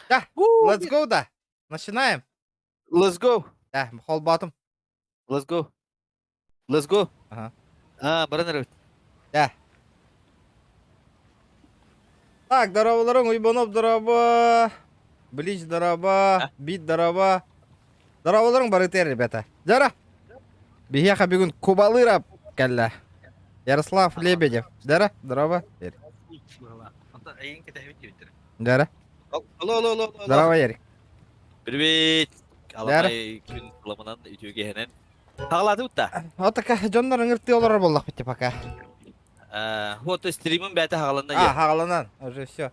Да, let's go да. Начинаем. Let's go. Да, холбоотум. Let's go. Let's go. Ага. А, баран эрэбит. Да. Так, здороволорун, Уйбанов здорово. Блич здорово. Бит здорово. Здороволорун барытыр, ребята. Жара. Биһиэхэ бүгүн Кубалыра кэллэ. Ярослав Лебедев. Жара, здорово. Жара. Алло, алло, алло, алло. Здорово, Ярик. Привет. Аламай күн кыламынан үтүө Хаҕалаатыбыт да. Вот такая дьоннор ыҥыртыы олорор буоллахпыт ти пока. Вот стримым бэйэтэ хаҕаланна А, хаҕаланан, уже все.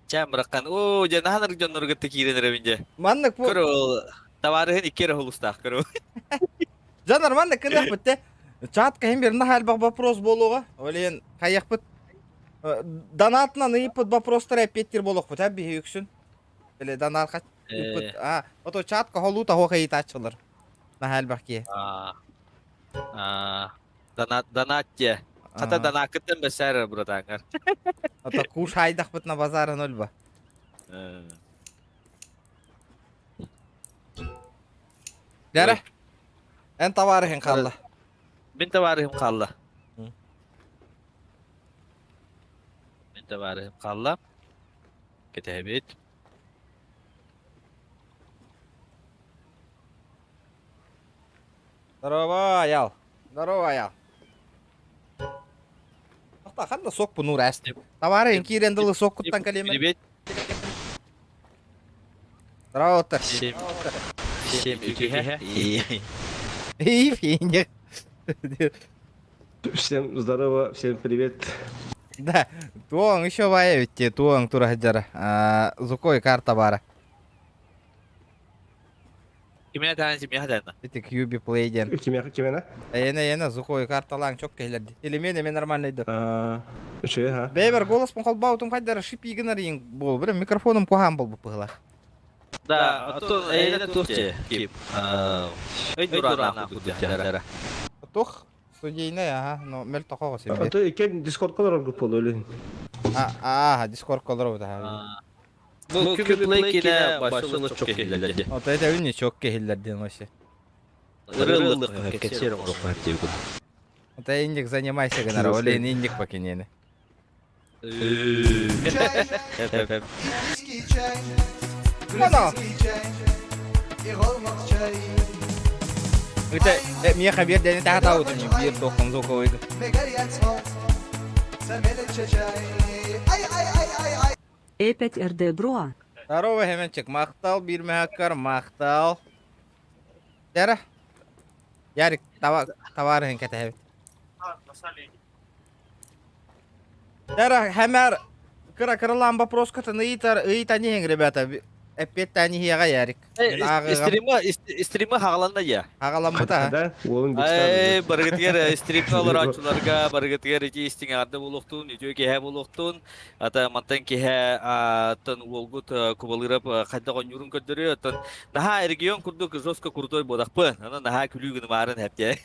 Чээн быраххан. Оо, дьэ наһаа дьоннору кытта киирэн эрэбин дьэ. Маннык бу Көрө ол табаарыһын икки эрэ холустаах көрө. Дьоннор маннык кыныахпыт те. Чат кэһин бир наһаа элбэх вопрос буолуоҕа. Ол иһин хайыахпыт донатынан ыйыппыт вопростар эппиэттиир буолуохпут ә биһи үксүн. Или донат ыйыппыт. А, ото чат холуу таһуох ыйытааччылар. Наһаа элбэх киһи. Донат донат дьэ. Хата донаккыттан бэсээр братаҥҥар. Ото кушайдахпыт на базарын өлбө. Дәрэ. Эн товарыһын хаалла. Мин товарыһым хаалла. Мин товарыһым хаалла. Кэтэһэбит. Здорово, Аял. Здорово, Аял. Ахта ханна сок пунур әсті. Товары киирен дылы соккуттан кэлиэмэ. Привет. Здорово, оттар. Всем всем үтүө. И финик. Всем здорово, всем привет. Да, туоҥ еще баайа битти, туоҥ тура сылдьара. Зукой карта баара. Кимиэ таан симиэхэ таанна. Ити QB Play диэн. Кимиэхэ кимэна? Эйэнэ эйэнэ зукой карталаан чок киһилэрди. Или мен нормальный да. Үчүгэй ха. Бэйбэр голоспун холбоотум хайдара шипи гынар иин буол. Бire микрофоном куһаан болбут быһылах. Да, а то эйэнэ туох че кип. Өй дураана куддара. Туох студийный аха, но мөлтөхө симби. А то иккен Discord олорор буолуо илин. А, а, Discord олорор бут. Бу QB Play кинэ башылы чок киһилэрди. Ото это үнне чок киһилэр диэн вообще. Ырыллык кэпсиэр оҥоруохха диэбит. Ото инник занимайся гынар, олен инник покинени. Оно! Это миэхэ биир дэни таһатаабытым биир туоххун звуковойга. Эпять РД Броа. Здорово, Хеменчик. Махтал, биир мөһөккөр, махтал. Дәрэ. Ярик, товарыһын кэтэһэбит. Дәрэ, хэмэр кыра кыралаан вопроскатын ыйытар, ыйытан иһиҥ, ребята. Эппиэттээн иһиэҕэ, Ярик. Мин ааҕыаҕым. Стрима стрима хаҕаланна я. Хаҕаламмыта. Да, уолун Ай, барыгытыгар стримҥа олорооччуларга барыгытыгар ити истиҥ эҕэрдэ буолуохтун, үтүө киэһэ буолуохтун. Ата мантан киһэ аттан уолгут Кубалыырап хайдах оонньуурун көрдөрүө. Оттон наһаа регион курдук жестко крутой буолахпын. Аны наһаа күлүү гынымаарын хэптэ.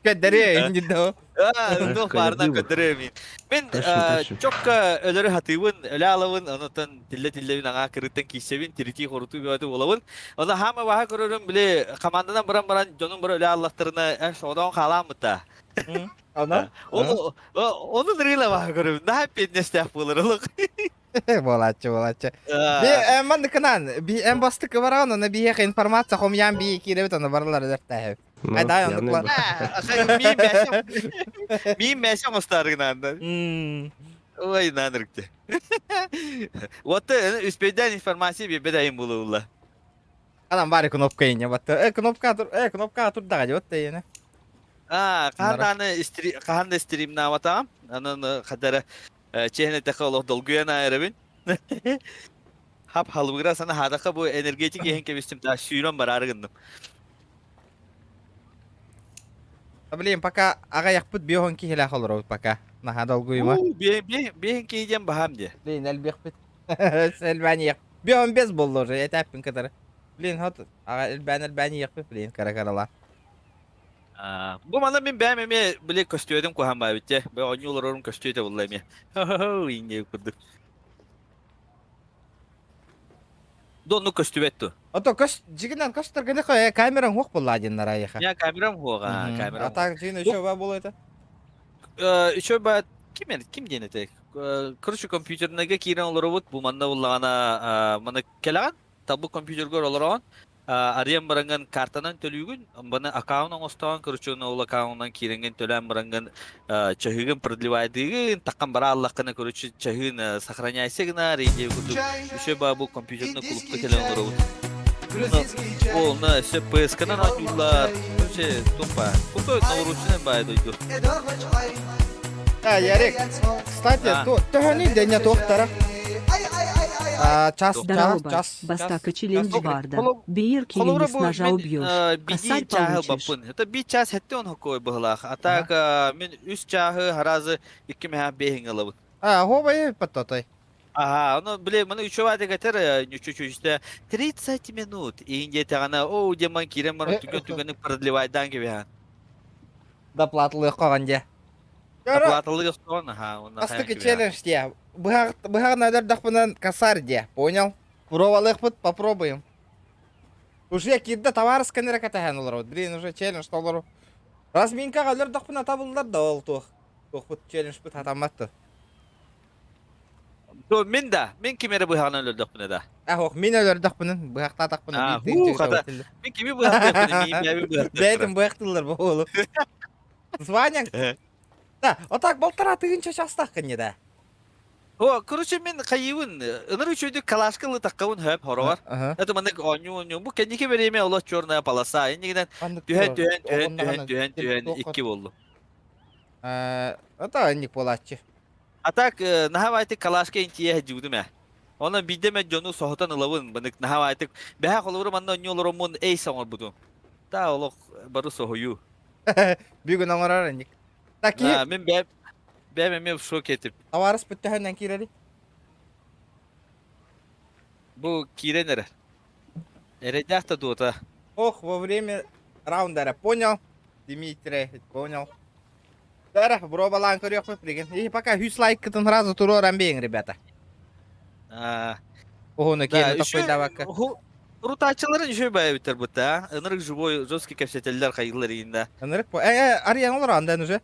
Көрдөрүө, иннидо. Туох баарынан көрдөрүө мин. Мин чокка өлөрү хатыыбын, өлө алабын, онутан тиллэ-тиллэбин аҥаа кырыттан кииссэбин, тиритии хорутуу бөҕөтө буолабын. Ону хаама баһа көрөрүм, били команданан баран баран дьонум бары өлө аллахтарына эн соҕотоҕун хаалааммыта. Ана? Ону ону нырыыла баһа көрөбүн. Наһаа эппиэтинэстээх буолар олох. Буолааччы, буолааччы. Би манныкынан, би эн бастыкы бараҕын, аны биһиэхэ информация хомуйаан би киирэбит, аны барылар өлөртээһэбит. Ай, дай оннук Миин мэсэ оҥостаарыгынаанда. Ой, наанырыкты. Вот үспейден информация биэрбэт айым булуулла. Анан баары кнопка ине батты. Э, кнопка тур, э, кнопка турдаҕа дьэ, вот ине. А, хаһан дааны хаһан да стримнаабатаҕым. Анан хадара чиэһин эттэххэ олох долгуйан аайарабын. Хап халбыгыра сана хаадахха бу энергетик иһин кэбистим та сүүрэн бараары гынным. Блин, пока аҕайахпыт биоһон киһилээх олоробут пока. Наһаа долгуйума. Биэһин киһи диэн баһаам диэ. Блин, элбиэхпит. Элбээн иэх. Биоһон бес боллу уже, этээппин кытары. Блин, хот аҕа элбээн элбээн иэхпит, блин, кара карала. Бу манна мин бэйэм эмиэ били көстүөтүм куһаан баабит дьэ. Бу оонньуу олорорум көстүөтэ булла эмиэ. Хо-хо-хо, инньэ курдук. Донну көстүбэт ту. Ото көс дьигинэн көстөр гына хэ камераң хуох буолла диэн арайыха. Я камерам хуоҕа, камерам. А так дьигин еще ба буолла это. Еще ба ким ким диэн этэй? Короче, компьютерныйга киирэн олоробут. Бу манна буллаҕына маны кэлэҕин, табы компьютергор олороҕун. Арыйан бараҥҥын картанан төлүүгүн, баны аккаунт оҥостоон, короче, ол аккаунтунан киирэҥҥин төлөөн бараҥҥын чаһыыгын продлевайдыыгын, таххан бара аллаххына, короче, чаһыын сохраняйся гынаар, идея курдук үсө баа бу компьютерный клубка кэлэн олоробут. Ол өссө PS-канан оонньууллар, короче, тупа. Крутой науручный баай дойду. Да, Ярик, кстати, төһөнүй дэнэ туохтара? Час, час, час. Бастакы челлендж барда. Биир киһини с ножа убьешь, косарь получишь. Это би час хетте он хоккой быһылаах. А так мин үс чааһы харазы икки мэһэ бэһиҥ ылабыт. А, хобай паттатай. Ага, ну, блин, маны үчүгэй дэгэтэр чуть-чуть 30 минут. Иин диэтэҕинэ, оо, демон киирэн баран түгэн-түгэнник продлевайдаан кэбиһэн. Доплатылыахха дьэ. Доплатылыах тоҕон, аха, уонна Бастакы челлендж дьэ. Быһаҕын өлөрдөхпүнэн косарь дьэ, понял? Пробалыахпыт, попробуем. Уже киирдэ товарыскан эрэ кэтэһэн олоробут. Блин, уже челлендж толору. Разминкаҕа өлөрдөхпүнэ табыллар да ол туох. Туохпут челленджпыт хатаммат То мин да, мин ким эрэ быһаҕынан өлөрдөхпүнэ да. Ах, мин өлөрдөхпүнэ, быһахтаатахпына биир хата. Мин кими быһахтыахпына, мин бэйэбин быһахтыахпына. Бэйэтин быһахтыыллар бу уолу. Званяң. Да, вот так полтора тысяча частаххын не да. О, короче, мин хайыбын, ыныр үчүгдүк калашка ылытаххабын хөп хороҕор. Это маннык оонньуу оонньуу. Бу кэнники время олох черная полоса. Иннигинэн түһэн түһэн түһэн түһэн түһэн түһэн икки болду. Это инник буолааччы. А так, наһаа баайтык калашка интиэ сылдьыбытым ээ. Онон биирдэ эмэ дьону соһутан ылабын, бынык наһаа баайтык. Бэһэ холобура манна онньуу олороммун эйс оҥорбутум. Та олох бары соһуйуу. Бүгүн оҥорор инник. Таки мин бэйэм бэйэм эмиэ в шоке этим. Товарыс бүттөһөннөн киирэри. Бу киирэн эрэр. Эрэйдээх да дуота. Ох, во время раунда эрэ понял. Дмитрий, понял. Дара, бробалаан көрүөхпүт билигин. И пока үс лайкытын сразу туруоран биэҥ, ребята. Уһуну киэни тохтойдабакка. Урутааччыларын үчүгэй баайбыттар бутта. Ынырык живой жесткий кэпсэтэллэр хайыллар ииннэ. Ынырык бу. Э, арыйан олорон уже.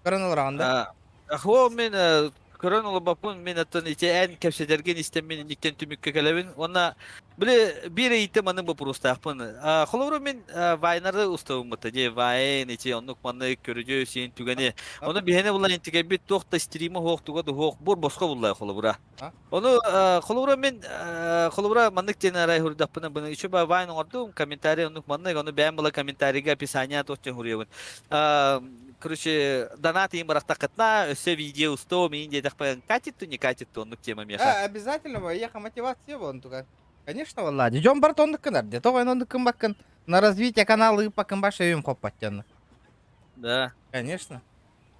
Көрөн олорон да. Хоо мен көрөн олорбоппун мин оттон ити эн кэпсэтэргин истэн мин инниктэн түмүккэ кэлэбин уонна били биир ыйытта маннык боппуруостаахпын холобура мин вайнары устабыммыта дии вайн ити оннук маннык көрүдьүө сиэн түгэни ону биһиэнэ булан интигэрбит туох да стрима суох туга да суох бур босхо буллай холобура ону холобура мин холобура маннык диэн арай хуруйдахпына быны еще вайн оҥордум комментарий оннук маннык ону бэйэм була комментарийга описание туох диэн хуруйабын Короче, донат им барахтаххытна, өссө видео устуом иин диэтэхпин, катит ту не катит ту оннук тема миэхэ. А, обязательно, еха мотивация вон туга. Конечно, валлади. Дьон барыта оннук гынар де. Тоҕо эн оннук гыммаккын? На развитие канала ыыппаккын баша өйүм хоппат дьонно. Да. Конечно.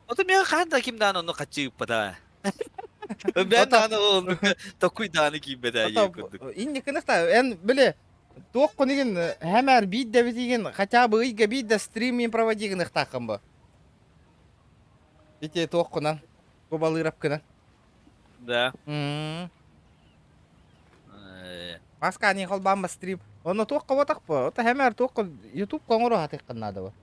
Ото миэхэ хаан да ким даан онну хаччы ыыппата. Бээн дааны оннук токуй дааны киирбэтэ Ото инникиных та эн били туох кунигин хэмээр биир битигин хотя бы ыйга биир да стриминг проводи гыныхтааххын бу. Ити туох кунан кубалыырап кынан. Да. Маска ани холбаама стрим. Ону туох каботах бу? Ото хэмээр туох YouTube коҥору хатыххын наада бу.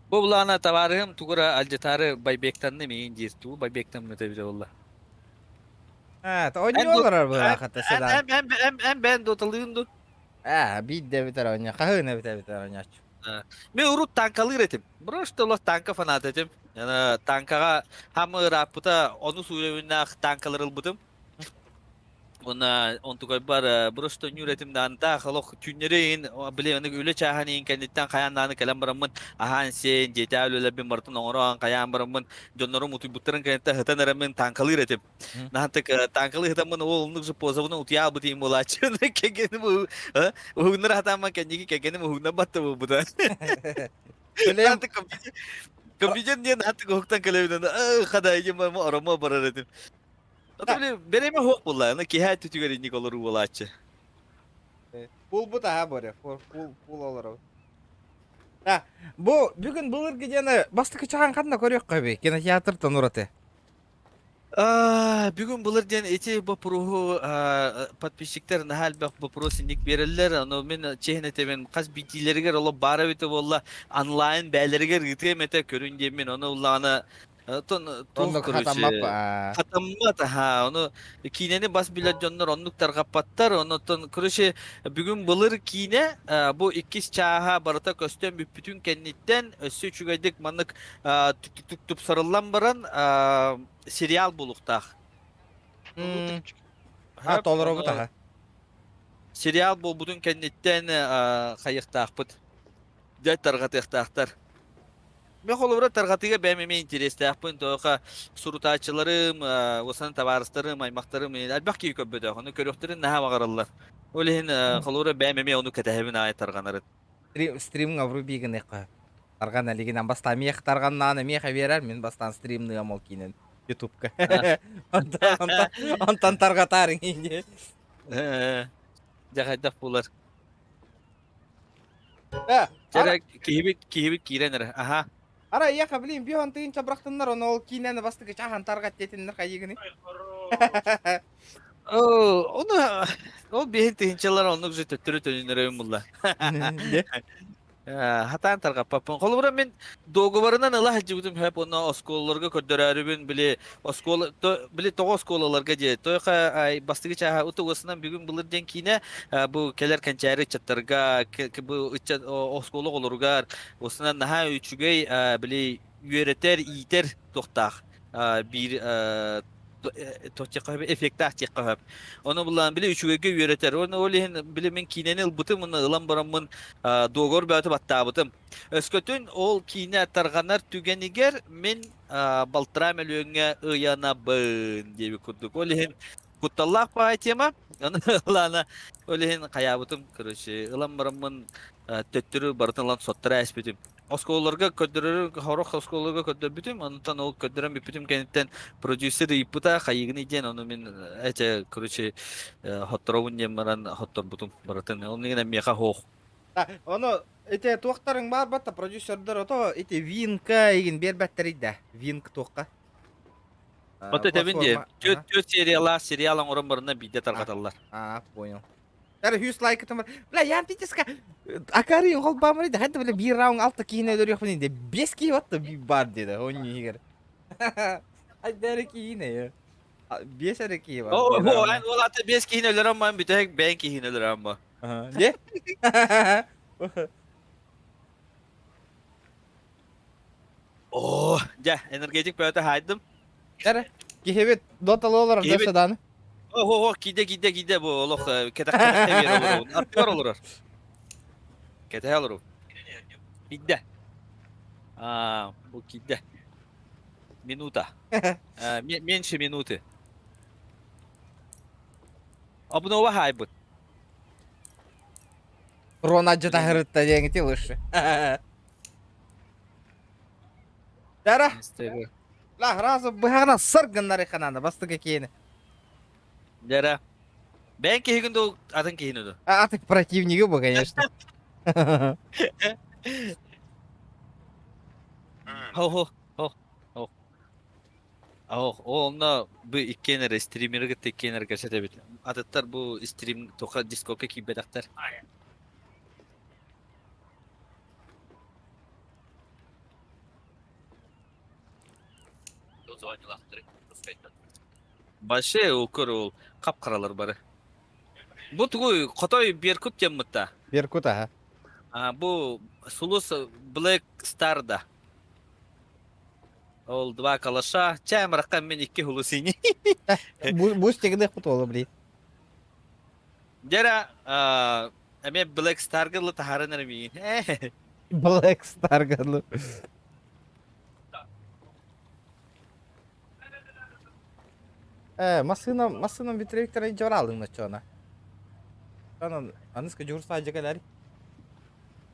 Бу булаана табаарыһым тугура алдьатаары байбектанны миин диир туу байбектаммыта эбитэ буолла. Аа, оонньуу олорор быһаахата седан. Эн эн эн бэйэн доталыын ду? Аа, биирдэ эбитэр оонньуу, хаһыын эбитэ эбитэр оонньооччу. Мен урут танкалыыр этим. Просто олох танка фанат этим. Яна танкаҕа хамы ырааппыта ону сууйабыннаах танкалар ылбытым. Уонна онтукайбар просто ньүүр этим даанта олох түүннэри иһин били аны үлэ чааһын иһин кэнниттэн хайаан дааны кэлэн бараммын аһаан сиэн дьиэтээҕи үлэлэрбин барытын оҥорон хайаан бараммын дьоннорум утуйбуттарын кэнниттэн сытан эрэммин таанкалыыр этим. Наһантык таанкалыы сытаммын ол оннук же позабын утуйа албыт иһин буолааччы кэргэним уһугуннара сатааммын кэнники кэргэним уһугуннарбат да буолбута. Наһантык компьютер диэн наһантык уһуктан кэлэбин хада оромо барар этим. Ото били береме хуох буолла, аны киһи түтүгэр инник олоруу буолааччы. Пулбут аха боре, пул пул олору. А, бу бүгүн былыргы диэни бастакы чахан ханна көрүөххэ би кинотеатртан ураты. Бүгүн былыр диэн ити боппуруоһу подписчиктар наһаа элбэх боппуруос инник биэрэллэр. Ону мин чиэһин этэбин, хас биирдиилэригэр олох баар эбитэ буолла, онлайн бээлэригэр ыытыам этэ, көрүн диэммин. Ону ыллаҕына Оттон туох Оннук короче хатаммат аа. хатаммат аха ону киинэни бас билэр дьоннор оннук тарҕаппаттар оннуттан короче бүгүн былыр киинэ бу иккис чааһа барыта көстөн бүппүтүн кэнниттэн өссө үчүгэйдик маннык тупсарыллан баран сериал буолуохтаах. А толоробут аха. Сериал буолбутун кэнниттэн хайыахтаахпыт. Дьэ тарҕатыахтаахтар. Мен холобура тарҕатыыга бэйэм эмиэ интэриэстээхпин, тоҕо сурутааччыларым, уосанан табаарыстарым, аймахтарым элбэх киһи көрбөтөх, ону көрүөхтэрин наһаа баҕараллар. Ол иһин холобура бэйэм эмиэ ону кэтэһэбин аайы тарҕанарын. Стримҥа врубигыныахха. Тарҕан илигинэн бастаан миэхэ тарҕаннаан эмиэхэ биэрэр, мин бастаан стримныам ол киинэн ютубка. Онтон онтон тарҕатаарыҥ дии. Дьэ хайдах буолар? Дьэ киһибит киһибит киирэн эрэ. Аха. Ара яха блин бион тыынча бырахтыннар ону ол киинэни бастакы чааһын тарҕат диэтиннэр хайыгыный? Ону ол биһин тыһынчалар оннук же төттөрү төнүннэрэ булла. Хатаан тарҕаппаппын. Холобура мин дуогубарынан ыла сылдьыбытым сөп уонна оскуолаларга көрдөрөөрүбүн били оскуола били тоҕо оскуолаларга диэ тойха бастакы чааһа утугасынан бүгүн былыр диэн киинэ бу кэлэр кэнчээри ыччаттарга бу ыччат оскуола оҕолоругар осунан наһаа үчүгэй били үөрэтэр иитэр туохтаах биир эффектаах диэххэ сөп. Ону булан били үчүгэйгэ үөрэтэр. Оны ол иһин били мин киинэни ылбытым, уонна ылан бараммын дуогар бөҕөтө баттаабытым. Өскөтүн ол киинэ тарҕанар түгэнигэр мин балтараа мөлүөҥҥэ ыйанабын диэбит курдук. Ол иһин кутталлаах баҕайы тема. Ону ылаана ол иһин хайаабытым, короче, ылан бараммын төттөрү барытын ылан соттора эспитим. Оскуолаларга көрдөрөрү сорох оскуолаларга көрдөрбүтүм, онтон ол көрдөрөн бүппүтүм кэнниттэн продюсер ыйыппыта хайыгыный диэн, ону мин эчэ, короче, хотторобун диэн баран хотторбутум барытын. Ол иһин миэхэ суох. Ону ити туохтарыҥ баар батта продюсердар ото ити Винка игин биэрбэттэрий да Винк туохха? Ото этэбин дии, түөрт сериялаах сериал оҥорон баранна биирдэ тарҕаталлар. А, понял. Тар 100 лайкытым бар. Бля, я антическа акари холбаамыр да ханта бля биир раунд алта киһини өлөрүөхпүн диде. Бес киһи батта бар диде. Онньу иһигэр. Айдары киһини. Бес эрэ киһи бар. О, ол аты бес киһини өлөрөн бан бүтэһик бэйэн киһини өлөрөн ба. Не? О, дьэ, энергетик бөҕөтө хаайдым. Эрэ, киһибит доталы олорор Киһибит даан. О, о, киде, киде, киде бу олох кэтэх кэтэхтэ биэр олоробун. Аттыгар олорор. Кэтэһэ олорор. Киде. А, бу киде. Минута. Меньше минуты. Обнова хаайбыт. Рона дьатаһырытта диэҥити лышы. Дара. Ла разу быһаҕына сыр гыннары ханана бастакы киһини. Дара. Бэйэн киһигин дуу, атын киһини дуу? А ты противниги бу, конечно. Хо хо хо хо. Ох, онно бу иккиэн эрэ стримеры кытта иккиэн эрэ кэпсэтэбит. Атыттар бу стрим тоха дискокка киирбэтэхтэр. Большие укр ол қап-қаралар бары. Бу тугуй хотой Беркут диэммитта. Беркут аха. А, бу Сулус Black Star да. Ол два калаша. Чай маракка мен икки хулусини. Бу стегдэх бутуола блин. Дера эмиэ Black Star гылы таһааран эрэ миигин. Black Star гылы. Э, массыына, массыынам Виктор дьоралыҥ ноччоона. Анан аныска дьуурсаа дьэкэлэр.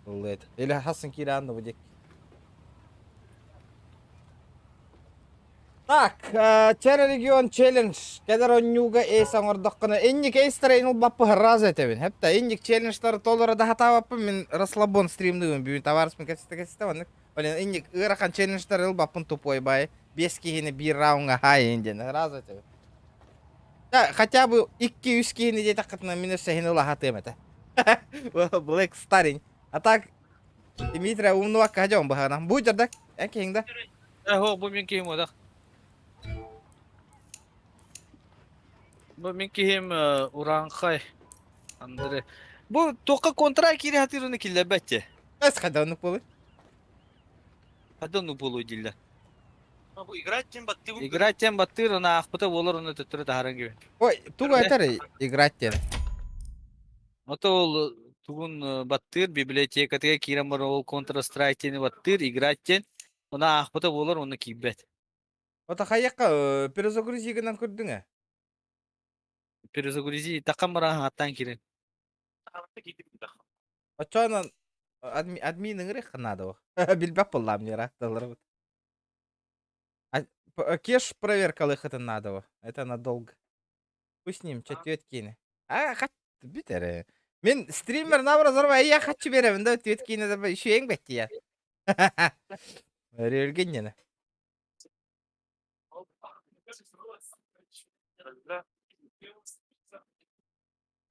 Ыллыт. Или хасын киирэн бу дик. Так, Чэр регион челлендж. Кэлэр онньууга эйс оҥордоххуна, инник эйстэрэ ылбаппы раза этэбин. Хепта, инник челленджтары толоро да хатаабаппын, мин расслабон стримныыбын бүгүн табаарыспын кэпсэтэ кэпсэтэ маннык. Блин, инник ыарахан челленджтары ылбаппын тупой бай. Биэс киһини биир раундҥа хаайын диэн. Сразу этэ. Да, хотя бы икки-үс киһини диэтэххитинэ мин өссө иһин ыла сатыам этэ. Black Старень. А так, Дмитрий умнубакка дьон быһаҕынан. Бу дьардак, эн киһиҥ да? Э, бу мин киһим одах. Бу мин киһим Ураанхай Андре. Бу туохха контра киирэ сатыырыны киллэрбэт дии. Эс хайда оннук буолуй? Хайда оннук буолуй дииллэр. Бу играть тем баттыыр. Играть тем баттыыр, оны аахпыта буолар, оны төттөрү таһааран кэбин. Ой, тугу этэр играть диэн? Ото ол тугун баттыыр, библиотекатыгар киирэн баран ол Counter Strike диэни баттыыр, играть диэн. Оны аахпыта буолар, оны киирбэт. Ото хайакка перезагрузи гынан көрдүҥ ээ? Перезагрузи такан баран ааттаан киирэн. Оччоонон админ ыҥырыахха наада ол. Билбэт буоллаам ньыра тылларбыт. Кеш проверкалыаххытын наада ол. Это надолго. Пусть с ним чөтүөт киинэ. А, хат бүт эрэ. Мин стример набра зарба я хочу беремин да түөт киинэ да еще бэттия. Өрүөлгүн ньыны.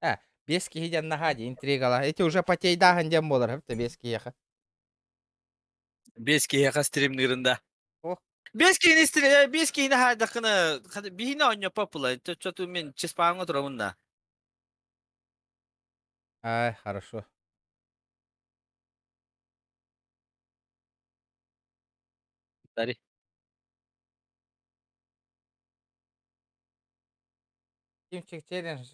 А, биэс киһи диэн наһаа дии интригала. Эти уже потейдааһын диэн буолар эбит биэс киһиэхэ. Биэс киһиэхэ стримныырын да. О. Биэс киһини стрим, биэс киһини хаайдаххына, биһини оонньоппот була. Чоччоту мин чыспааҥҥа турабын да. Ай, хорошо. Дари. Кимчик челлендж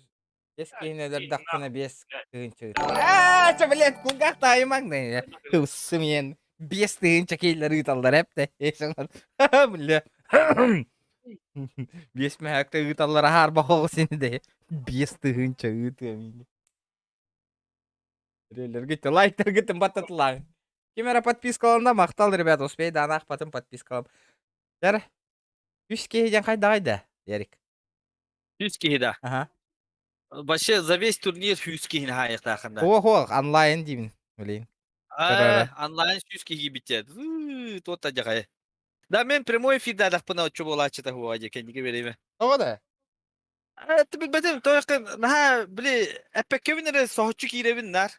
биэс киһини өлөрдөхпүнэ биэс тыһыынча Аа, чэ, блядь, кулгаах таайымаҥ да Ылсымиэн 5000 киилэр ыыталлар эптэ. Бля. Биэс мэһэктэ ыыталлар аһаар бохоҕу сини де. 5000 ыытыам ини. Релергит лайктаргытын баттатылаан. Ким эрэ подпискаланна махтал, ребята, успей да анаахпатын подпискалам. Дэр, үс киһи диэн хайдаҕай да, Ярик? Үс киһи да. Ага. Вообще за весь турнир үс киһини хаайыахтаахын да. Хуох хуох, онлайн диибин, блин. А, онлайн сүүс киһи киирбитэ. Туот дьаҕай. Да мен прямой эфирдаадахпына оччо буолааччыта хуа дьэ кэнники береме. Тоҕо да? Билбэтим, тойоққа наһаа били эппэккэбин эрэ соһуччу киирэбин наар.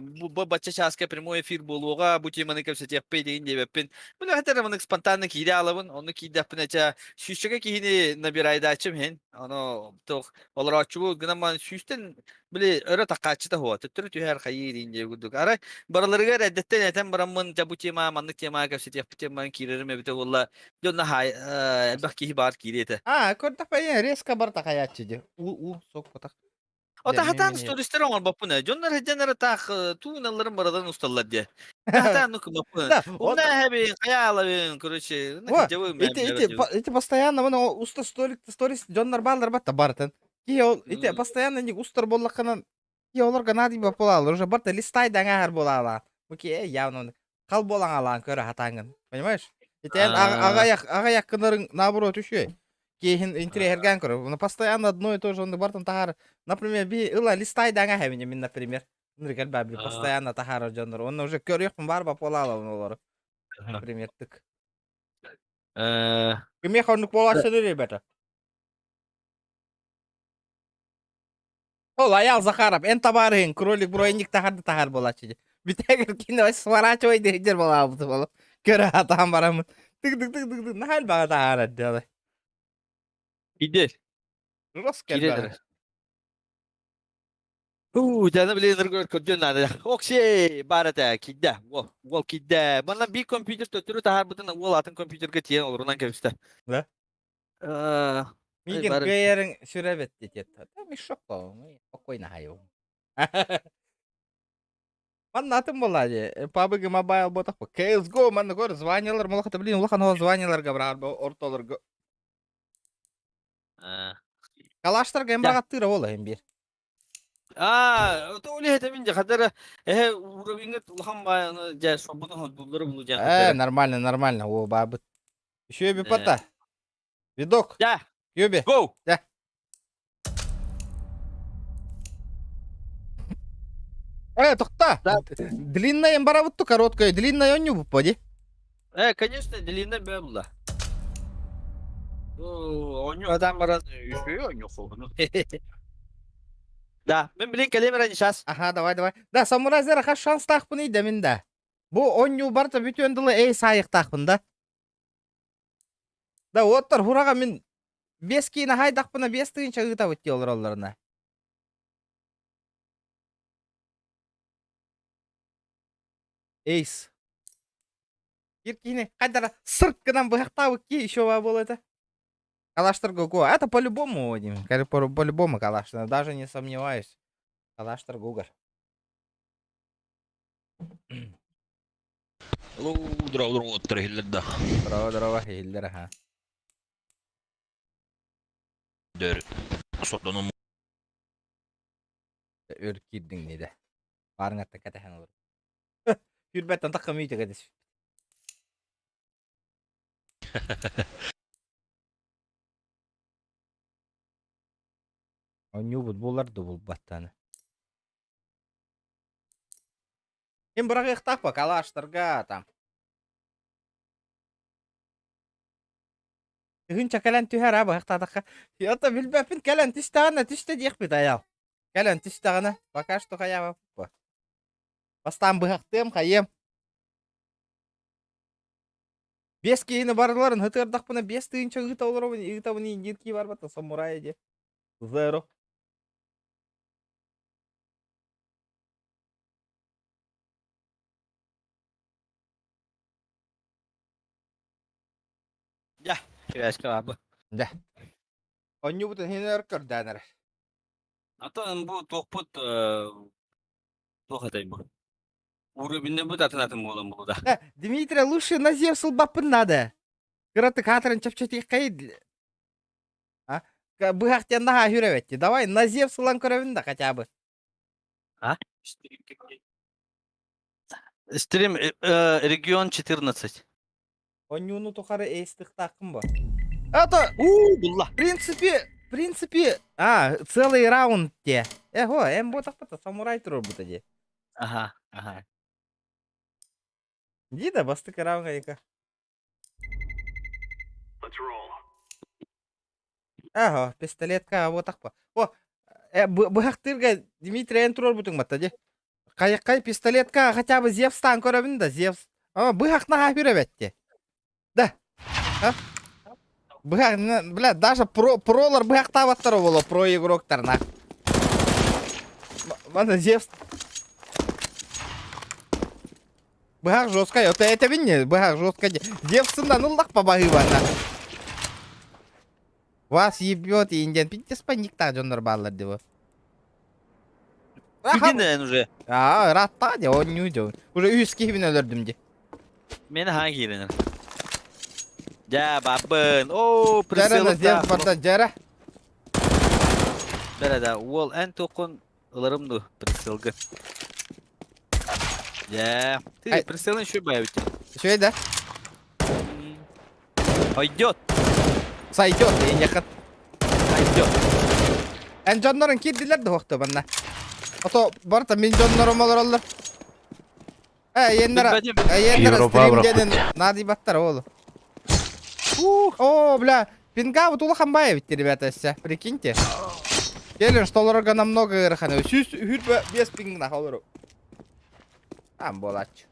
Бу бачча чааска прямой эфир буолуоҕа, бу теманы кэпсэтиэхпит диэн диэбэппин. Били хатар маннык спонтанно киирэ алабын, онно киирдэхпинэ ча сүүсчэкэ киһини набирайдааччым иһин. Ону туох олорооччубу гынан ман сүүстэн били өрө такааччыта хуа, төттөрү түһэр хайыы диэн диэ курдук. Арай барыларыгар эрдэттэн этэн бараммын, дьэ бу тема маннык темаҕа кэпсэтиэхпит диэн киирэрим эбитэ буолла. Дьон наһаа элбэх киһи баар киириэ этэ. А, көрдөхпө резко барта хайааччы ди. У у сок потах. Ота хатаан стористер оҥорбоппун ээ. Дьоннор сылдьан таах тууналларын барадан усталлар диэ. Хатаан ну кымаппын. Умна хэбин, хайаалабын, короче, Эти эти эти постоянно вон уста сторис сторис дьоннор бааллар батта барытын. Киһи ол ити постоянно ник устар боллаххынан киһи олорго наадый буолалар уже барта листай даҥаһар буолаалаан. Бу ки явно хал буолан алаан көрө хатааҥҥын. Понимаешь? Итэн аҕайах аҕайах гынарыҥ наоборот үчүгэй. Киһин интириэһиргээн көрөр. Ну постоянно одно и то же он бартан таһаар. Например, би ыла листайдаҥа хэбини мин например. Ныргар бабли постоянно таһаарар дьоннор. Онно уже көрүөхпүн бар ба буолаалабын олору. Например, тык. Кимиэхэ оннук буолааччыны ребята? Ол Аял Захаров, эн табаарыһыҥ кролик броенник таһар да таһар буолааччы дии. Бүтэгэр кини сворачивай диэхтэр буолаабыт буолу. Көрө сатаан бараммын. Тык тык тык тык тык наһаа элбэҕи таһаарар дьыала. Иде. Жестко элбэҕи. Уу, дьаны билигин ыргыр көрдүөн наада. Оксей, баар этэ, киирдэ. Уол, уол киирдэ. Манна биир компьютер төттөрү таһаарбытын уол атын компьютерга тиийэн олорунан кэбистэ. Да? Миигин кыайарыҥ сүрэ эбит диэт. Мешок спокойно хайым. Манна атын буолла дии. PUBG Mobile буотах бу. CSGO манна көр званиялар молохата блин улахан ол званияларга барар ортолорго. Калаштарга эмбагаттыыра буола им бир. Аа, то ол иһэтэмин дьэ хадара эһэ уровеньҥа улахан баайаны дьэ собутун хордууллары булу дьэ Э, нормально, нормально, о баабыт. Еще бипата. Видок. Да. Юби. Go. Да. Э, тохта. Да. Длинная барабытту, короткая. Длинная онню буппа, ди. Э, конечно, длинная бэбла. Оонньуу атаан баран үчүгэй оонньуу холбону. Да, мен билин кэлиэм эрэ сейчас. Аха, давай, давай. Да, самурай хас шанстаахпыный да мин да. Бу оонньуу барыта бүтүөн дылы эй саайыктаахпын да. Да, оттор хураҕа мин бес киин аһайдахпына 5000 ыытабыт дии олороллоруна. Эйс. Кир киһини хайдара сырт гынан быһахтаабыт киһи еще был это. Калаштар Гугу. Это по-любому, Вадим. По-любому калаш. Даже не сомневаюсь. Калаштар Гугар. Здорово, здорово, иһиллэр да. Здорово, здорово, иһиллэр, аха. Дөр, сордонум. Өр киирдиҥ диде. Баарыҥаттан кэтэһэн олор. Хүрбэттэн тахха миитэ кэтэс. Онньуубут булар да булбаттаны. Ким быраҕыахтаах ба калаштарга там. Тыһыынча кэлэн түһэр а быһахтаатахха. Ото билбэппин кэлэн түстэҕинэ түстэ диэхпит айал. Кэлэн түстэҕинэ пока что хайаабаппа. Бастаан быһахтыам хайыам. Биэс киһини барыларын ытыардахпына 5000 ыыта олоробун ыытабын индир кии барбата самурай диэ. Зеро. Дьэ, сибээскэ баабы. Дьэ. Онньубутун иһин өр көрдөөн эрэр. Атын бу туохпут туох этэй бу? Уровеннебут атын-атын буолан буолда. Дмитрий, лучше на Зевс ылбаппын надо. Кыратык аатырын чэпчэтиэххэй. А? Быһах диэн наһаа хүрэбэтти. Давай на Зевс ылан көрөбүн да хотя бы. А? Стрим регион 14. Онньууну тухары эйстыхтааххын бо. Это, У, булла. в принципе, в принципе, а, целый раунд те. Эго, эм ботахпата самурай турбута де. Ага. Ди да бастык раундга ика. Ага, пистолетка ботахпа. О, быһахтырга Дмитрий эн турбутуң батта де. Кайыккай пистолетка хотя бы Зевстан көрөбүн да, Зевс. А, быһах наһаа хүрөбөт Да. А? Быһах, бля, даже про, пролар быһахтаабаттар боло, про игроктар на. Мана Зевс. Быһах жесткай, это это не, быһах жесткай. Зевсынан ыллах побаһыыбана. Вас ебет, индиан, пиздец паникта дьоннор бааллар диво. Күдүн уже. Аа, ыраатта де, онньуу де. Уже үс киһибин өлөрдүм де. Мен хаан кииренер. Дьэ, бабын. Оо, Дьэрэ, Зевс барда, дьэрэ. Бэрэ да, уол эн туоххун ыларым ду прицелгы. Дьэ, ты прицелын еще бэйбит. Үчүгэй да? Пойдет. Сойдет, эйиэхэ. Пойдет. Эн дьоннорун киирдилэр да уохта манна. Ото барыта мин дьоннорум олороллор. Э, иэннэр иэннэр стрим диэнин наадыйбаттар ол. О, бля, пинга вот улахан бай эбит, ребята, өссө. Прикиньте. Келин, что олорорго намного ыарахан. Сүүс хүрбэ биэс пингна олору. Там буолааччы.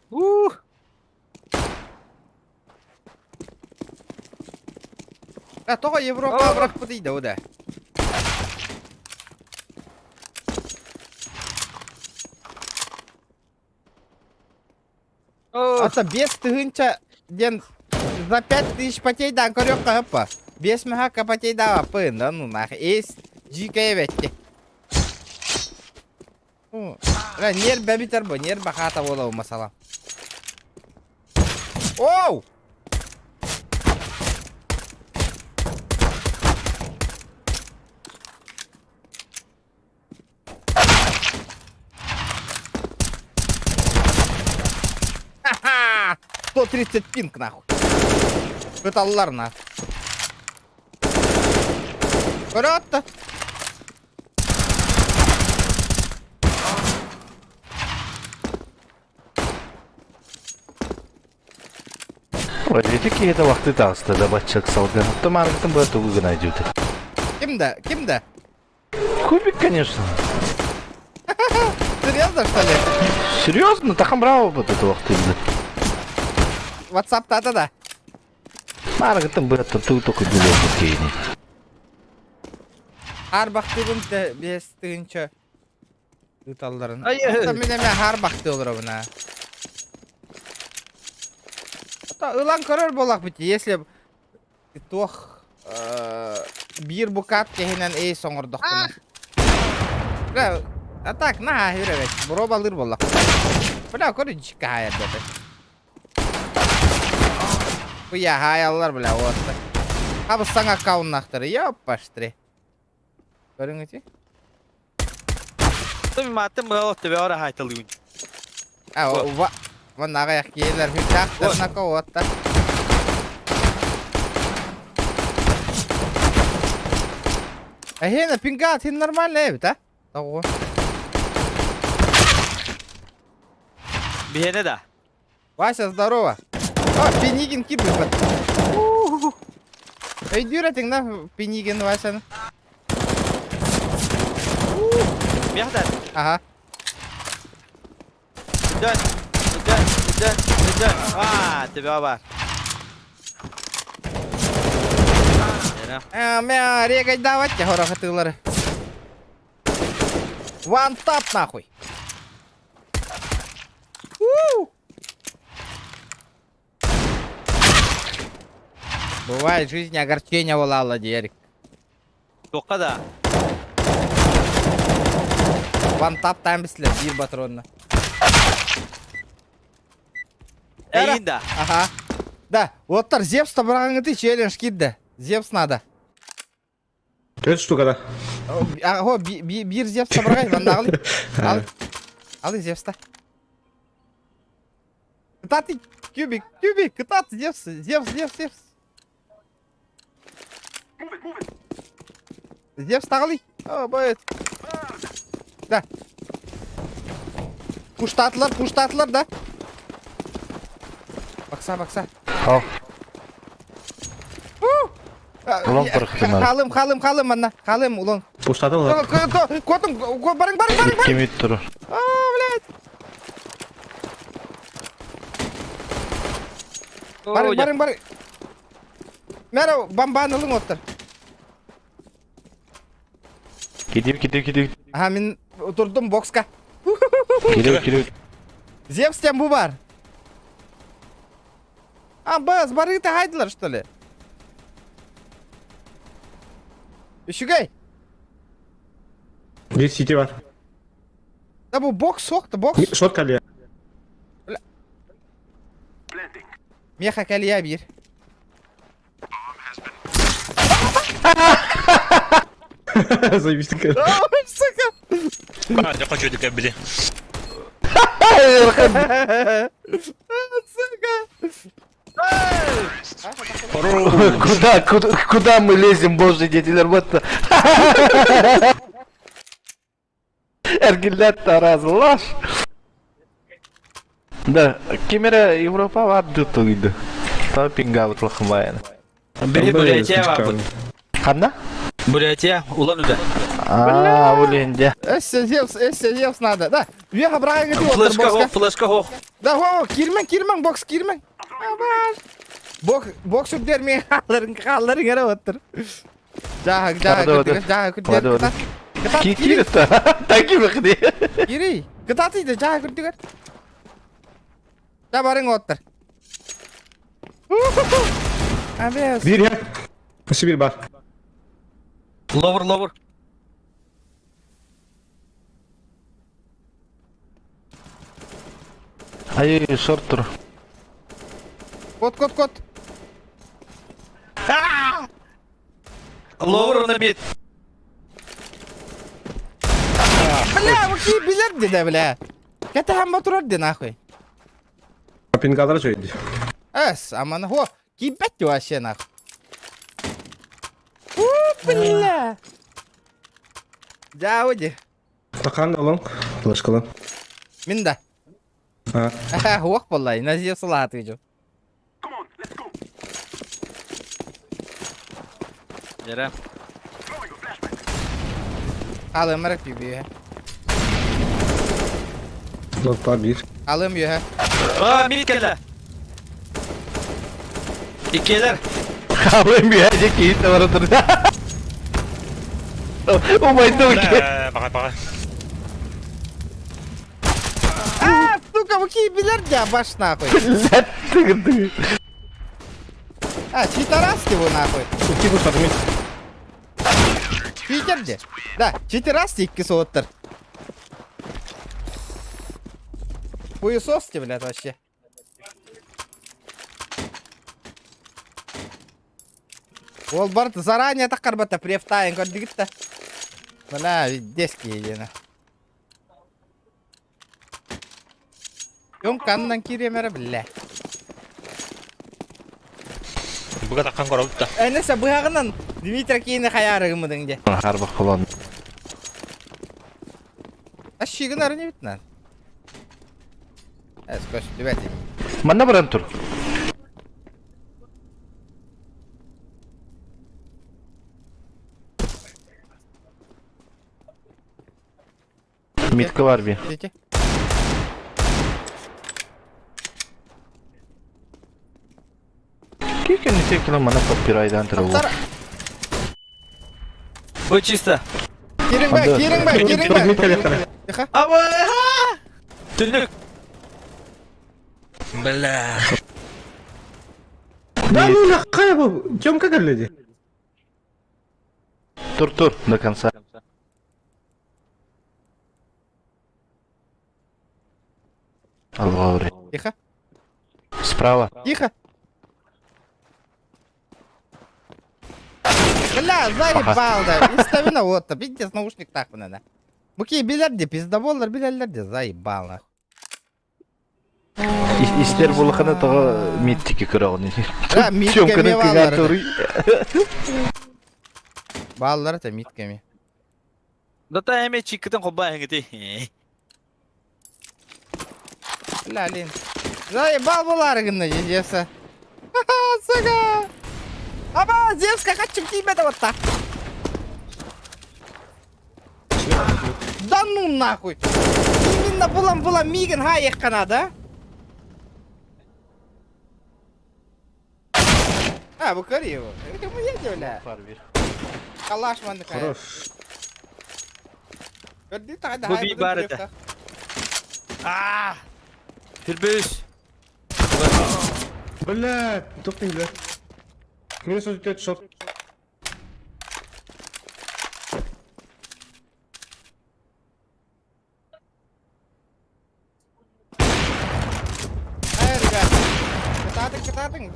Ух. А тоҕо Европа бырахпытый да да. Ата 5000 диэн за 5000 потейдаан көрүөххэ хөппө. Биэс мөһөөккө потейдаабаппын да ну нах эс дьиикэй эбэтти. Нербэ бүтэр бу, нербэ хаата буолабын масалам. Оу! Ха-ха! 130 пинг нахуй. Пыталлар на. Көрөөттө. Ити киһи да вахты таҕыста да бачча ыксалга. Оттон мааргытын быа тугу гына дьүтэ. Ким да? Ким да? Кубик, конечно. Серьезно, что ли? Серьезно? Тахан браво вот это вахты WhatsApp тата да. Мааргытын быа тугу току билиэхпит киһини. Арбахтыыбын 5 тыһыынча ыыталларын. Ай, Оттон мин эмэ хаарбахтыы олоробун аа. Ото ылан көрөр буоллахпыт, если туох биир букат киһинэн эйс оҥордохпуна. Бля, а так наһаа үрэбэт, боруобалыыр буоллахпыт. Бля, көрүнчүк хаайар дэтэ. Хуя хаайаллар, бля, вот. Хабыс саҥа аккауннаахтары, ёппаштри. Көрүҥ ити. Тым маттым быал төбө хайталыын. А, ва, вон аҕыйах киһилэр хүчаахтарына уоттар. Эһиэнэ пингаат хин нормально эбит, а? Тоҕо? Биһиэнэ да. Вася, здорово. А, Пенигин киирбит. Өйдүүр этиҥ да Пенигин Васяны. Миэхэ Ага. Дön, dön, dön, dön. Аа, төбө бар. Э, мя регайдавать хорохатылары. One tap нахуй. У! Бывает в жизни огорчение волала, Дерек. Тоққа да. One tap там бислер, биир патронна. Эра. Эйин да. Ага. Да, вот тар Зевс табырағыңды челлендж кидді. Зевс надо. Төрт штука да. Аго, биир Зевс табырағай, ванна алы. Ал. Алы Зевста. Кытаты, кубик, кубик, кытаты, Зевс, Зевс, Зевс, Зевс. Зевс тағалы. О, боец. Да. Пуштатылар, пуштатылар, да. Бакса, бакса. Ал. Улан пырхытынан. Халым, халым, халым, манна. Халым, улан. Пуштатын олар. Котум, барың, барың, барың, барың. Кемит турар. А, блядь. Барың, барың, барың. Мэра, бомбаны ылың оттар. Кидип, кидип, кидип. Ага, мин турдум бокска. Кидип, кидип. Зевс тем бу бар. А, бас, барыты хайдылар, что ли? Үчүгэй. Биир сити бар. Да бу бокс сокты, бокс. Шот калия. Меха калия биир. Заебись такая. Сука. А, я хочу такая, били. Сука. Куда, куда, куда мы лезем, боже, дети, вот Эргиллет разлаш. Да, кемера Европа варды туйды. Та пингавыт лахмайын. Били Бурятия бар. Ханна? Бурятия, Улан Удэ. А, уленде. Эссе Зевс, эссе Зевс надо. Да, веха брагы ты Флешка хох, флешка хох. Да, го, кирмен, кирмен, бокс кирмен. Бок, бокс үдер мен халларын, халларын кere оттыр. Жаа, жаа, Бады, бады. жаа, Бады, бады. күдер. Кирит Таки выходи. Кири, кытаты жаа күдер. Да барың оттыр. Абес. Биир я. Сибирь бар. Lower, lower. Ай, шорт тур. Кот, кот, кот. Lower на mid. Бля, вообще билер да, бля. Кете хам батурар де нахуй. Пингадыр жойды. Эс, аман хо, кибет вообще нахуй. У, бля. Жауди. Тақан алың. Флешкалан. Мин да. А. Уох боллай, назия салат видео. Дьэрэ. Алым эрэ түбүө. Лопа bir. Алым үөһэ. А, мид кэллэ. Иккиэлэр. Хаалым биһээдьэ киһи тавара турда. Умайдым ки. Баҕа баҕа. А, сука, бу киһи билэр дьа, баш нахуй. Лэт тыгырды. А, читараски вы нахуй. Икки бу сатмит. Читер де. Да, читараски икки суоттар. Хуесосте, блядь, вообще. Ол барыт заранее таххарбата префтайын көрдүгүт да. Бля, везде едина. Дьон каннан киириэмэрэ биллэ. Буга таккан көрөбүт да. Энесе быһаҕынан Дмитрий киини хайаарыгымыдыҥ дьэ. Харбах холон. Ащыгын арыны бит Эс көстүбэт. Манна баран тур. Митка бар би. Дети. Кикин не мана подпирайдан туру. Бу чисто. Кириҥ бэ, кириҥ бэ, кириҥ бэ. Митка лехтара. Тихо. Аба! Түннүк. Бля. Да ну нахай бу. Тёмка кэллэ Тур тур до конца. Аллах. Тихо. Справа. Тихо. Бля, заебал да. Истабина вот, пиздец, наушник так надо. Буки билер де, пиздоболлар билерлер де, заебал нахуй. Истер булахана того миттики көрөҕүн. Да, митками баллар. туруй. Баллар это митками. Дата эме чиккитин хобба эңити. Бля, Лин. Заебал булар гына, Зевса. Сука. Аба, Зевска, хочу тебя вот так. Да ну нахуй. Именно булам-булам мигин хайыққана, да? А, бу көр его. Это мы едем, бля. Калаш манныка. Хорош. Көрдүү тағда Бу би бар этэ. Аа! Түрбүс. Бля, тоқтың бля. Минус 35 шот. Эй, ребят. Кытаатыҥ, кытаатыҥ.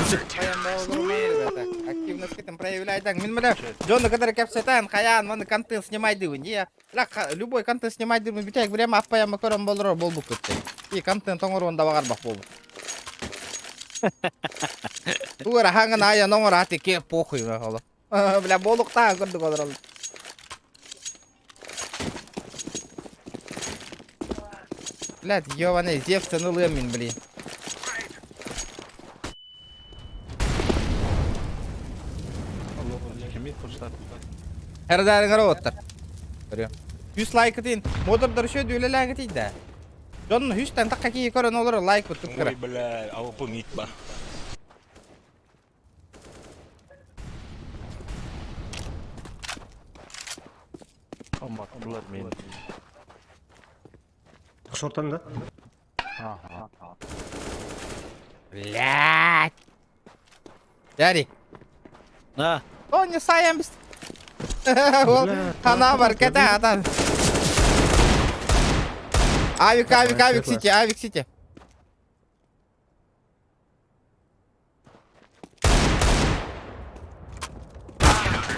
Ребята, активность проявляйдаҥ. Мин бля, дьону кытары кэпсэтэн, хайаан, маны контент снимайдыбын. Не, любой контент снимайдыбын, бүтэк время аппаяма көрөн болор болбук көттө. И контент оҥоруон да баҕарбах болбут. Тугара хаңын аян оҥор ати ке похуй оло. Бля, болуктаа көрдүк олорол. Блядь, ёбаный Зевс ылыам мин, блин. Эрдаарыҥар оттар. Көрүө. Үс лайкытын, модердар үшө үлэлээҥитий да. Дьон үстэн такка кии көрөн олорор лайк бут Ой, бля, а опа мид ба. Оматтылар мен. Шортан да? Ага. Блядь. Ярик. На. О, не сайын бис. Ол хана бар, кете атан. Авик, авик, авик, сити, авик, сити.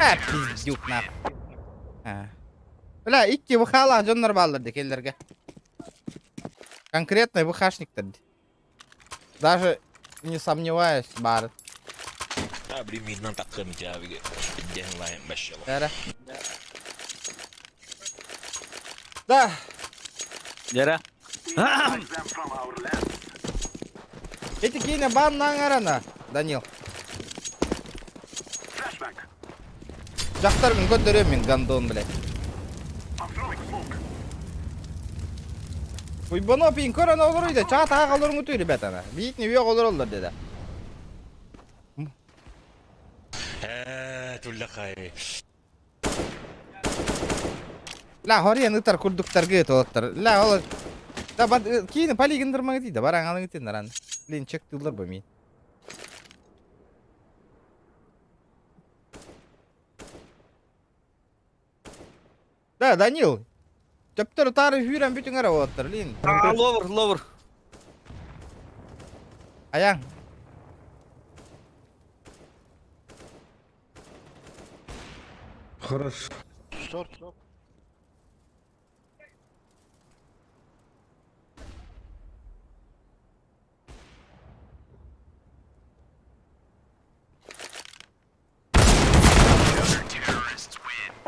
А, пиздюк нахуй. А. Бля, икки ВХ-лаах дьоннор бааллар дии келлерге. Конкретный ВХшниктер дии. Даже не сомневаюсь, баар. А, блин, миднан таккым ити Ден лайм башала. Бәрі. Да, Дьэрэ. эти киинэ баан арана, Данил. Дьахтаргын көрдөрүөм мин гандон, блядь. Уйбано пин көрөн олоруйда, чаат аах олоруҥутуй, ребята, ана. Биитни үйэ олороллор деді. Ээ, туллахай. Ла хориан ытар курдуктаргы толоттар. Ла ол Да бат киини полигиндырмаңы дейді, бараң алыңы тиннаран. Блин, чек тыллар бу мин. Да, Данил. Төптөр тары хүрен бүтүн ара оттар, блин. Ловр, ловр. Аяң. Хорошо.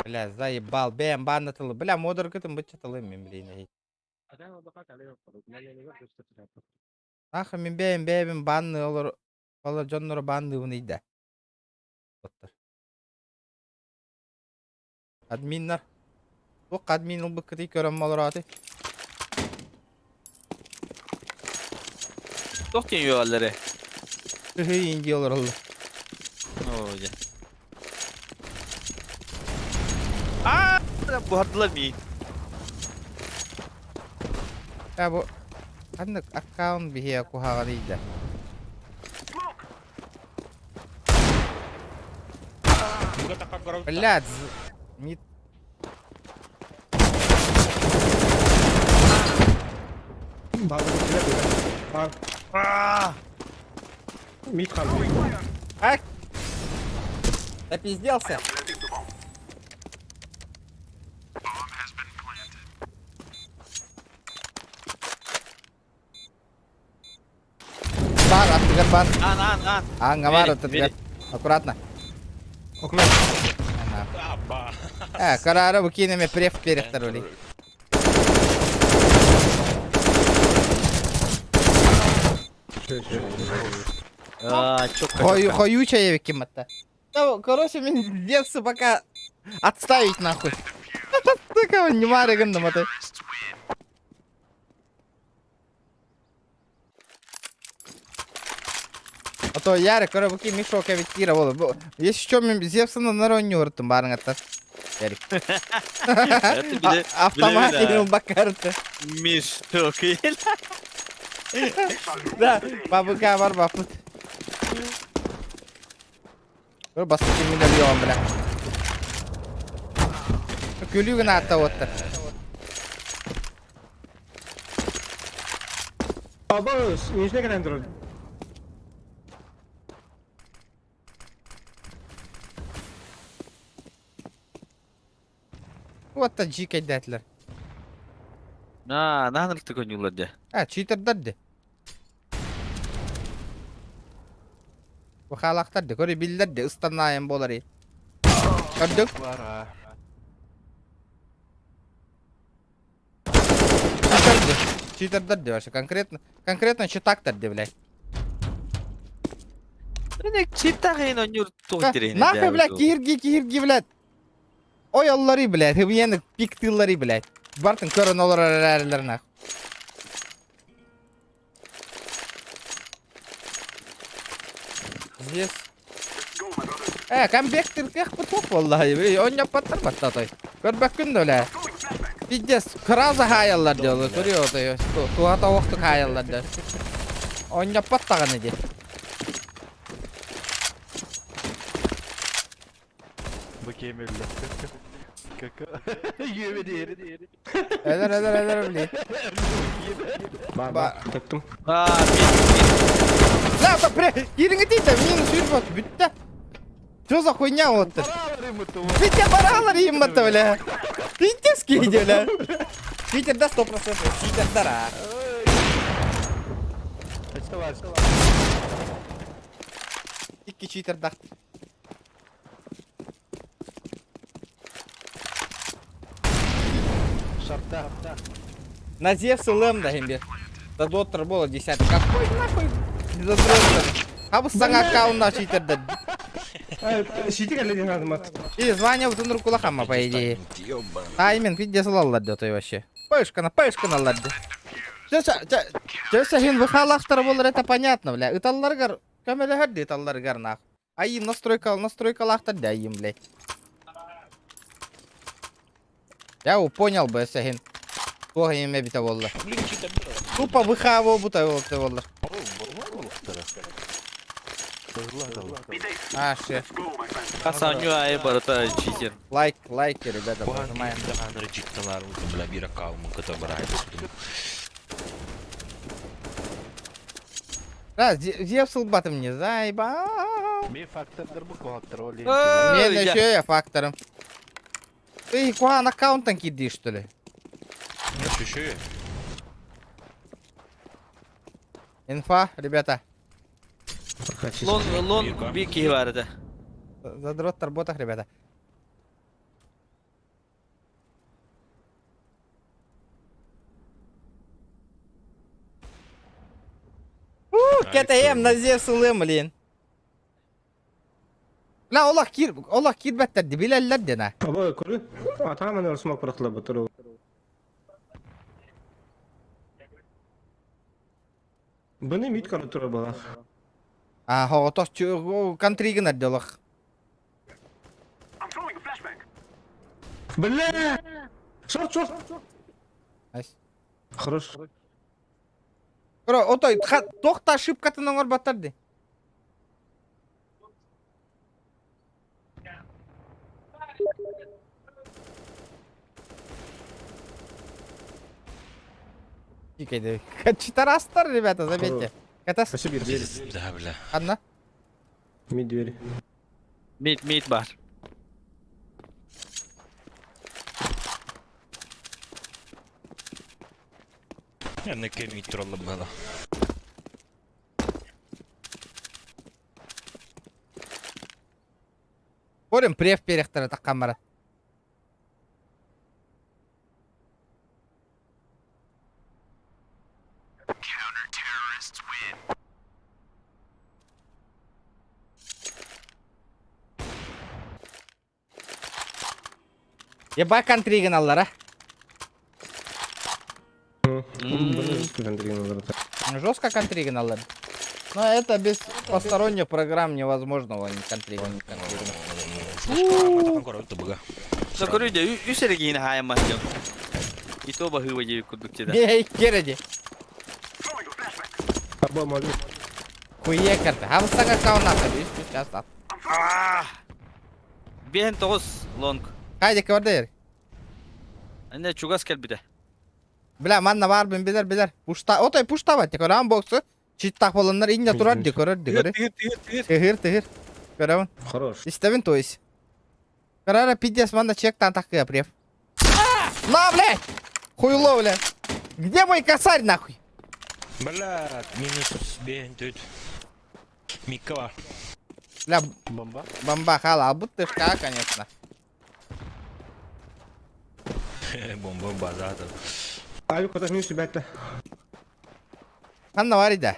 Бля, заебал. Бэм, банна тылы. Бля, модер кытым быча тылы мен блин. Аха мен бэм бэбим банны олор олор дьонноро банныыбын ыйда. Оттор. Админнар. Туох админ ылбыккытый көрөн олороoti. Туох диэн үөҕэллэрэ? Тыһый инди олороллор. Оо, дьэ. Аа, буһардылар миин. Я бу ханнык аккаунт биһиэ куһаҕан ыйда. Блядь, не Бар. Мид қалды. А? Допизделся. Бар, аттыгар бар. Аан, аан, аан. Ааҥҥа бар Бери, аттыгар. бери. Аккуратно. Окно. Ана. Э, карара бу киинеме преф перехтар оли. Аа, чокка, Хою, чокка. хоючая ким это. Ну, короче, мен детство пока отставить нахуй. Такого не марыгын это. А то Ярик, короче, мешок авитира бол. Если что, мен Зевсона нароню ыртым барың аттар. Ярик. Это биле- Автомат биле- или бакарты. Мешок. Да, бабыка бар бапыт. Бір басты мен өлüyorum бля. Күлүгүн атта оттар. Абыз, несіне кәлән тұрыр? Отта жикайдәтлер. На, на нырты көнюлар де. А, читердер де. Бухалақтар де, көрі биллер де, ыстанайын болар е. Көрдік? Читер де. Читердер де вообще, конкретно, конкретно читактар де, блядь. Міне чита қайын онюр туғын Нахуй, блядь, киһирги, киһирги, блядь. Ой, аллары, блядь, хыбыяны пиктыллары, блядь. Бартын көрін олар әрәрлер, нахуй. Здесь. Э, камбектер кэх бутук валлахи. Онньоппаттар баттатой. Көрбөккүн да, бля. Пиздец, сразу хаяллар дело. Көрүө отой. Туата оқтук хаяллар да. Онньоппаттаганы ди. Бу кемеллер. Үөмэ Элер, элер, элер, бли. Бар, бар. Таптым. Аа, мин, Ла, та пре, кириңи дейді, мені сүйір бот, бүтті. Что за хуйня вот? Питер баралар им бата, бля. Пиздец кейде, бля. Питер да 100%, Питер дара. Икки читер дах. Шарта. На Зевс ЛМ да хембе. Да доттер было десятый. Какой нахуй задрот? А бы саңа аккаунтна читер да. Сити кэллэ диэн хаатымат. И звание бутун рукулахамма, по идее. Тайминг виде сылаллар дётой вообще. Пышкана, пышкана ларды. Чэ, хин выхалахтар болар, это понятно, бля. Ыталларгар, көмөлөһөр ди ыталларгар нах. Айым настройка, настройкалаахтар да айым, блядь. Я понял бы, сәһин. Туох име бите болла. Тупо выхаво бута болла. А, ше. Хасаню ай барыта читер. Лайк, лайки, ребята, нажимаем. Бля, бира калмы, который Да, Зевс ылбатым не заебал. Ми фактордар бу куһаттар ол Мен еще я фактором. Ты куан аккаунтан киди, что ли? Еще Инфа, ребята. Лон, лон би киһи бар этэ. Задрот работах, ребята. КТМ на Зевс ылым, блин. Ла олох кир, олох кирбэттэр ди билэллэр дена. Абы көрү. Атаҕа маны смок бырахтылар бутуру. Быны мид көрө турар балах. А, хоҕотох контригын эрде олох. Бля! Шорт, шорт! Найс. Хорош. Бро, отой туох ошибкатын оҥорботтор ди. Читарастар, ребята, заметьте. Это Спасибо, двери. Да, бля. Одна. Мид двери. Мид, мид бар. Я не кемит тролла было. Көрем прев перехтара таккамара. Еба контригин аллара. Жестко контригин аллар. Но это без посторонних программ невозможно не контригин. Сокору де үс эргиин хаайма дьон. И то баһыыба диэбит курдук дeda. Эй, кереди. Аба молю. Хуе карта. Хамсага кауната. Сейчас так. Биэн тоҕус лонг. Хайди квартир. Инне чугас кэлбитэ. Бля, манна бар бин билер билер. Пушта, отой пушта бат. Көрөн боксы. Читтах болоннар инне турар ди көрөр ди көрөр. Тыгыр тыгыр. Көрөбүн. Хорош. Истебин то есть. Көрөр пиздец манна чек тан такы прев. На, блядь! Хуйло, блядь. Где мой косарь, нахуй? Бля, минус бен тут. Микова. Бля, Бомба. бомба хала, бутышка, конечно. Бомба базата. Аю ката минус ребята. Ханна бар иде.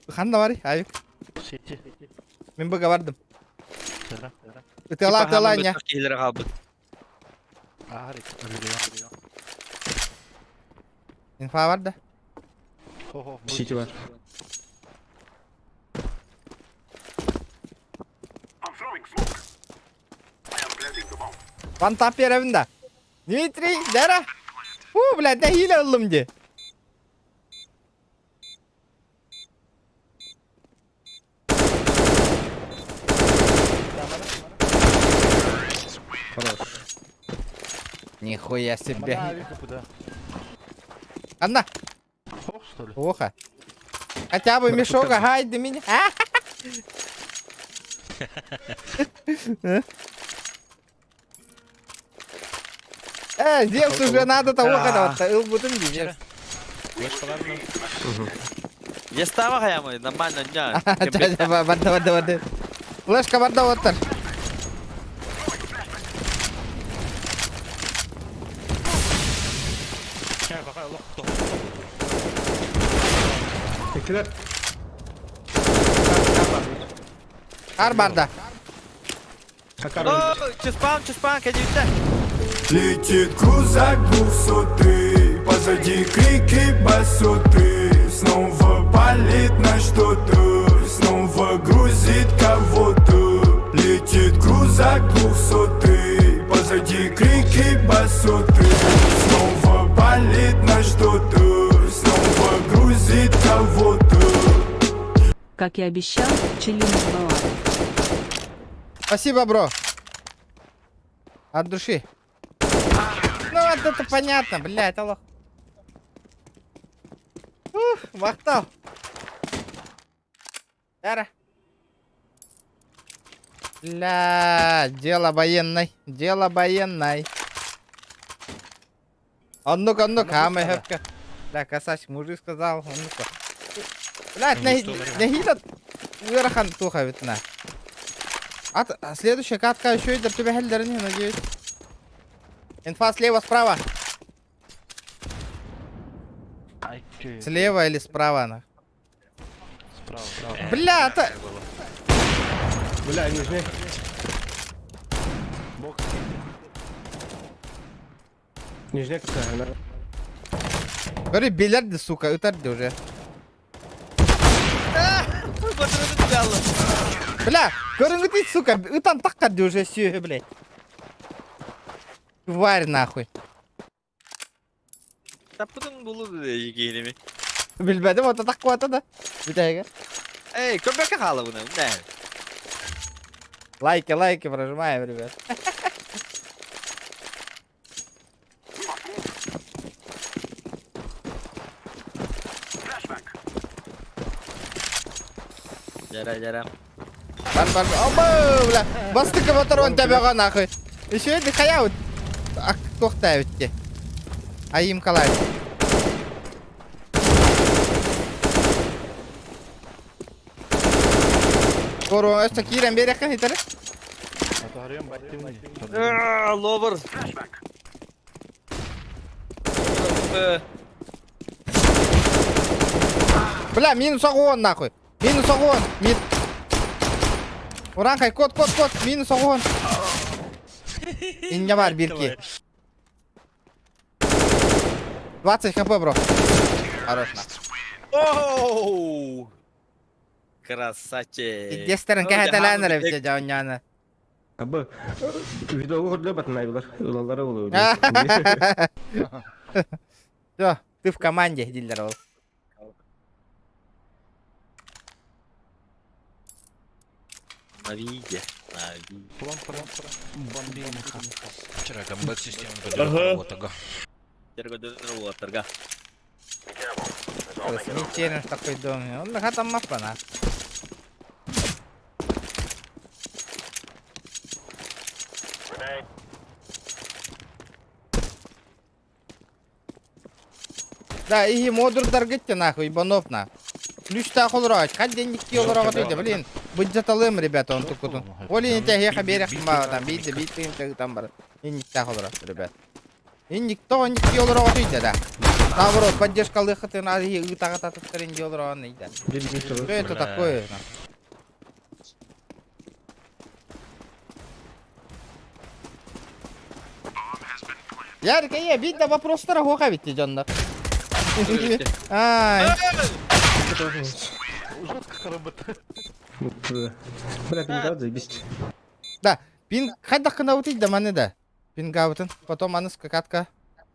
Ханна бар, аю. Сити. Мен быга бардым. Сера. Ытыла, ытыла, не. Киһилere хаалбыт. Аарик. Инфа бар да. Хо-хо. Сити бар. Ван тап беребин да. Дмитрий, дара. Фу, блядь, да хиле ыллым ди. Хорош. Нихуя себе. Анна. Хох, что ли? Плохо. Хотя бы мешок, ага, до меня. Зевс уже надо того, когда ылбутын ди, Зевс. Ястава хаямы, нормально дня. Барда, барда, барда. Флешка барда оттар. Икилер. Хар барда. Чуспан, чуспан, кэлиитэ. Летит крузак двухсотый, позади крики басоты. Снова палит на что-то, снова грузит кого-то. Летит крузак двухсотый, позади крики басоты. Снова палит на что-то, снова грузит кого-то. Как и обещал, челлендж была. Спасибо, бро. От души. Ну, вот это понятно, блядь, алло. Ух, махтал. Эра. Бля, дело военной, дело военной. Оннук, оннук, аамай хөпкө. Бля, красавчик, мужик сказал, оннук. Блядь, нэһиилэ ыарахан туох эбит на. Ат, следующая катка еще идет, тебя хеллерин, надеюсь. Инфа слева, справа. Слева или справа она? Справа, справа. Бля, это... Бля, нижний. Бокс. Нижняя какая, она. Говори, бильярды, сука, ытарды уже. Бля, көрүҥҥүтүй, сука, ытан таххарды уже сүөһү, блядь. Тварь нахуй. Таппытын булу киһиними. Билбэтим, ото таккуата да. Бүтэһигэ. Эй, көмөккө хаалабына, нэ. Лайки, лайки прожимаем, ребят. Жара, жара. Бар, бар, оба, бля. Бастыкы моторон төбөҕө нахуй. Еще эди хайа туохтаабит те. Айым калай. Кору, өстө киирэн биэрэххин итэри. Ловер. Бля, минус огонь нахуй. Минус огонь. Мин... Уранхай, кот, кот, кот. Минус огонь. Иння бар, бирки. 20 хп, бро. Хорош, нахуй. Оу! Красавчик. Дестерин кэхэтэлээн эрэ битэ дьонньоно. Абы видео көрдө батынайбылар. Улалары болу. Все, ты в команде, дилер ол. На виде. На виде. Вчера комбат система подработала. Оттарга. Челлендж такой дом. Он на там мапа на. Да, и модур даргытте нахуй, ебанов на. Ключ та холроч, хат денег кило рогатыйда, блин. Быть заталым, ребята, он тут. Оли не тех еха берег там, бейте, бейте, там бар. И не та холроч, ребят. И никто не кило рогатыйда, да. Наоборот, поддержка лыхаты на и тагата татарын кило да. Что это такое? Ярик, я видно вопростара хоха ведь дьоннор. Ай, Бля, пингат заебись. да, пинг хайдах кына да маны да. Пингабытын, потом аны скакатка.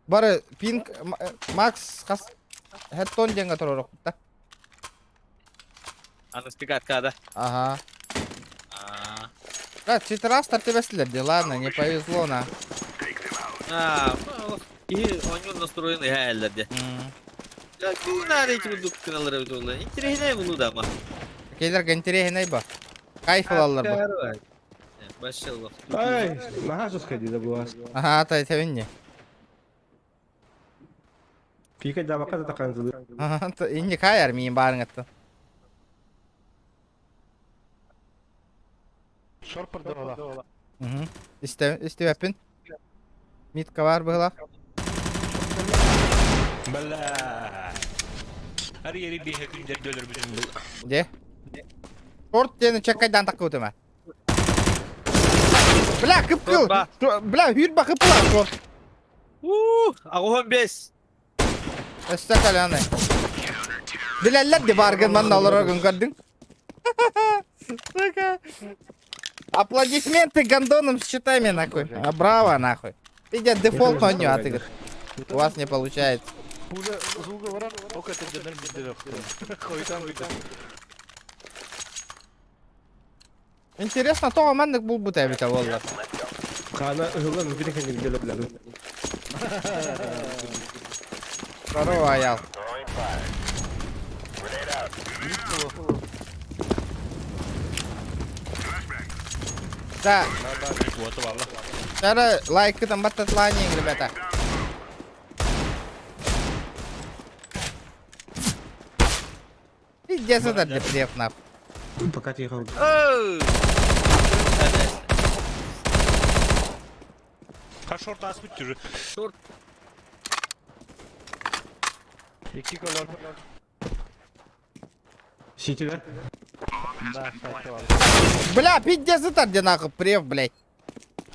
Бары пинг Макс хас хеттон деньга туророк да. Аны спикатка, да? Ага. Да, читрас тартыбеслер, ладно, не повезло на. А, и он настроен эллерде. Күнәр ити будук кыналар бит улы. Интересный булу да ма. Кейлер интересный ба. Кайф алалар ба. Башыл. Ай, наха сходи да була. Ага, та это Пика да бака да такан Ага, инни каяр миин баарыңатты. Шорпор давала. Исте, истебеппин. Митка бар быһыла. Бля. Ари ери биһе күндер дөлөр бүтүн бул. Де? Шорт диэни чеккайдаан таккыбытым ээ. Бля, кып-кыл! Бля, хүрба кыпла шорт. Уу, аҕуһун бес. Өссө каляны. Билэллэр ди баргын манна олороргун көрдүҥ. Сука. Аплодисменты гондоном с щитами нахуй. А, браво нахуй. Иди дефолт оонньуу атыгыт. У вас не получается. Пуля звуга баран, ок это дьоннор билдер Хойутан билдер. Интересно, тоҕо маннык булбут эбитэ буоллар. Хана ыһыллан бүтүн кэннигин деле билэбин. Здорово, Аял. Да. Сара лайкы там баттатланиң, ребята. Пиздец это для преф нахуй. Пока тихо. Ха шорт аспыт уже. Шорт. Икки колор. Ситилер. Да, сайтовал. Бля, пиздец это где нахуй преф, блядь.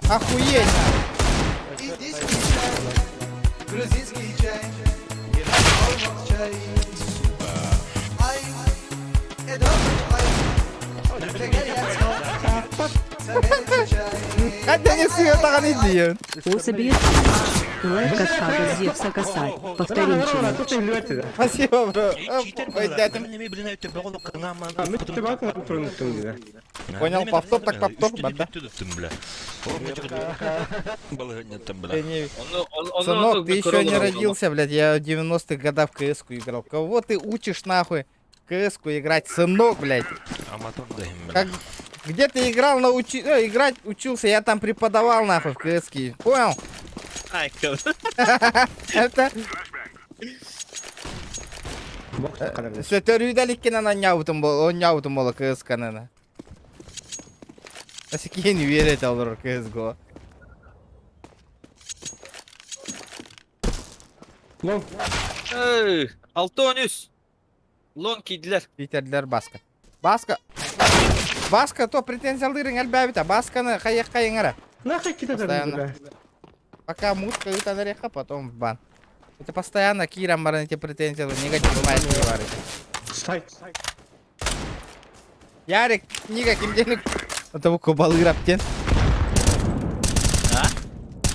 Охуеть. Грузинский чай, чай. Ай, Хотя не сыгытаган иди. Оса бир Лайк каскада Зевса косарь. Повторим челлендж. Спасибо, бро. Ой, дядя. Понял, повтор так повтор, банда. Сынок, ты еще не родился, блядь, я в 90-х годах в КС-ку играл. Кого ты учишь, нахуй, в КС-ку играть, сынок, блядь? Как... Где ты играл, научи... играть учился, я там преподавал, нахуй, в КС-ке. Понял? Это... Сөтөрүүдэликкинэн онньообутум онньообутум буола КС-канана. Асикиэн үөрэ олорор КС-го. Лонг. Алты он үс. Лонг киирдилэр. Питерлер Баска. Баска. Баска то претензиялыырыҥ элбээбитэ. Басканы хайыахха иҥэрэ. Нахуй кита Постоянно. Пока мутка ыытан эриэххэ, потом в бан. Это постоянно киирэн баран эти претензиялы негативнай бар. Стай. Ярик, книга ким диэн Это бу Кубалыырап диэн. А?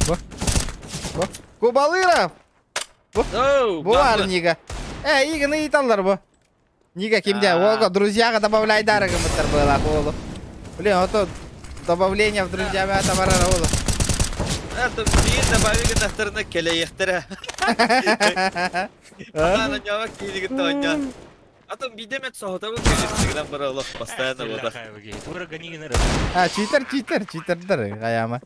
Бу. Бу. Кубалыырап! Бу бар Нига. Э, иганы ыйталлар бу. Нига кимде? Ого, друзьяга добавляйдары гымыттар была олу. Блин, вот то добавление в друзья это барара олу. Это биир добавить гынахтарына кэлэйэхтэрэ. Ана ньома кииригит тоонньо. А то бидемет соһотабын кэлистигинэн бара олох постоянно бода. А, читер, читер, читердер хаяма.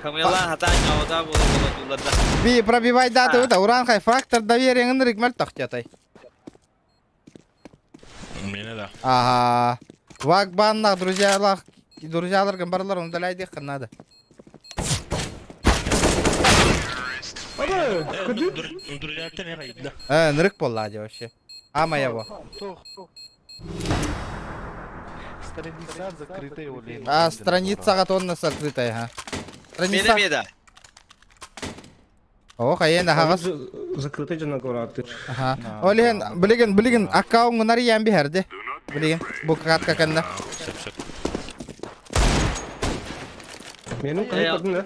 Хамыялаан хатаан ньоҕотаа буола буола дууларда. Би пробивай даты это уранхай фактор доверия ынырык мөлтөх тетай. Мені да. Ага. Вак баннах друзьялар друзьяларгын барлар удаляйдых надо. Друзья, Э, нырык болла вообще. А моего. Страница закрытая олень. А страница тонна закрытая, ага. Страница. Мені да. О, хайен аһаҕас. Закрытый дьон говорят. Аха. Ол иһин билигин билигин аккаунҥун арыйан биһэрди. Билигин бу катка кэннэ. Сөп сөп. Менің қалай көрдің да?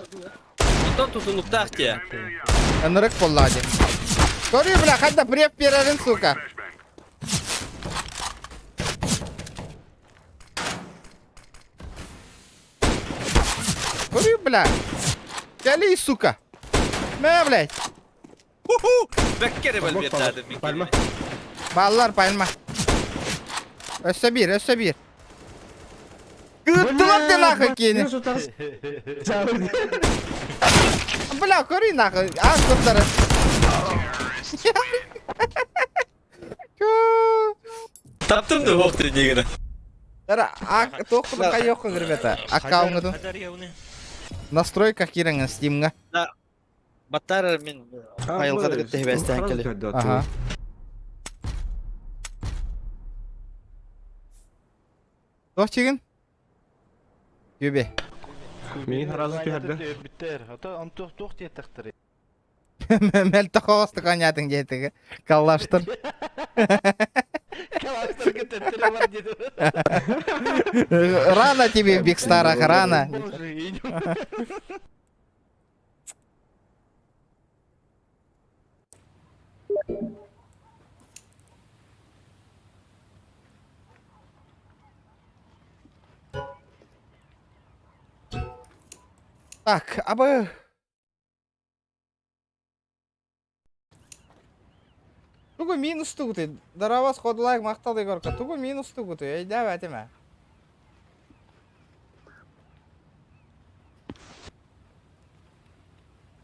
Онтон тутулуктаах дии. Ынырык буолла дии. Көрү бля, ханна преп берерин, сука. Көрү, бля. Кэли, сука. Мэ, блядь. Ху-ху! Бэккере бэл биэрдээдим. Пальма. Баллар пальма. Өссө биир, өссө биир. Кыттылар де нахуй кини. Бля, көрүй нахуй. А, курдары. Таптым да бок дегені. Тара, а, тоққы қайоққы, ребята. Аккаунтын. Настройка кирэҥ Steam'га. Баттар мен айылғада кітті хебәстән келі. Ага. Туох чигин? Күбе. Миин сразу түһэрдэ. Бүттэр. Ото он туох туох диэтэхтэрий? Мөлтөх оҕостук оонньоотуҥ диэтиги. Каллаштыр. Калаштырга төттөрү бар диэтим. Рано тебе в Биг Старах, рано. Боже, Так, абы Тугу минус тугуты? Дарабас ходулайк мактал Егорка. Тугу минус тугуты? Өйдөөбөтүм ээ.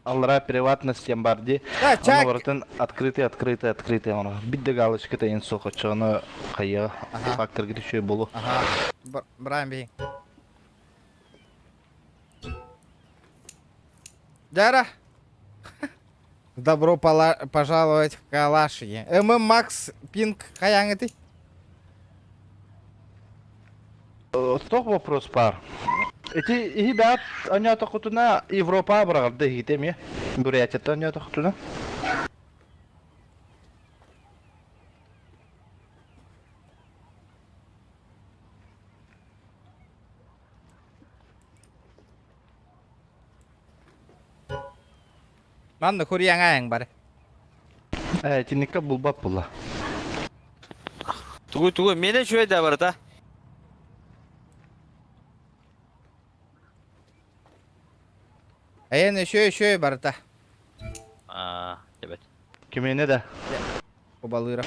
Аллара приватность диэн бар дии. Да, чак. Ону барытын открытый, открытый, открытый ону. Бидде галочката ен суох оччоҕуна хайыа факторга түшүө болу. Ага. Брайан бей. Дяра. Добро пожаловать в Калаши. ММ Макс Пинг хайаҥ этэй? Туох вопрос баар? Ити иһи бэт онньоотоххутуна Европа быраҕарда иһитэ эмиэ. Бурятияттан онньоотоххутуна. Манна курьяҥаайыҥ бары. Ээ, итинниккэ булбат буолла. Тугу тугу миэнэ үчүгэй да барыта. Эйэн өшөө өшөө барыта. Аа, эбэт. Кимиэнэ да. Кубалыыра.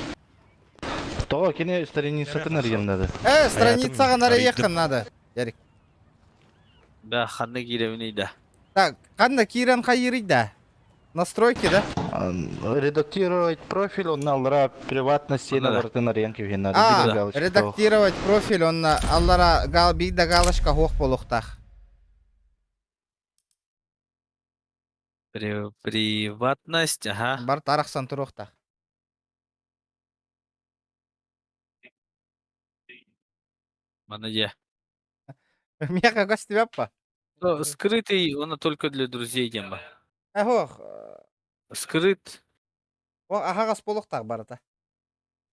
Тоҕо кини страницатын арыйан надо. Э, страницаҕын арыйыаххын надо. Ярик. Да, ханна киирэбиний да. Так, ханна киирэн хайыырый да? Настройки, да? Редактировать профиль, он аллара приватность сена барытын арыйан кэбиһин надо. А, редактировать профиль, он аллара гал биир да галочка хуох буолуохтаах. Приватность, ага. Бар тарахсан туруохтаах. Мана дьэ. Миэхэ көстүбэппа. Скрытый, он только для друзей диэн ба. Ох, Скрыт. О, аһаҕас буолуохтаах барыта.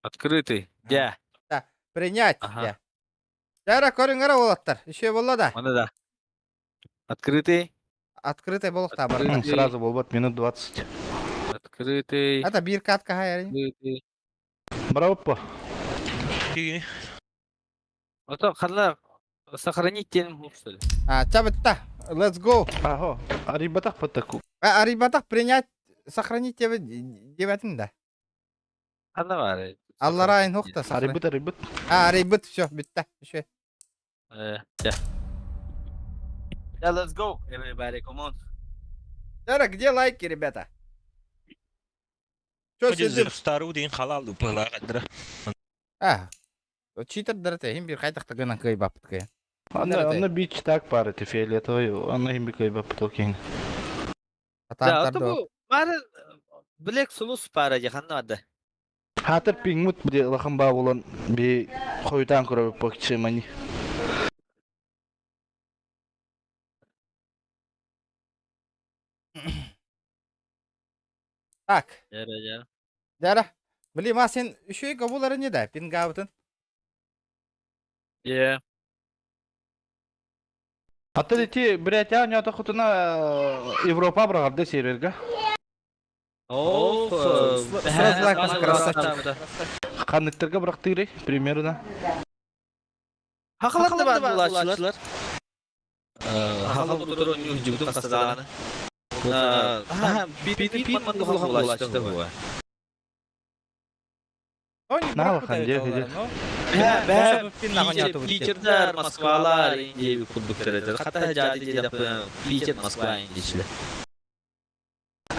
Открытый. Дьэ. Да, принять. Ага. Дьэ. Дьэ, көрүҥ эрэ уолаттар. Еще буолла да. Маны да. Открытый. Открытый буолуохтаах барыта. Сразу буолбат минут 20. Открытый. Это биир катка хайарин. Открытый. Браво. Ото ханна сохранить диэн что ли? А, чабытта. Let's go. Аһо, арыйбатах баттаку. А, арыйбатах принять, сохранить диэбэтин да. Ханна баар? Алларайын хохта сохранить. Арыйбыт, арыйбыт. А, арыйбыт, все, бүтта. Еще. Yeah. Yeah, let's go, everybody, come on. Тара, где лайки, ребята? Че сидим? Стару дин халал упылаадра. А, читердер иһин биир хайдах гынан кыайбаппыт кыайан. Анна, анна бич так пары ты фиолетовый, анна им кыайбаппыт окей. Да, это бу бары Black Сулус пара дии ханна барда. Хатыр пингмут бу улахан баа буолан би хойутаан көрөбүт мани. Так. Дьэ, дьэ. Дьэ, Били ма сен үчүгэй кобулары не да пингаабытын. Yeah. Аттан ити Бурятия ньоото хотуна Европа быраҕарда серверга. О, Сразу лайк красавчик. Ханныктарга бырахтыырый примерно. Хахалар да бар булааччылар. Хахал тутар онньуу дьыбытын хастаҕаны. Пин маннык улахан булааччылар буо. Наалахан дьэ дьэ. Питердар, Москвалар, Индия курдуктар. Хата жаады диэдэхпин Питер, Москва, Индия.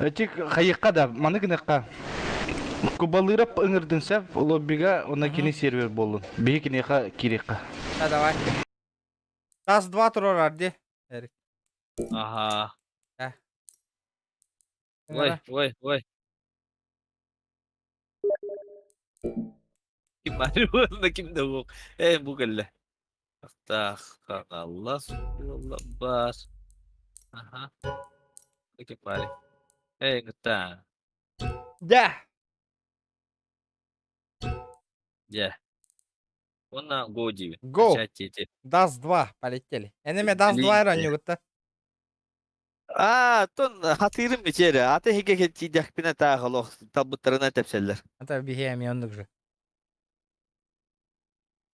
Эти хайыкка да маны гыныкка Кубалыырап ыҥырдын сөп лоббига онно кини сервер буоллун. Биһи киниэхэ киириэххэ. Да, давай. Тас 2 турар ди. Эрик. Ага. Ой, ой, ой. Ким бар? Ким да бу? Э, бу кэллэ. Ахтаах Хаҥалас буолла баар. Аха. Экипали. Эй, гыта. Да. Дьэ. Уонна го диибин. Го. Качать дети. Даст 2 полетели. Энеме Даст 2 оонньуугутта. Аа, тон хатыырым бичээрэ. Аты иһигэ кэлтиидэхпинэ таах олох талбыттарынан тэпсэллэр. Это биһи эмиэ оннук же.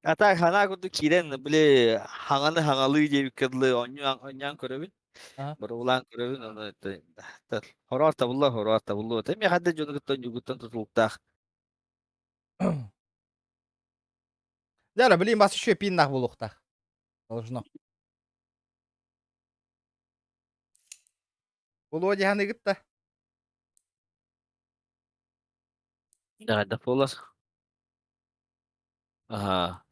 А так ханаа курдук киирэн били хаҥаны хаҥалыы диэбиккэ дылы оонньуу оонньоон көрөбүн. Аа. Боруобулаан көрөбүн ону хороор табыллар хороор табыллыбат. Эмиэ ханна дьону кытта оонньуугуттан тутулуктаах. Дьэ, блин, бас еще пиннах буолуохтаах. Должно. Булуо дьаһаныгыт да. Да, буолар. Аха.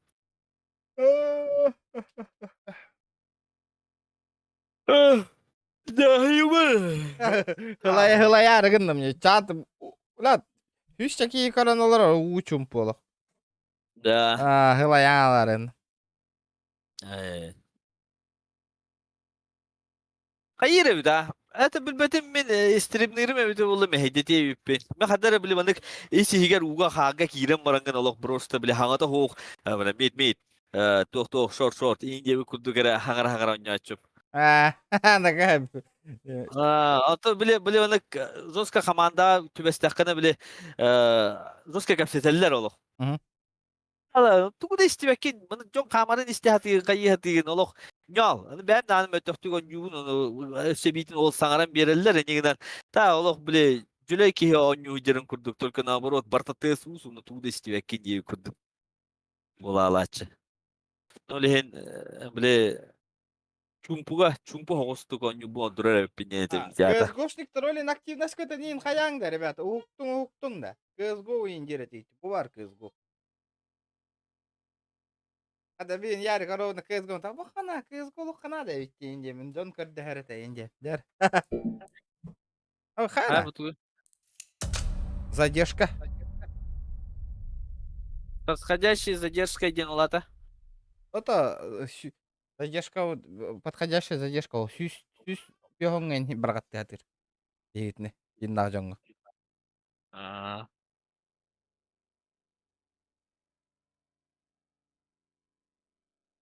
Хылайа хылайаары гынным не чат Улат үс чаки көрөн олорор уу чумпу олох. Да. Аа хылайааларын. Э. Хайыр эбит а. Это билбэтим мин стримнирим эбитэ буолла мэһэйдэтиэ эбиппин. Мен ханна эрэ били маннык ис иһигэр ууга хааҥҥа киирэн бараҥҥын олох просто били хаҥата суох мит мит туох туох шорт шорт иин диэбит курдук эрэ хаҥара хаҥара оонньооччум. Аа такая Ото били били маннык жестко команда түбэстэххинэ били жестко кэпсэтэллэр олох. Тугу да истибэккин, маны дьон хаамарын истэ сатыыр, хайыы сатыырын олох ньоол. Аны бэйэм даҕаны мөлтөхтүк оонньуубун, ону өссө эбиитин ол саҥаран биэрэллэр, иннигинэн та олох били дьүлэй киһи оонньуу сылдьарын курдук, только наоборот, барыта тыас уус, уонна тугу да истибэккин диэбит курдук буолаалааччы. Ол иһин били чуумпуга, чуумпу соҕустук оонньуубун ордорор эбиппин диэн этэбин театр. КСГОшниктар олин активность көтөнин хайаң да, ребята, уһуктуҥ уһуктуҥ да. КСГО индир этийти, бу бар КСГО. Хата бин Ярик ровно КСГО та бахана КСГО лухана да эбит диэн дьон көрдөһөр этэ диэн. Дэр. А, Хайра. бу Задержка. Подходящая задержка диэн улата. Это задержка подходящая задержка ол сүүс сүүс пиоҥҥа барҕаттыатыр. Диэбитинэ диннаах дьоҥҥо. Аа.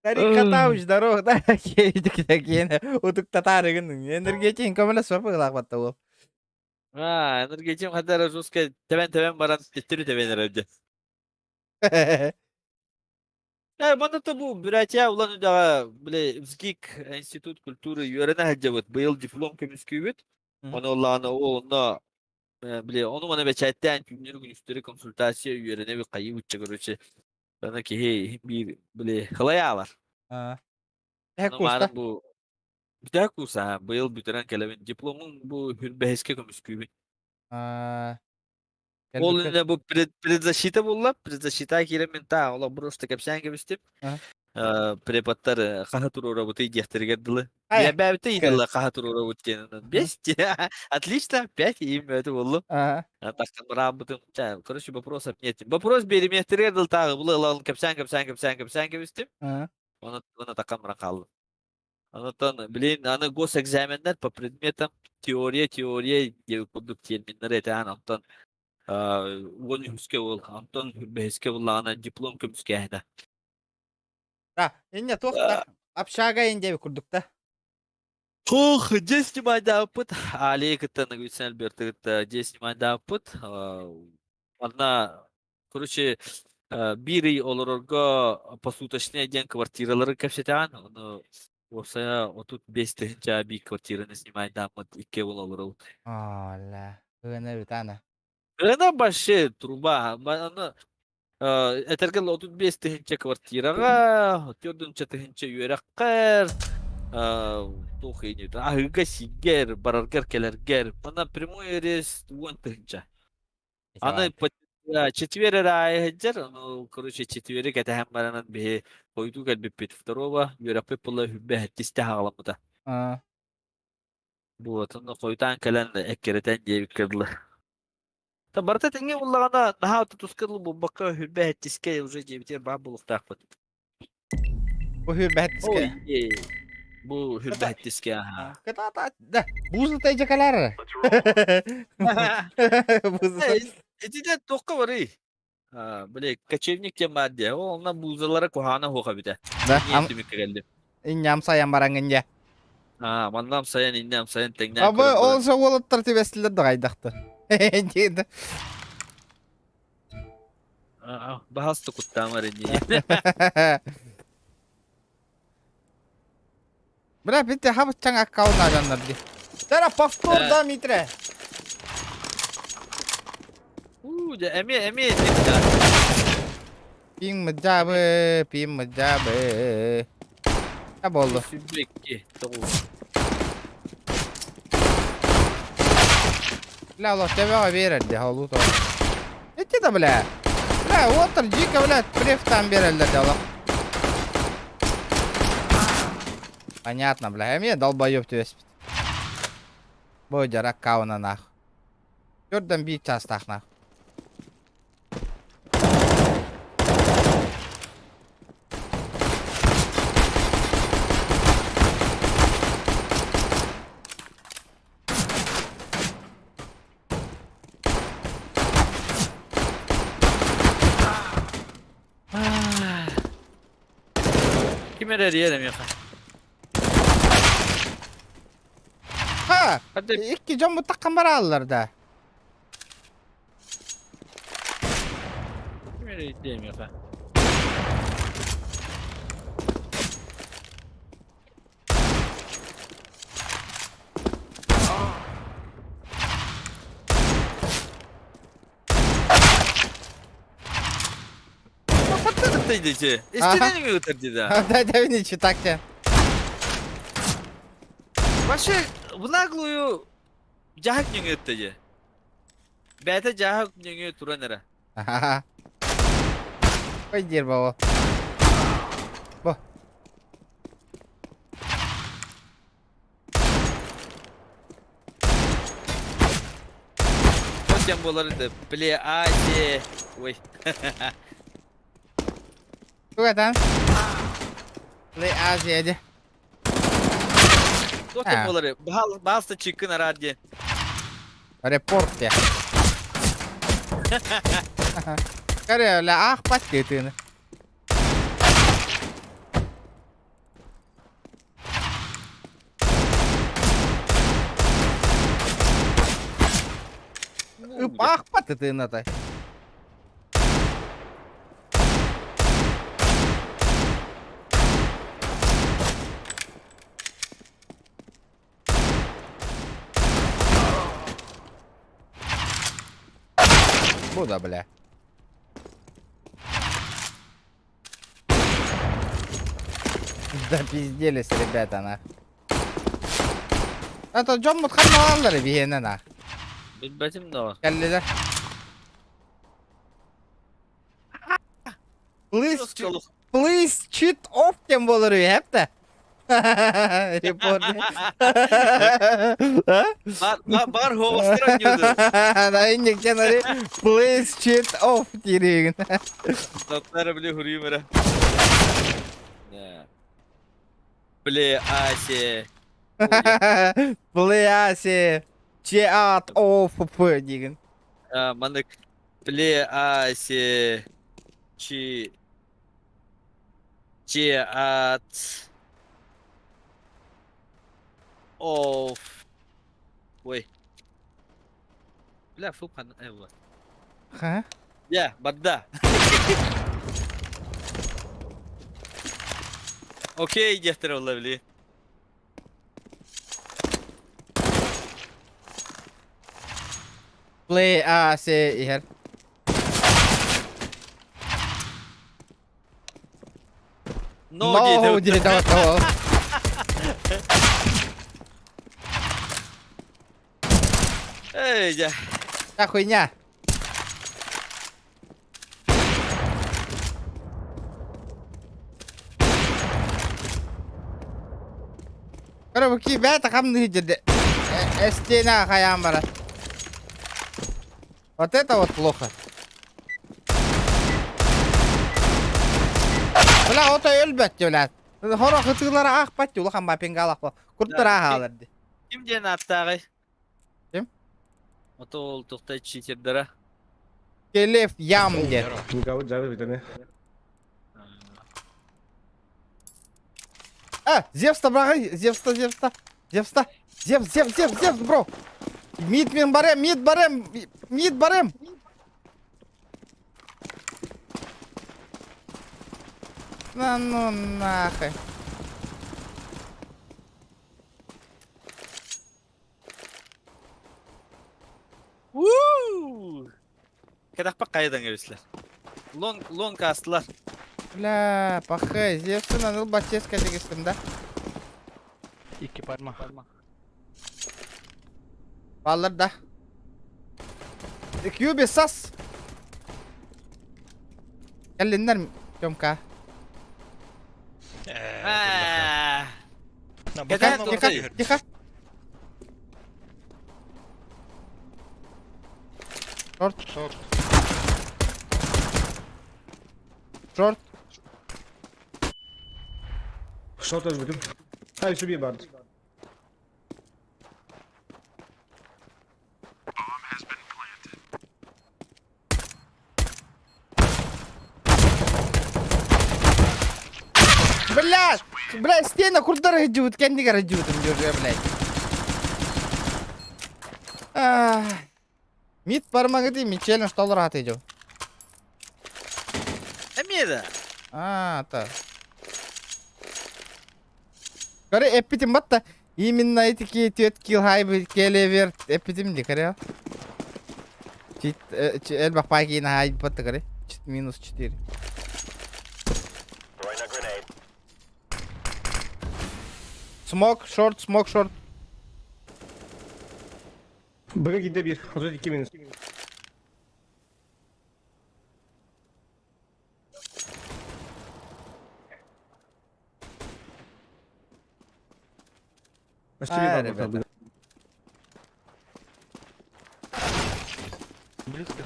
Старик Хатауч, здорово, да, киэн утуктатаарыгын энергетикин көмөлөс быһыылаах батта уол. Аа, энергетим хадара жестко тэбэн-тэбэн баран төттөрү тэбэн эрэр дьэ. Э, манна то бу Бурятия Улан Үдэҕэ били ВСГИК институт культуры үөрэнэ сылдьабыт. Быйыл диплом көмүскүүбүт. Ону оллаҕына ол онно били ону маны бэчээттээн түүннэри күнүстэри консультация үөрэнэбит хайыы короче аны киһи биир били халайаалар. Аа. Ону маарын бу бүтэ курса быйыл бүтэрэн кэлэбин дипломун бу хүрбэһискэ көмүскүүбүн. Аа. Ол иннинэ бу предзащита буолла. Предзащита киирэн мин таа олох просто кэпсээн кэбистим. Преподтар хаһа туруорабытый диэхтэригэр дылы. Бэбэбитэ ыйыталлар хаһа туруорабыт диэн. Бес Отлично, пять им это боллу. Тахсан бараабытым. Короче, вопросов нет. Вопрос биэримиэхтэригэр дылы тааҕы булы ылан кэпсээн кэпсээн кэпсээн кэпсээн кэбистим. Оны оны такан баран хааллым. Онтон, блин, аны госэкзаменнар по предметам теория, теория диэбит курдук терминнэри этээн, онтон уон үһүскэ уол, онтон бэһискэ буллаҕына диплом көмүскээһинэ. Да, инне туох да общага ин диэбит курдук да. Ох, дьэ снимайдааппыт. Алия кытта Ноговицын Альберты кытта дьэ снимайдааппыт. Манна Короче, биир ый олорорго посуточная диэн квартиралары кэпсэтэҕин, ону уопсайа 35 тыһыынча биир квартираны снимайдааммыт икки уол олоробут. Ола, ына битана. Ына вообще труба. Аны этэргэ 35 тыһыынча квартираҕа, 4 тыһыынча үөрэххэр, туох аһыыга сиигэр, бараргар кэлэргэр. Манна прямой рейс 10 тыһыынча. Аны четверг эрэ аайы сылдьар, ону короче четверги кэтэһэн баранан биһи хойутуу кэлбиппит. Второго үөрэхпит була хүрбэ сэттистэ хаҕаламмыта. Вот, онно хойутаан кэлэн эккирэтэн диэбиккэ дылы. Та барыта тэҥҥэ буллаҕына наһаа тутуска дылы буолбакка хүрбэ сэттискэ уже дьиэбитигэр баар буолуохтаахпыт. Бу хүрбэһэттискэ. Ой, бу хүрбэһэттискэ аха. Кытаата да бузы тайжакалар. Бузы. Итинэ туохха барый? Били кочевник диэн баар дии. Ол онно бузалара куһаана суох эбитэ. Да, Инньэ түмүккэ кэллим. Инням сайан бараҥын дьэ. Аа, манна амсайан, иннэ амсайан тэҥнээн Абы көрөн ол баран. со уолаттар тибэстилэр да хайдахтар. Диэн. Аа, баһаста куттаамар инньэ. Бля, бите хабыччаҥ аккаунт аганнар ди. Тара повтор да Митре. Уу, дьэ, эмиэ, эмиэ инник да. Пиң мыдьабы, пиң мыдьабы. Та болду. 22, 9. Бля, олох төбөҕө биэрэр дии, холуу тоҕо. Ити да бля. Бля, уоттар дьиикэ бля, префтан биэрэллэр дии олох. Понятно, бля, эмиэ долбоеб түбэспит. Бу дьара аккаунан нах. Төрдөн биир чаастаах нах. Ким эрэ эрийэр эмиэхэ. Ха! Хадды Икки дьон муттаххан барааллар да. ким эрэ эрийдэ эмиэхэ. Истинени ытыр да. Да, да, не читак-те. Вообще, в наглую дьаһак нөҥүө ытта дьэ. Бэйэтэ дьаһак нөҥүө туран эрэ. Ой, диир боо. Бо. Вот тем буолар да. Бля, ай, Ой. Тугатан? Play Asia дии. Туох тем буолары? Баалста чыккын араар диэн. Репорт дии. Көрө, ла аахпат тыытыыны. Ыпаахпат ытыынатай. Бу да бля. Да пизделись, ребята, на. Это дьоммут ханналаллар биһиэнэ на. Билбэтим да. Кэллилэр. Please, please cheat off диэн буолар үһү эптэ. Репорт. Бар хоостар анньыды. Да инник ари please cheat off дииригин. Таптара били хуруйум эрэ. Бли Асе. Бли Асе. Чат off диигин. Маннык Бли Асе. Чи Чат off. Ой. Бля, фу, вот. Ха? Я, барда. Окей, диэхтэрэ буолла били. Play A C иһэр. No, No диэтэ. диэтэ ол. Эй, дьэ. Да хуйня. Короче, бэйэтэ хамныы дьэ эстиэнэ хайаан барар. Вот это вот плохо. Бля, ото өлбөт бля. Хоро хытыылара аахпат улахан бапингаалах курдара ааһалар ди. Ким диэн ааттааҕый? Ким? Ото ол тухтай читердара. Келев Ям диэн. Пингабыт жабы бүтәне. А, Зевста браҕай, Зевста, Зевста, Зевста, Зевс, Зевс, Зевс, Зевс, бро. Мид мен барем, мид барем, мид барем. На ну нахуй. Уу! Кэтэхпэ хайдан кэбислэр. Лон лон кастылар. Бля, пахай, Зевсын аныл баческа дегестим да. Икки парма. Баллар да. Кьюби сас. Кэллиннэр Тёмка. Тихо, тихо. Шорт. Шорт. Шорт. Шорт өлбүтүм. Ай, үсү баар. Блядь! Блядь, стена курдара идиот, кэннигэр идиотым уже, блядь. Мид бармагы дии, мид челлендж толору идет. Эмиэ да. А, та. Көрө эппитим батта. Именно эти түөт килл хайбы келевер эппитим ди көрө. Чит элбэх пакина хай батта көрө. Чит минус 4. Smoke short, smoke short. Быга киирдэ биир, 32 минус. А, ребята. Близко.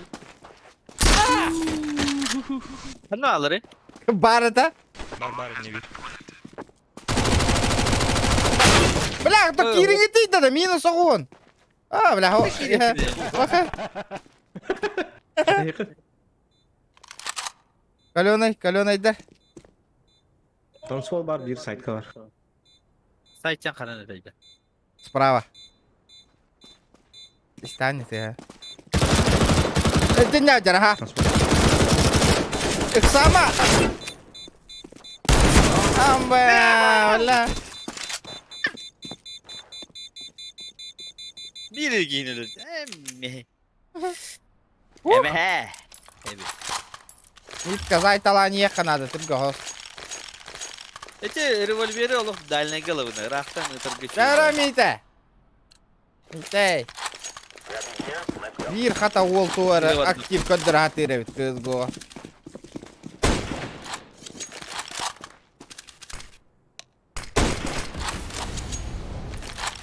Ханна алары? Барыта. Бар не вид. Бля, кто кириҥи тиийдэ да минус оҕуон. А, бля, Баха. Каленый, каленайдар. Танцпол бар, биир сайтка бар. Сайтчан ханан этейде. Справа. Истани ты, а. Это не ага. Танцпол. Сама. Амба, бля. Биир эргиин Эмме. Эмме. Эби. Не сказать таланьеха надо, ты гос. Эти револьверы олох дальней головы, рахтан ытыргы. Чара Митя. Митей. Биир хата уол туара актив көрдөр эбит кыз го.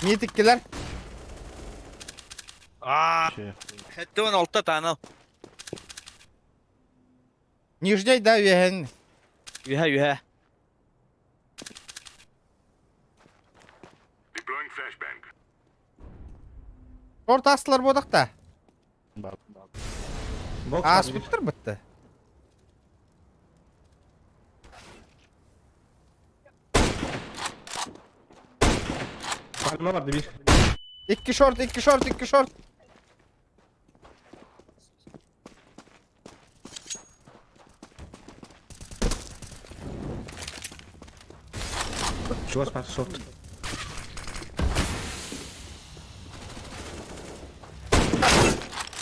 Митиккилер. Аа, Хэттэн олта таанал. Нижней да үһэн. Үһэ үһэ. Шорт астылар бодақта. Бар. Бокс бар Ас биир. буттар бытты. Пальма бар биир. Икки шорт, икки шорт, икки шорт. Чугас бар, шорт.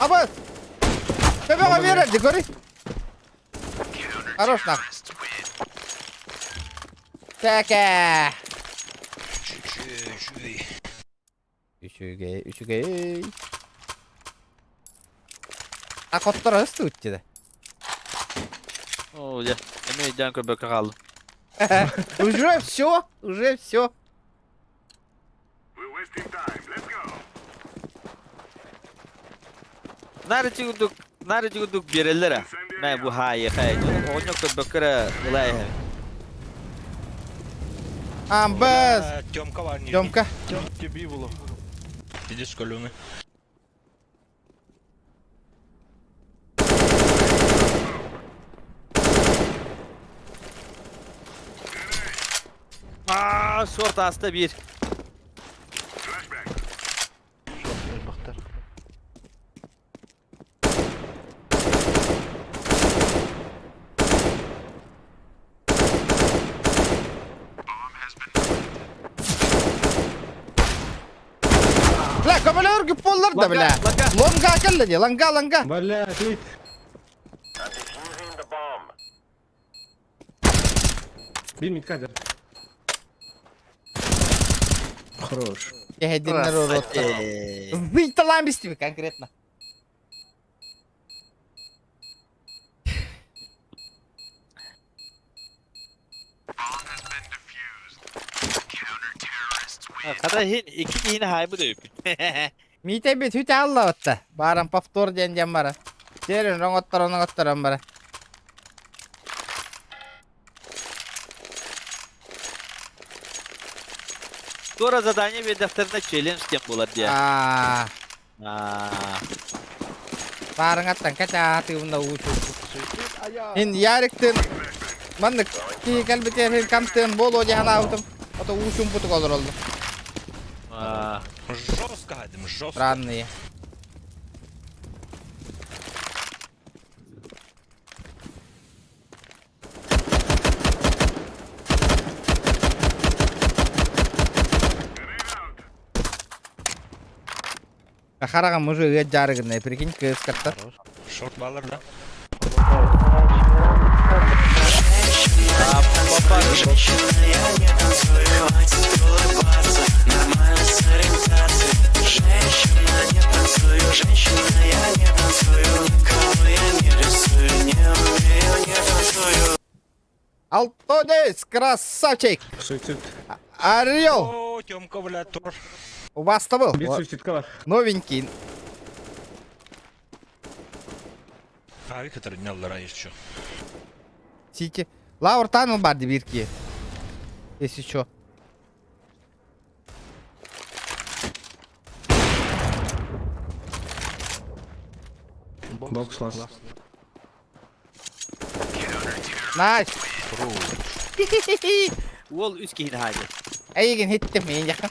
Абат! Төбөҕө биэрэр, көрүй. Хорош нах. Тэкэ. Үчүгэй, Үчүгэй, үчүгэй. А коттор ысты үтчеде. Оо, дьэ. Эмиэ өйдөөн көрбөккө хааллым. Уже все, уже все. Наар ити курдук, наар ити курдук биэрэллэр ээ. Мэ бу хаайы хаайы. Оҕонньор көрбөккө эрэ ылаа иһэбин. Амбас! Тёмка бар Тёмка. Тебе было. Иди с колюны. Аа, шорт аста бир. Элбэхтэр. Бля, көмөлөр күп боллар да, бля. Лонга кэллэ дии, ланга, ланга. Бля, ты... Бир миткадер. Хорош. Кэһэдиннэр уруоттар. Зыйталаан бистибит конкретно. Хата иһин икки киһини хаайбыт өйүппүт. Миитэйбит хүтэ аллабытта. Бааран повтор диэн диэн бара. Терин оҥотторон оҥотторон бара. Скоро задание биэрдэхтэринэ челлендж диэн буолар диэ. Аа, Аа. Баарыҥаттан кэтээтыыбын да уу чууппут. Ин Яриктын маннык киһи кэлбитигэр камтыан буолуо дии санаабытым. Ото уу чуумпутук олороллор. Аа. Жестко гадим, жестко. Странные. Хараҕа мужу ыат дьаарыгынай, прикинь, кыыс катта. Шорт балар да. Алтонес, красавчик! Суицид. Орел! О, Тёмка, бля, тур. У вас-то был? Бир суицидка бар. Новенький. А, их это не еще. Сити. Лаур Танул бар бирки. Если чё. Бокс лас. Найс. Уол үс киһини хаайбыт. Эйигин хиттим миин якын.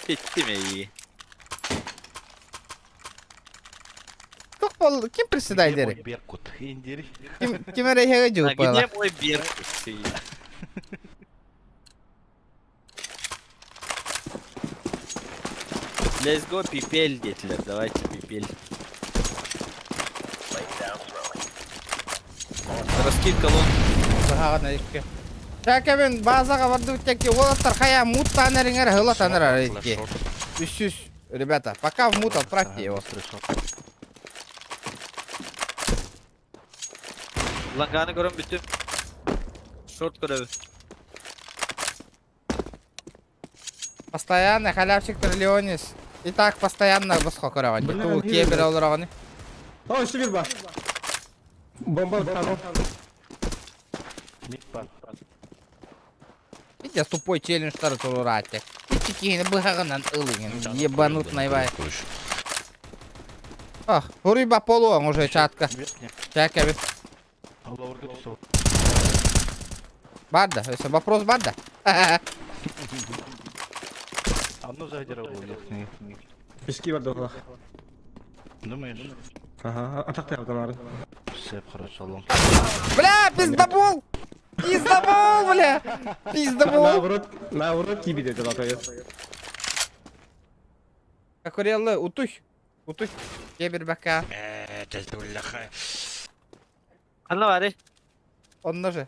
Хиттим эйиги. Тух бол ким председатель? Беркут. Индири. Ким ким эрэ А жуупала? где мой Беркут? Let's go пипель диэтилэр. Давайте пипель. Раскид колонн. Баһаҕына икки. Чакабын базаға бардыбыт текки уолаттар хайа муттаан эриҥэр хылатан эрэр икки. Үс ребята, пока в мут отправьте его. Ланганы көрөн бүттүм. Шорт көрөбүн. Постоянно халявщик Триллионис. И так постоянно босхо көрөҕүн. Бля, Туу не киэбир олороҕун. О, еще бир бар. Бомба там. Мид бар. Видите, тупой челлендж турураате. Ичи киһини быһаҕынан ылыҥын. Ебанутный бай. Ах, хуруйба полуоҥ уже чатка. Верхняя. Чакабы. Лаурга түсіп. Бар да, өсө вопрос бар да. Одну задира был верхний. Пески бар дохлах. Думаешь? Ага, атакта алтанары. Все хорошо, лонг. Бля, пиздобол! Пиздобол, бля! Пиздобол! Наоборот, наоборот, киби деди латайы. Акуреллы, утуй. Утуй. Кебир бака. Это бляха. Ханна бары? Онно же.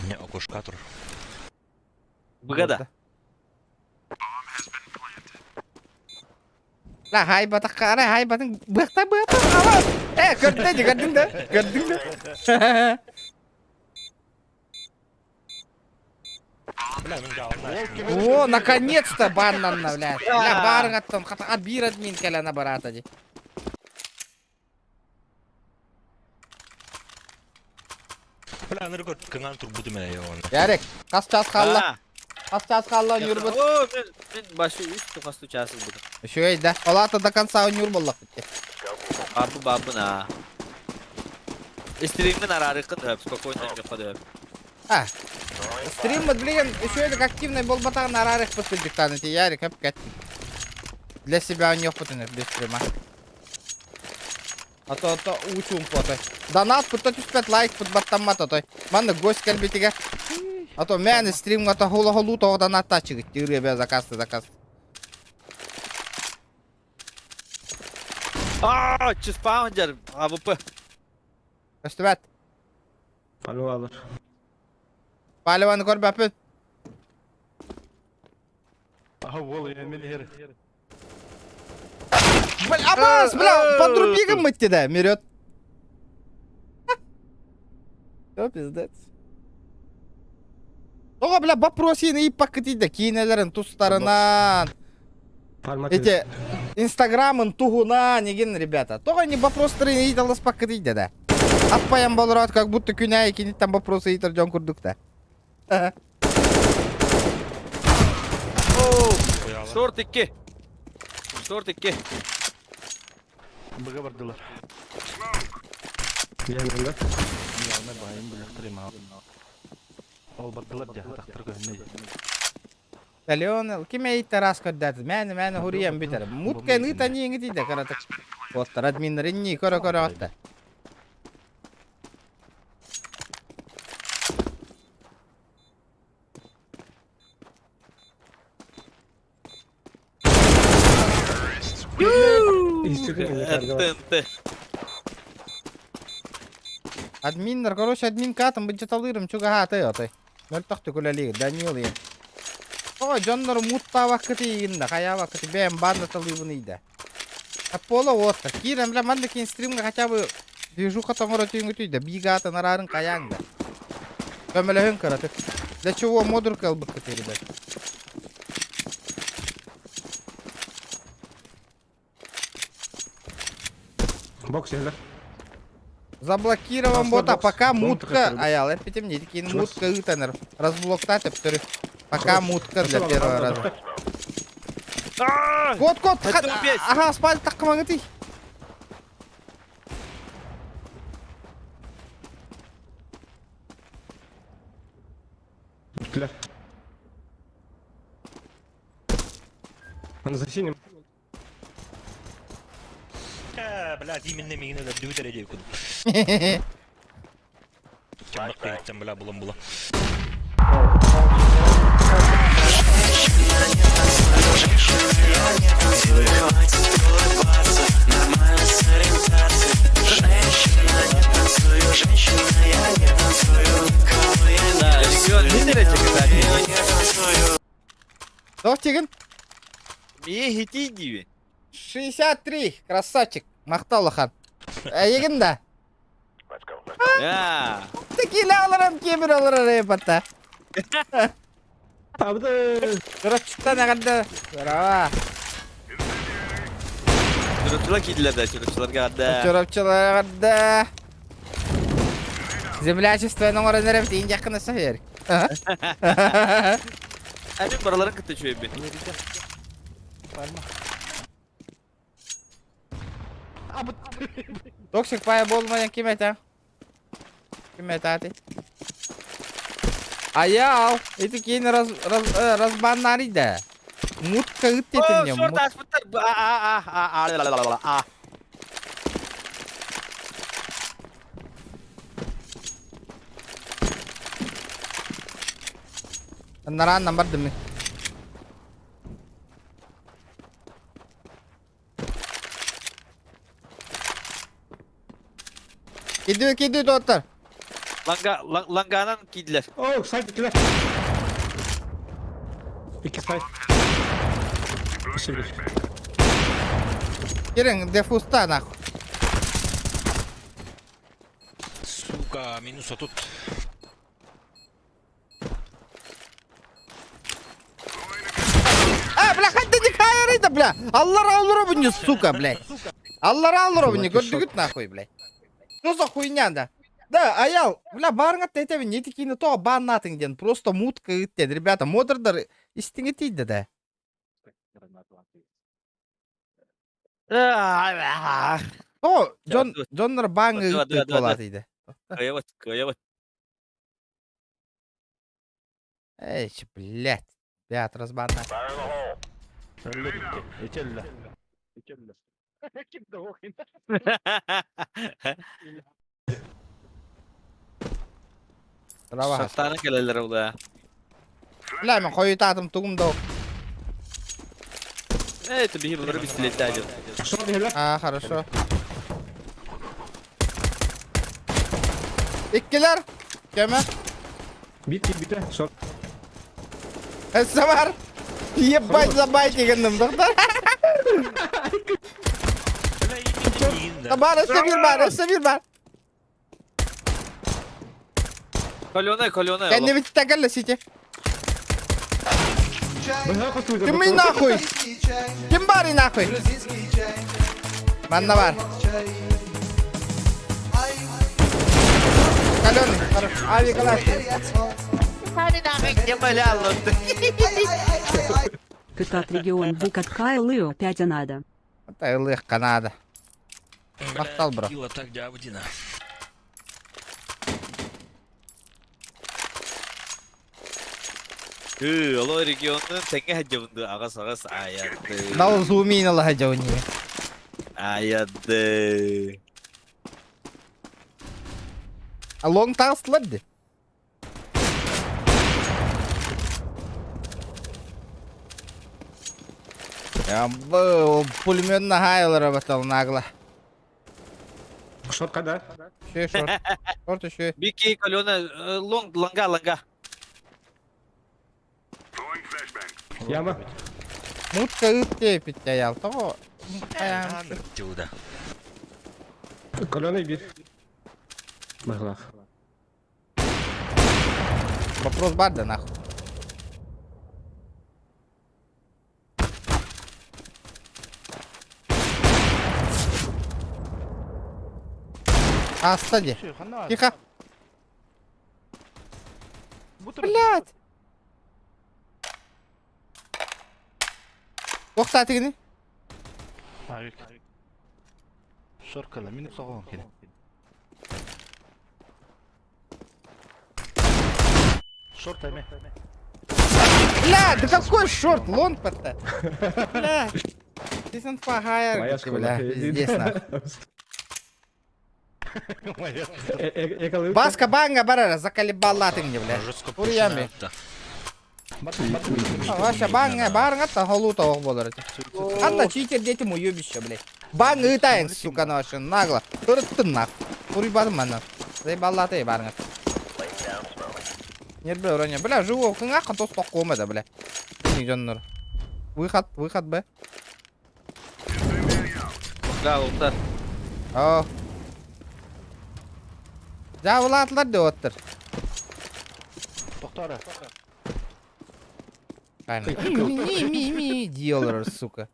Не, окушка тур. Быгада. Ла хай батак кара хай батың быхта быхта ала. Э, көрдүң да, көрдүң да, көрдүң да. Бля, мен жалына. О, наконец-то баннанна, бля. Бля, барың аттан хата бир админ келена барата ди. Бля, аныры көр кыҥаан турбутум ээ оны. Ярик, хас час хаалла? Хас час хаалла ойнуурбут? Оо, мен, мен башы үс тухасту час ылбытым. Үчүгэй да. Ол аата до конца ойнуур буоллахпыт дии. Бабы бабын аа. Стриммин араарыккын да спокойно ойнуохха да. А, стриммыт билигин үчүгэйдик активный буолбатаҕын араарыахпыт кырдьыктаан ити Ярик эп Для себя ойнуохпутун без стрима. А то то уу чуумпу отой. Донат пытта түспэт, лайк пыт баттаммат отой. Манна гость кэлбитигэр. А то мээнэ стримҥа тоһула-холуу тоҕо донаттааччыгыт ырыа бэ заказ заказ. Аа, чыспаан дьар АВП. Көстүбэт. Палюалар. Палеваны көрбөппүн. Аха уол эмин иһэр. Бля, абас, бля, подруби гыммыт да, мерет. Все, пиздец. Тоҕо, бля, вопросины ыйыппаккытый да, киинэлэрин тустарынан, эти инстаграмын туһунан игин, ребята. Тоҕо не вопростары ыйыталаспаккытый да да. Аппайан болорот, как будто күн аайы киниттэн вопрос ыйытар дьон курдук да. Шорт 2. Шорт 2. Быга бардылар. Yanında. Ялны байым бүләктер Ол бардылар дьэ атахтар көһүннэ. Леонел, ким эйиттер ас көрдөөтү? Мээнэ мээнэ хуруйан бүтэр. Мутканы ыытан иҥитийдэ кыратык. Оттар админнар инни көрө-көрө отта. ТНТ. Админнар, короче, админ катым быдьаталыырым чугаһаатый отой. Мөлтөхтүк үлэлиир, Данил ийэн. Тоҕо дьоннору мууттаабаккыт иигиннэ, хайаабаккыт бэйэм баандаталыыбын ыйда. Пола уотта. Киирэн бля манна кин стримҥа хотя бы движуха тоҥоро түүҥүтүй да бииг аатын араарын хайааҥ да. Көмөлөһүн кыратык. Для чего модурка ылбыккыт ребят? Бокс иһэлэр. Заблокирован Аслар бота, бокс. пока Бомб мутка тахатыр. аял. Эппитим не кин Чугас. мутка ыытанар. Разблоктать өптөрү. Пока мутка для первого раза. Кот, кот, Это убей. ага, спаль таккамаңытый. Бүттүлэр. Аны за синим. Э, блядь, именно мигин өлөрдүбүт эрэ диэбит курдук. Киммак киһиттэн, бля, булан була. Да, регион лидері чекатати. Туох тигин? Мие хити диви. 63, красавчик. Махтал улахан. Эйигин да. Я. Текиле аларам кемир аларар эпата. Абды. Чурапчыттан эҕэрдэ. Здорово. Чурапчылар киирдилэр да, чурапчыларга да. Чурапчылар эҕэрдэ. Землячество оҥорон эрэбит иин дьаххына саһыар. Әмин бараларын кытта үчүгэйбин. Токсик пая болмайан ким этэ? Ким этэ Аял, ити киин раз, раз, э, разбаннарый да. Мутка ыт О, этин шорт аспыттар. А а а а а а а. Нараан бардым. Кидүү кидүү доттор. Ланга ланганан киирдилэр. О, сайт иттилэр. Икки сайт. Өссө бир. Кириҥ дефуста нахуй. Сука, минус тут. А, бля, хоть не хайры бля. Аллара аллара сука, блядь. Аллара аллара Lucky көрдүгүт нахуй, блядь. Что за хуйня, да? Да, Аял, бля, барыңа тетебин, не тикини то баннатың ден, просто мутка ыт дед. Ребята, модердар истиңе тиийдэ да. О, дьон дьоннор бааҥҥа ыыппыт буолаат иде. Кыайабыт, кыайабыт. Эй, блядь. Бят разбанна. Ичелле. Браво. Саттаана кэлэллэр ол Бля, мен хойутаатым тугум да. Это биһи бұлары пистолетте А, хорошо. Иккилэр. Көмө. Бит бите, шот. Өссө бар. Ебать забайте гынным доктор. Бар, өссө бир бар, өссө бир бар. Каленая, каленая. Кэннибиттэн кэллэ сити. Кимий нахуй? Ким баарый нахуй? Манна баар. Каленый, хорош. Ави калаш. Кытат регион Букатка Лыо 5 надо. Ылыахха наада. Махтал, бро. Кила так дябдина. Ыы, оло регионун тэҥҥэ сылдьабын аҕас аҕас аайады. Нал зумин ылаһа дьони. Аайады. Лонг таҕыстылар ди. Пулемет наһаа ылара батал нагло. Шот когда? Еще шорт. Шорт еще. Бики, калена, лонг, ланга, ланга. Яма. Мутка ыт тепит яял. Того. Туда. Каленый бир. Махлах. Вопрос бар да нахуй. Аста де. Тихо. Блядь. Тоқта тигини. Шоркала, мин соҕон кини. Шорт эме. Бля, да какой шорт, лонг то Бля. Здесь он Моя бля, школа. пиздец нахуй. Э, Баска банга барара, заколебала ты мне, бля. Урьями. Ваша банга, барга, та холута ох болар. Анна читер дети уебище, блядь. Банг ытайын, сука, наша, нагло. Ырыттын нах. Урйбадым мана. Заебала ты, барга. Нет, бля, уроня. Бля, живого кыңа тос тоққома да, бля. Не жоннор. Выход, выход, б. Да, ултар. О. Жабылатылар деп оттыр. Тоқтара. Ми, ми, ми, делал, сука.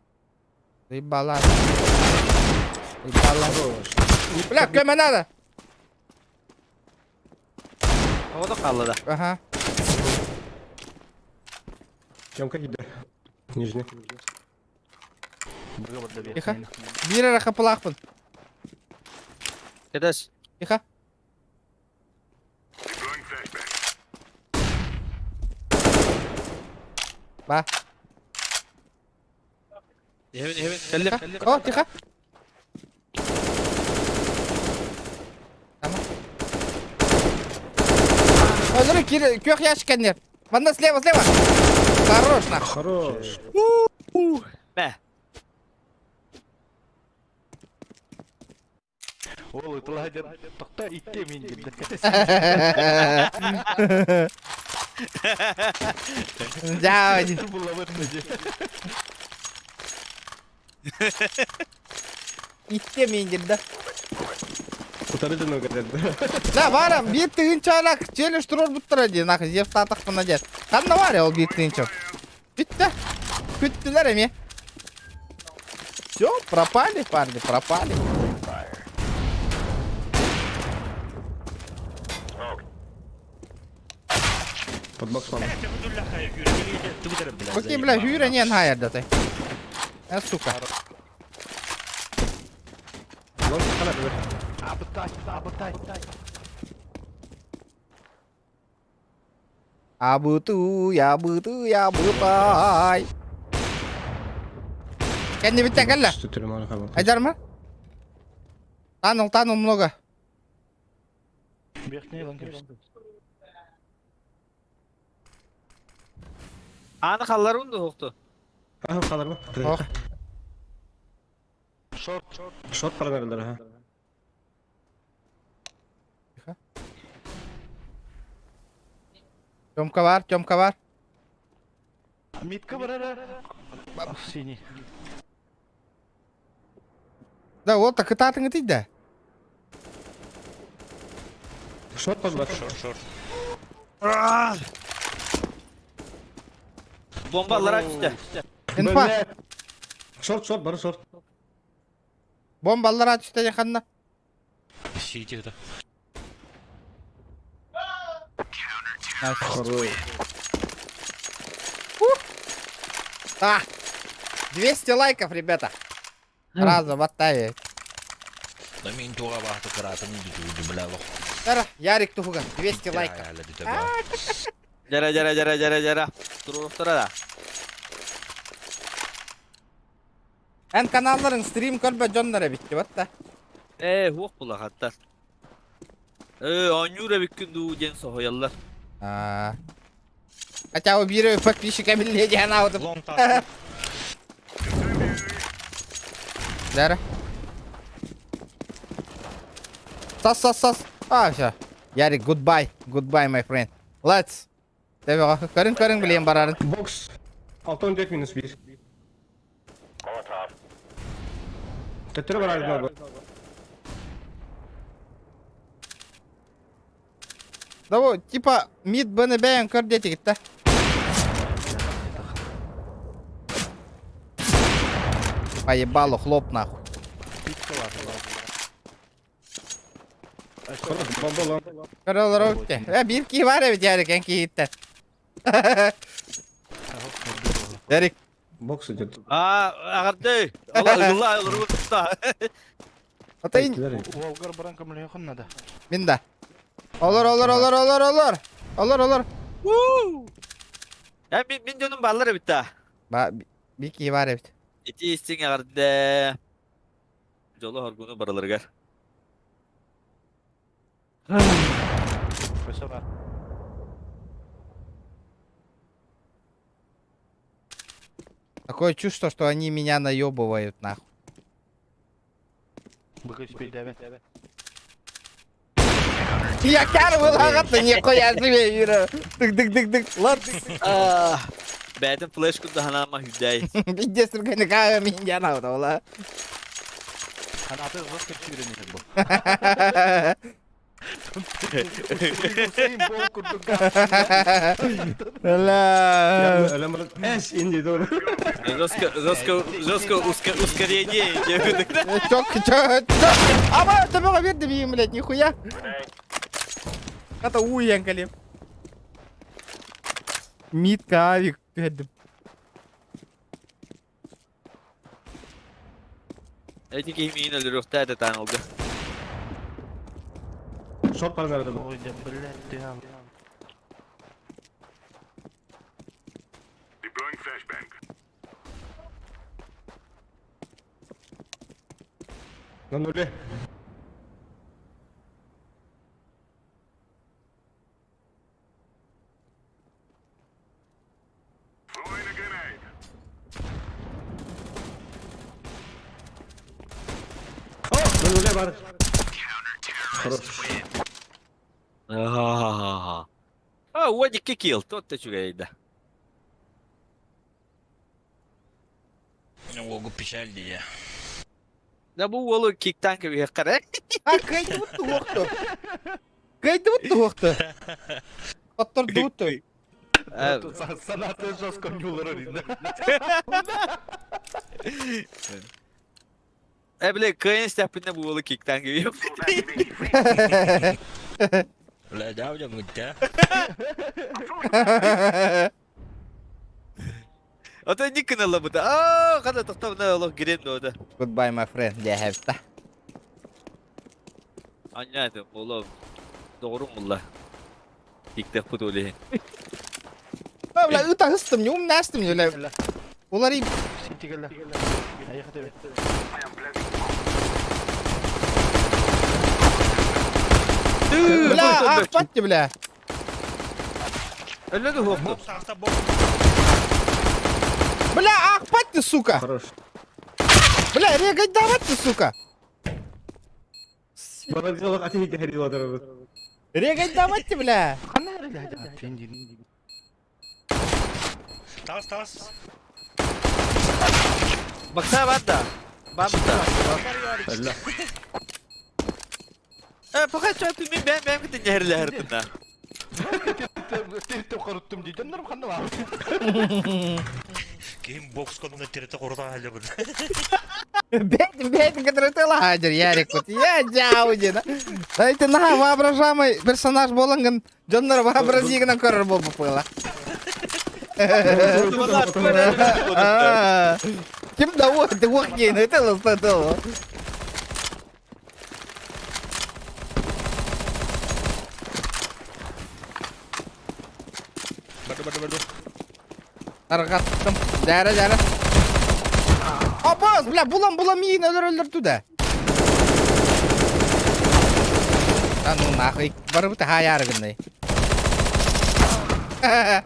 Заебала. Заебала. Бля, көмө надо. Оҕото хаалла да. Ага. Тёмка киирдэ. Нижний. Тихо. Биир эрэ хапылаахпын. Кэтэс. Тихо. Ба. Иһэбин, иһэбин. Кэллим, кэллим. О, тихо. Tamam. Ой, кир, күөх ящик кэннер. Манна слева, слева. Хорош, нахуй. Хорош. Мэ. Ол ытыла ден тоқта итте мин деді. Да, итте мен да. Утары дьону кэтэрдэ. Да, бара, биир тыһыынчалаах челлендж туруорбуттара дии, нахуй, Зевс диэн. Ханна баар ол биир тыһыынча? Бүттэ. Бүттүлэр эмиэ. Все, пропали, парни, пропали. Подбокс вам. Окей, бля, hur не хайардатай. Э, сука. Абытый, абытый, абытай. Кэннибиттэн кэллэ. Айдарма. Танул, танул много. Аны халларым да хоқту. Аһы халарма. Ох. Шорт. Шорт паранарылар ха. Тёмка бар, Тёмка бар. Митка барара. Синий. Да, ол та кытаатыҥы тиийдэ. Шорт подбат. Шорт, шорт. Бомба аллара түстэ. Инфа. Шорт, шорт, бары шорт. Бомба аллара түстэ дьэ ханна. Сити это. А! 200 лайков, ребята. Разом оттавить. Да мин туға бақты кыратын дүтүгү бля лох. Тара, Ярик туһугар, 200 лайков. Жара жара жара жара жара. Туруохтара да. Эн каналларын стрим көрбө дьоннор эбитти батта. Ээ, хуох булахаттар. Ээ, оонньуур эбиккин дуу диэн соһуйаллар. А. Хотя убираю подписчика диэн аутым. Лонг тас. Дара. Сас, сас, сас. А, все. Ярик, goodbye. Goodbye, my friend. Let's. Көрүн, көрүн билиэн барарын. Бокс. 6-14 минус 1. Төттөрү барар бу. Да вот, типа, мид БНБ көр диэтигит да. Поебало, хлоп нахуй. Бомба лонг. Көрөлөр өттө. Э, биир киһи баар эбит Ярик, эн киһиттэн. Ярик, Бокс идет. Аа, аҕарды. Ола ыгылла олорбутта. ата Уолгар баран көмөлөһүөххүн надо. мин да. Олор, олор, олор, олор, олор. Олор, олор. Э, мин мин дьонум бааллар эбит да. Ба, биир киһи баар эбит. Ити истиҥ эҕэрдэ. Дьолу хоргуну барыларыгар. Өссө бар. Такое чувство, что они меня наебывают, нахуй. Быка успейдээбэт. Я карвыл нихуя себе, Ира. Дык-дык-дык-дык. Ладно. Бэйэтин флеш курдаһанаама хүдэй. Пиздец, түргэнник меня нахуй, ола. Ханаты жестко күүрэн бу. Усейн Болт курдук. Бля. Эс инди doğru. Жестко, жестко, жестко ускорение. Чок, чок, чок. Ама, төбөҕө биэрдим, блядь, нихуя. Это уйан калим. Митка авик түһэрдим. Эти киһи миин өлөрүөхтээ этэ таан олга. Шорт паранарда бу. Ой, да, блядь, ты. На нуле. О, на нуле бар. Хорош. А, уодикки килл, тот та үчүгэй да. Уогу печаль дии. Да бу уолу киктан кэбиһиэххэ А, кыайдыбыт туһуохту. Кыайдыбыт туһуохту. Оттордубут. Санаты жестко не уларар. Э, бля, кыайан истэхпинэ бу уолу киктан кэбиһиэх. Лэдээв дьоҥҥут Ото ник гыналлабыта. Аа, хана тохтообуна олох гирен дуода. Goodbye my friend диэхэбитэ. Анньаатын олом доҕорум булла. Тиктэх пут олиһин. Бля, ытаһыстым, не умнастым, бля. Уларый. Ситигеле. Айах тебе. Бля, ахпатты, бля. Өллө да хуохту. Бля, ахпатты, сука. Хорош. Бля, регайдавать ты, сука. Барагылык ати херилатыр. Регайдавать ты, бля. Таас таас. Бакса бар да. Бар да. Э, пока что ты мен бэм бэм кытын нехерлэхэр тына. Тирте коруттум дии. Дьоннорум ханна баар? Ким бокс конуна тирете корутан халябын. Бэтин, бэтин, который ты лагерь, Ярик, вот я дяудина. Да это на воображаемый персонаж боланган, дьоннор вообразигна көрөр болбупыла. Ким да ох, ты ох кейн, это лыстатыл. Баду баду баду. Тарҕаттым. Дәрі, дәрі. Абас, бля, булам, булам иин өлөр өлөр туда. А ну нахуй, барыбыт хаярыгынный. А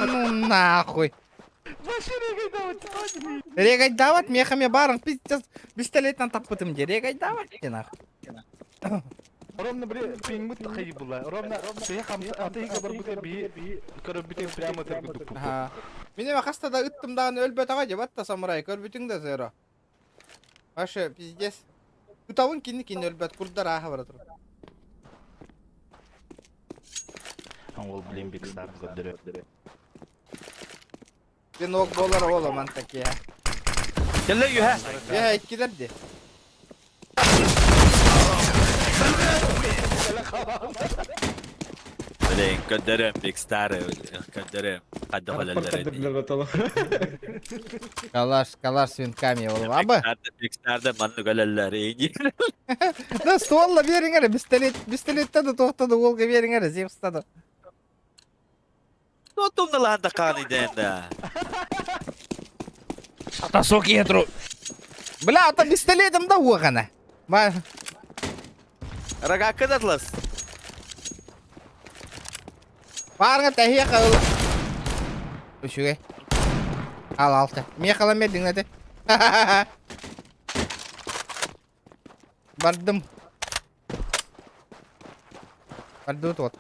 ну нахуй. Регайдават мехами барың, пиздец, пистолеттен таппытым де, регайдават де нахуй. Ровно бри пингмут хайы була. Ровно ты хам аты барбыта би көрөбүтэ прямо тыргы Аха. Минем хастада ыттым даҕаны өлбөтөҕө дьэ батта самурай көрбүтүҥ да зеро. Вообще пиздец. Ытабын кинни кинни өлбөт курдар ааха бара турар. Ол блин биг стар көрдөрө. Венок болар оламан такие. Кэллэ үһэ. Я иккилер ди. Блин, көрдөрөм Big Star, көрдөрөм. Хадда Калаш, калаш с винками ол. Аба. Big Star'да манны көлөллөр. Да стволла бериңер, пистолет, пистолеттен да тоқтады, олға бериңер, Зевстады. Тотумналаан да кааны дэнда. Атасок етру. Бля, ата пистолетім да оғана. Ма, Рогакка атлас. барыңа тәхия қағыл. Үшіге. Ал алты. Ме қалам бердің әте. Бардым. Барды тот.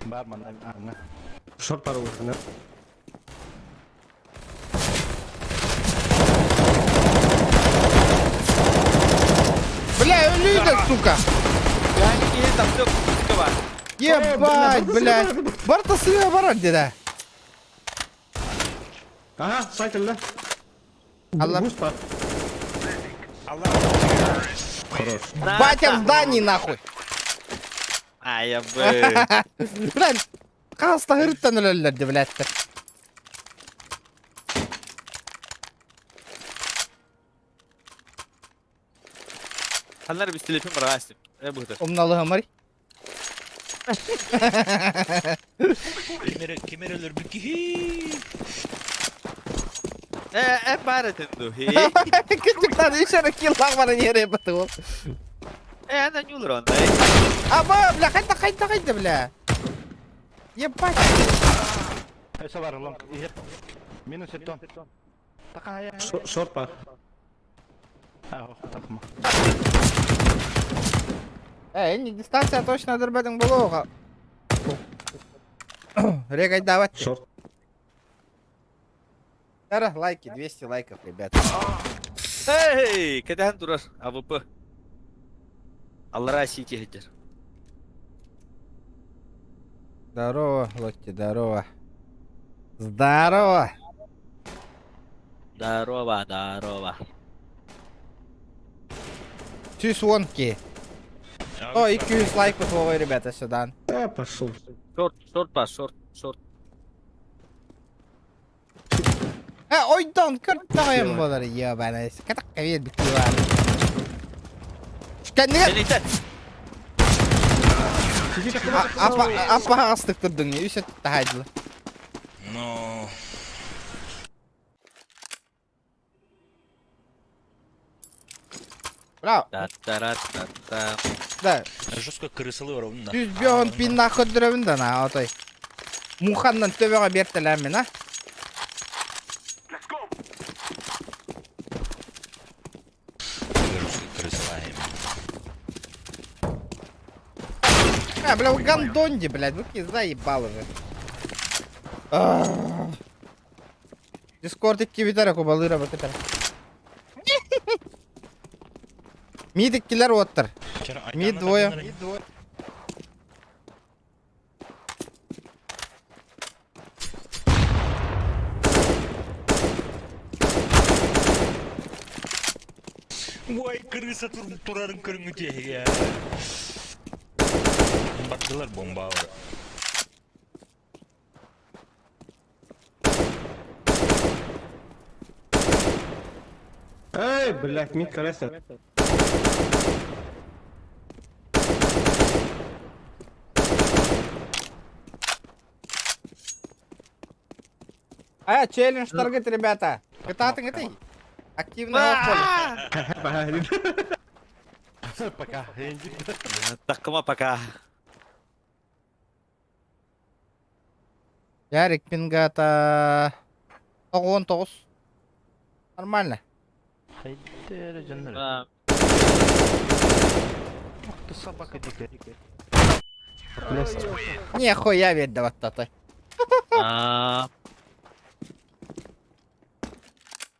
Бар ман аңа. Шорт бар улахана. Бля, өлүйді, сука. Yani киһи тапсык пуска бар. Ебать, блядь. Барта сыға барар деді. Ага, сайт эле. Алла. Буст бар. Хорош. Батя в здании, нахуй. Ай, бы. Блядь, қаста ырыттан өлөллөрдү, блядь. Ханнар биз телефон бар астым. Э бу. Умналыгымар. Кимер кимер өлөр бүкки. Э, э бар этенду. Күчүктан үч килл бар нере баты ол. Э, ана нюлар онда. Аба, бля, қайда, қайда, қайда, бля. Ебать. Эсэ бар лонг. Минус этон. Такая. Шорт бар. А, такма. Э, не дистанция точно дырбадың болуға. Регай давать. Шорт. Тара, лайки, 200 лайков, ребят. Эй, кэтэхэн турар АВП. Аллара сити хеджер. Здорово, Лотти, здорово. Здорово. Здорово, здорово. 110 ки. О, 200 лайк потолой, ребята, сюда. Да, пошел. Шорт, шорт па, шорт, шорт. Э, ойдон, кыртаҕайым буолар, ебаный. Катакка биэрбит бар. Кэннигэр Кэнниттэн. аппаһаҕастык турдуҥ, үс таһаайдылар. Но... Браво. Та-та-ра-та-та. Да, Жестко крысалы ровно. 105 пин көрдөрөбүн да на, отой. Муханнан төбөҕө биэртэлээммин, а? Жестко крысалаем. А, бля, вы гандонди, блядь, вы заебал уже. Дискорд икки бүтэр кубалыыра бакытар. Мид иккилэр уоттар. Мид двое. Ой, крыса турарын көрүҥү тиэһигэ. Бардылар бомбалар. Эй, блядь, мид колеса. А, челлендж таргет, ребята. Кытаатыҥ этэй. Активно поле. Пока. Таккыма пока. Ярик пингата 99. Нормально. Хайдер жаннар. А, Ух ты собака дикая. Нехуя ведь даваттата. а,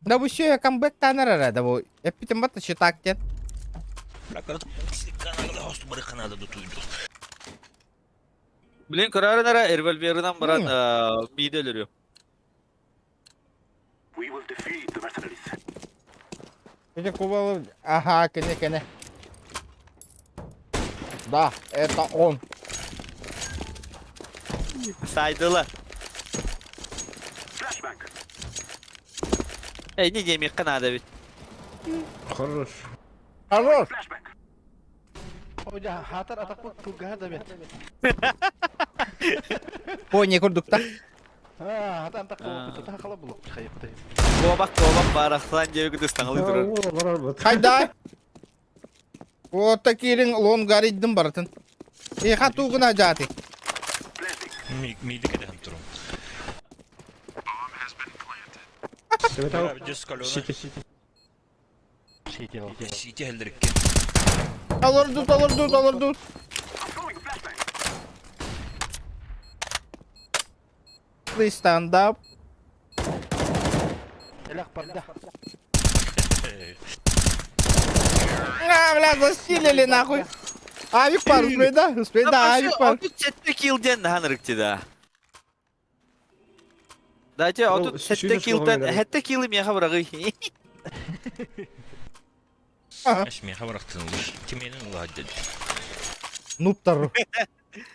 Да вы все, я камбэк танарара, да вы. Я питем бата читак тет. Блин, көрөрүн эрэ револьверынан баран мииде өлөрүө. Эти кубалы... Ага, кене, кене. Да, это он. Сайдыла. Эй, не диэмиэххэ наада эбит. Хорош. Хорош. Ой, хатар атакпыт кылгаһа да бет. Пони курдукта. А, хатан такпыт та хала булук хайыпты. Куобах, куобах барахсан диэби кытыстаҥалыы турар. Хайда. Вот такирин лонгариддым барытын. Иха тугуна жааты. Миди кэдэһэн турум. Сити, сити. Сити хелдерикке. Алорду, алорду, алорду. Please stand up. Элэх барда. А, бля, застилили нахуй. Авик пар, успей, да? Успей, да, авик пар. 37 килл диэн наһан ырыкты да. Дайте, 37 киллтэн, 7 килли миэхэ быраҕый. Аш миэхэ барахтын улус. Тименин улаһаддын. Нуптар.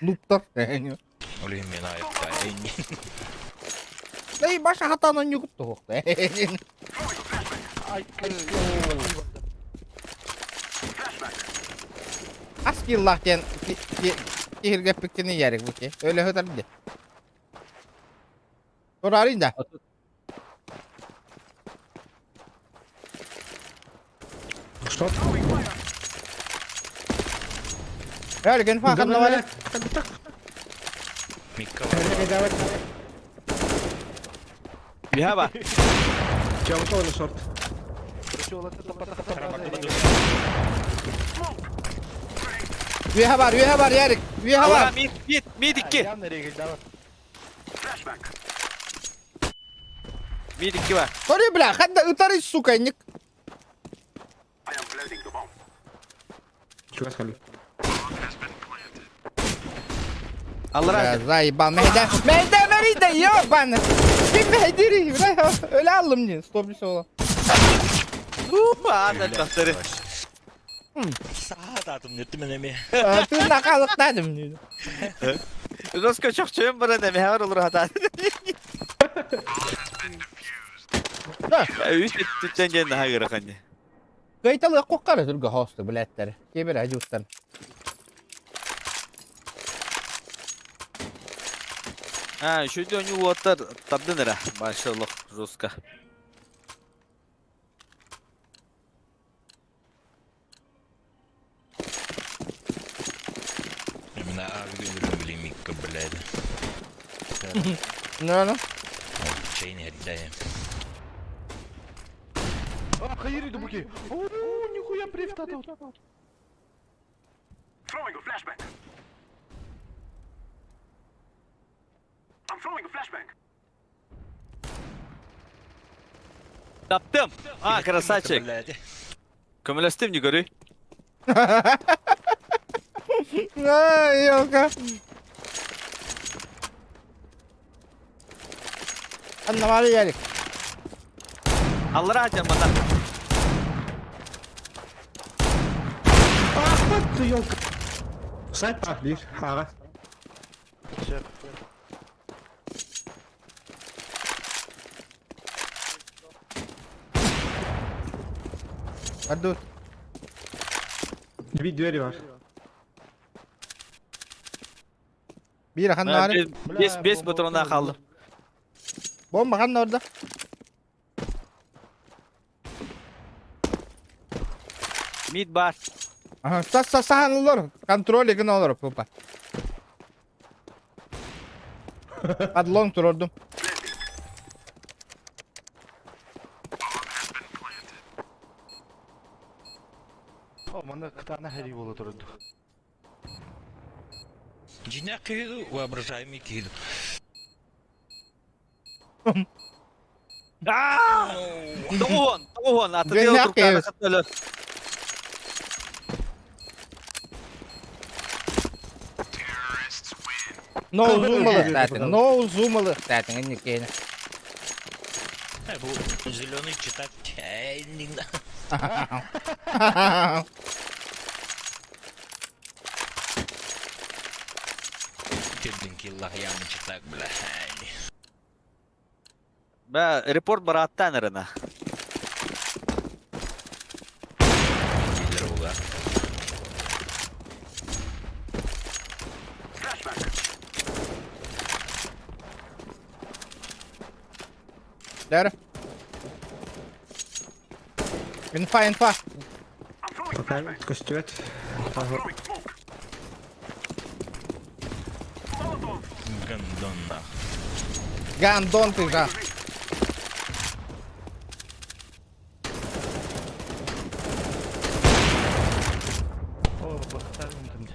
Нуптар. Олиһин мен айыппай. Да и баша хатан он югуп тоқ. Аскиллах диэн киһиргэппиккини ярик бу Өлө хөтөр де. Турарын да. Что? Ярик инфа ханна Микка Давай. Биһа ба. Че, ушел на шорт? Үөһэ бар, үөһэ бар, Ярик. Үөһэ бар. Мид, мид, мид икки. Мид икки бар. Сори, бля, хадда ытары, сука, ник. Чего сказали? Аллара. Бля, заебал. Мэйдэ, мэйдэ, мэйдэ, ёбан. Ким мэйдири, бля, өлө аллым не, стоп, все. Аан элбэхтэри. Саатаатым нөттүмэн эмиэ. Тыынна хаалыктаатым дии. Жестко чохчойон баран эмэһэҕэр олоро сатаатым. Үс өттүттэн диэн наһаа ыарахан дии. Кыайталыах куққара түргө хоосту билээттэр. Кебер ажуттан. А, үшүйді өню уоттар тардын эрэ. Машаллах, жестко. Именно авгөлөрүн билимикке билээди. Ну, Чейин эрдэйим. А, хайыр иду буки. О, нихуя прифтатал. Таптым! А, красавчик! Көмөлөстүм не көрүй. Ай, елка. Анна Мария Ярик. Аллара атям мана. Ахмат ты елка. Сайт бар, бир, ага. Ардут. Bir двери бар. Биир ханна баар? Бес бес патронна хааллым. Бомба ханна орда? Мид бар. Ага, са са сахан олор. Контроль гына олор пупа. Адлон турордум. О, мана кытаана хэрий буола турду. Дьиҥнээх киһи дуу, воображаемый киһи дуу. Тоҕуһуон, тоҕуһуон, аты Дьиҥнээх киһи. өлөр. No zoom No zoom ылыахтаатыҥ инникиэни. Бу зеленый читать. Тирдин киллах ямы читак бля. Бә, репорт барааттан эрена. Киллер була. Där. Инфа, инфа. Пока көстүбэт. Гандонна. Гандон ты же. О, бахтарым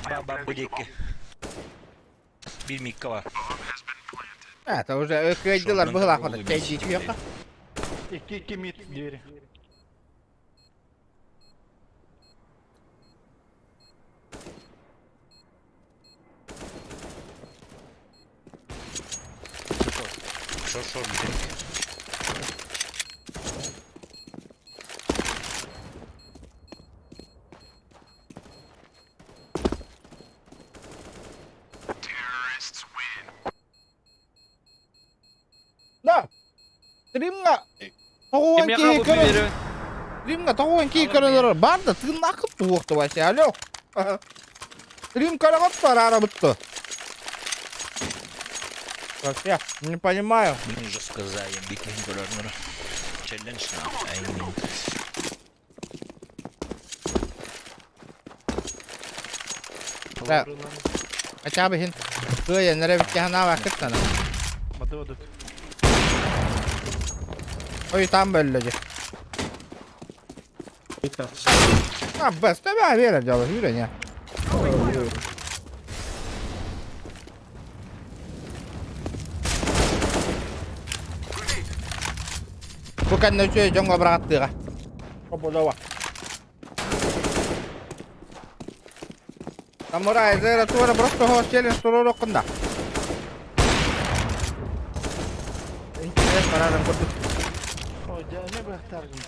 Баба будеки. Бир микка бар. Это уже кыйдылар быһылаах бата. Чэй дии Икки икки мид двери. Шор шор бүтүн. Да. Стримҥа тоҕуон киһи көрөн Стримҥа тоҕуон киһи көрөн олорор. Бар да тыыннааххыт туох вообще. Алло. Стрим көрөҕүт бараарабыт дуо? Вообще, не понимаю. Мин уже сказали, бикин көрөрнөр. Челлендж на. Да. Хотя бы хин. Кыайан эрэ бүттэ санаабаккыт Мады одут. Ой, там бөллөдү. А, бэс, тебя веря дело, не. Бу кэннэ үчүгэй дьоҥҥо быраҕаттыаҕа. Хоболова. Самурай, зера туора просто хоос челлендж туруоруккун да. Интерес барарын курдук. О, дьэ, эмиэ быһахтааргын.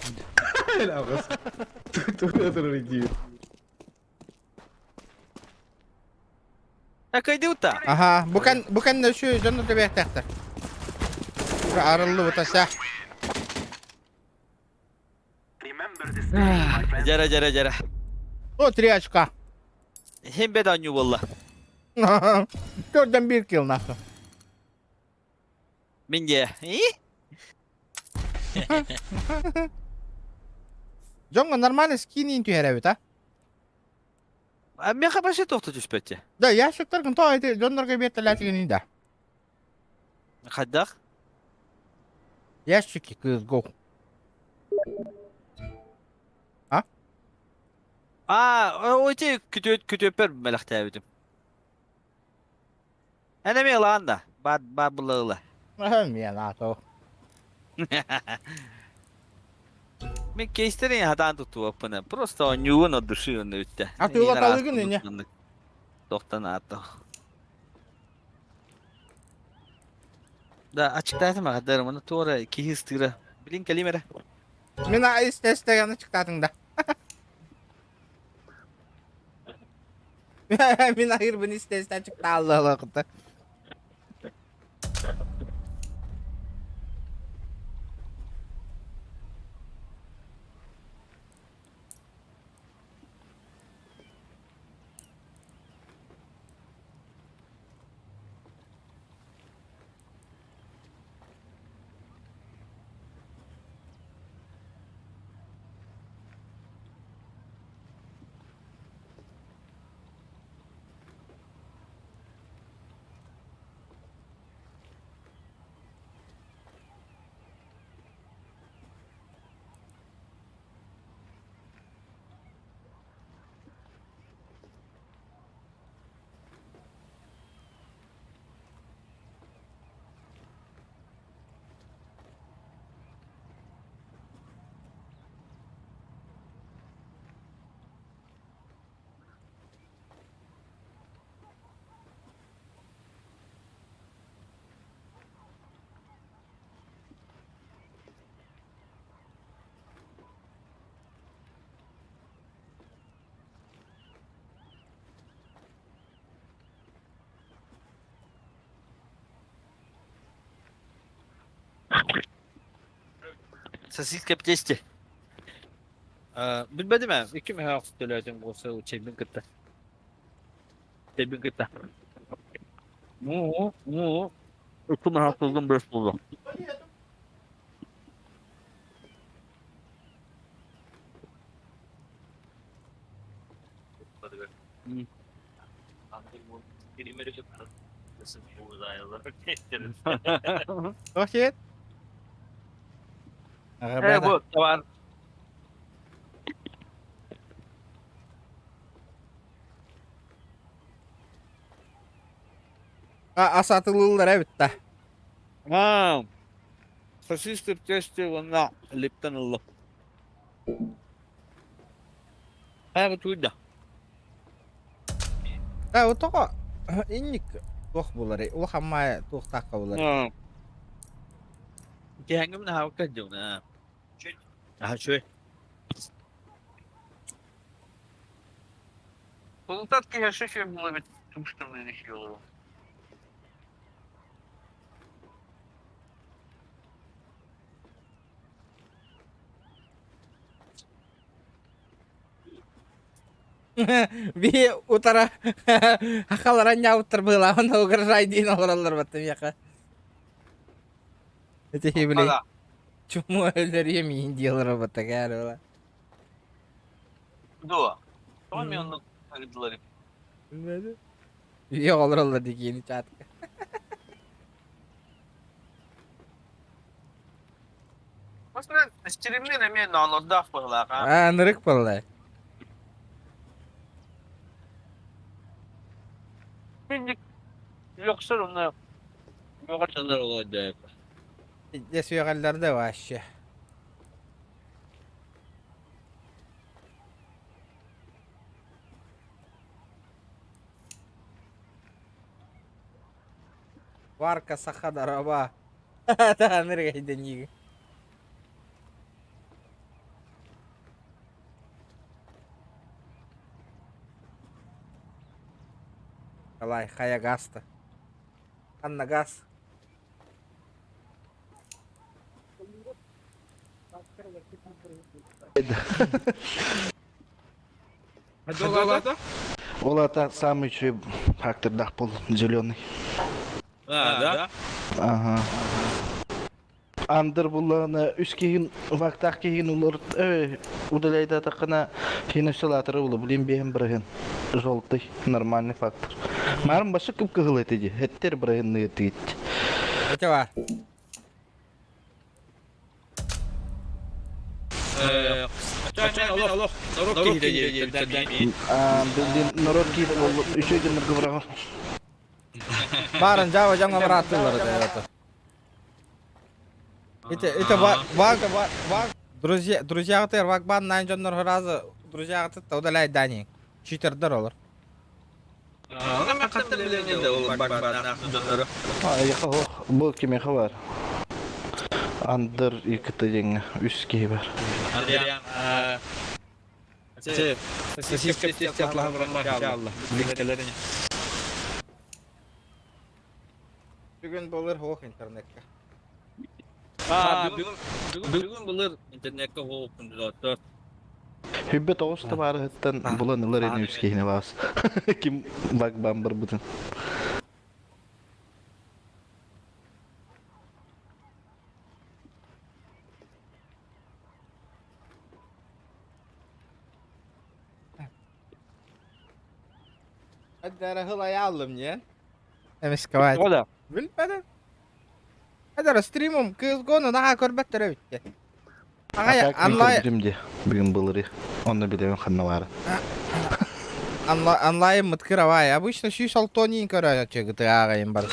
Аҕыс. Тугу турар дии. Акайдыута. Аха, бу кэн бу кэннэ үчү дьон төбүөхтээхтэр. Арыллыбыта сэ. Дьара дьара дьара. О, три очка. Хим бед анню буолла. Төрдөн бир килл нахуй. Мин дьэ. Дьоҥҥо нормально скинин түһэрэбит, а? А меха вообще тохто түспэттэ. Да, ящиктаргын то эти дьоннорго биэртэлээтигин да. Хайдах? Ящики кыыс го. А? А, ити күтүөт күтүөппэр мэлэхтээбитим. Эн эмиэ ылаан да, баар баар була ыла. Мен ато. Мен кейстерин хатаан туттубаппын. Просто оонньуубун от души онно бүттэ. Атыыла талыгын ини. Тохтон аатто. Да, ачыктаатым аҕадарым, аны туора киһи ыстыыра. Билин кэлим эрэ. Мин истэ-истэ ачыктаатыҥ да. Мин аһыырбын истэ-истэ ачыктааллаалаахыта. Сосиска в тесте. Билбэтим ээ, икки мөһөөх төлөөтүм буолса чэйбин кытта. Чэйбин кытта. Ну, ну, икки мөһөөх тылгым бэс буолла. Окей. Э, бу товар. Асатылылар эбит да. Аа, сосиски в тесте уонна липтэн ылла. Хайа туйда. Да, вот тоҕо инник туох булары, улахан маайа туохтаахха булары. Киһэҥҥим наһаабыкка дьуна. Аха чуй. Кулутат киһи шеф булабит тумштымын ишиолу. Би утара хахалара ньауттар быылаабын угрожай диин олороллор батта миэхэ. Ити били чуму өлөрүө миин диэлэр батта кээр Дуо. Тоҕо мен оннук ыгдылар Үйэ олороллор дикиини чаатка. Масынан стримнер эмиэ ноолордоох быһылаах аа. Аа, нырык буолла. Минник үөхсөр онно үөҕэр дьоннор олордо. Дьэ сүөҕэллэр да вообще. Варка саха дараба. Тааныргайда ниги. Далай, хайа гаста. Анна газ. Ол ата самый үчүгэй фактордаах был зеленый. А, да? Ага. Андыр буллаҕына үс киһин вактаах киһин улар удаляйдатаххына киһин өссө лаатары булу блин биэһин бырыһын желтый нормальный фактор. Маарым башы кып-кыһыл этэ дии эттер бырыһынныыр тигит. Это бар. Олох, народ киһитэ Блин, народ киһитэ боллу үчүгэй дьоннорго быраҕар. Баарын жаба жаңа барааттылар это. Это это ваг ваг друзья друзья тер вагбан найн дьоннор разы друзья та удаляй дани. Читердер олар. Бу кимиэхэ баар? Андыр икт диэҥҥэ үс киһи баар. Бүгүн былыр хоох интернетка. Бүгүн былыр интернетка хоохпун доттор. Хүббэ тоҕус табаарыһыттан булан ылар ини үс киһини баас. Ким багбаан барбытын. Hadi hылай аллым не? Эмискавай. Ола. Билбедим. Hadi стримум кыз гону наха көрбөттөр эбитте. Агай онлайн Көрдүм де бүгүн былыры. Онно билебин ханна баара. Онлайн мыткыравай. Обычно сүүс алтонин көрө чыгыты агайым бар.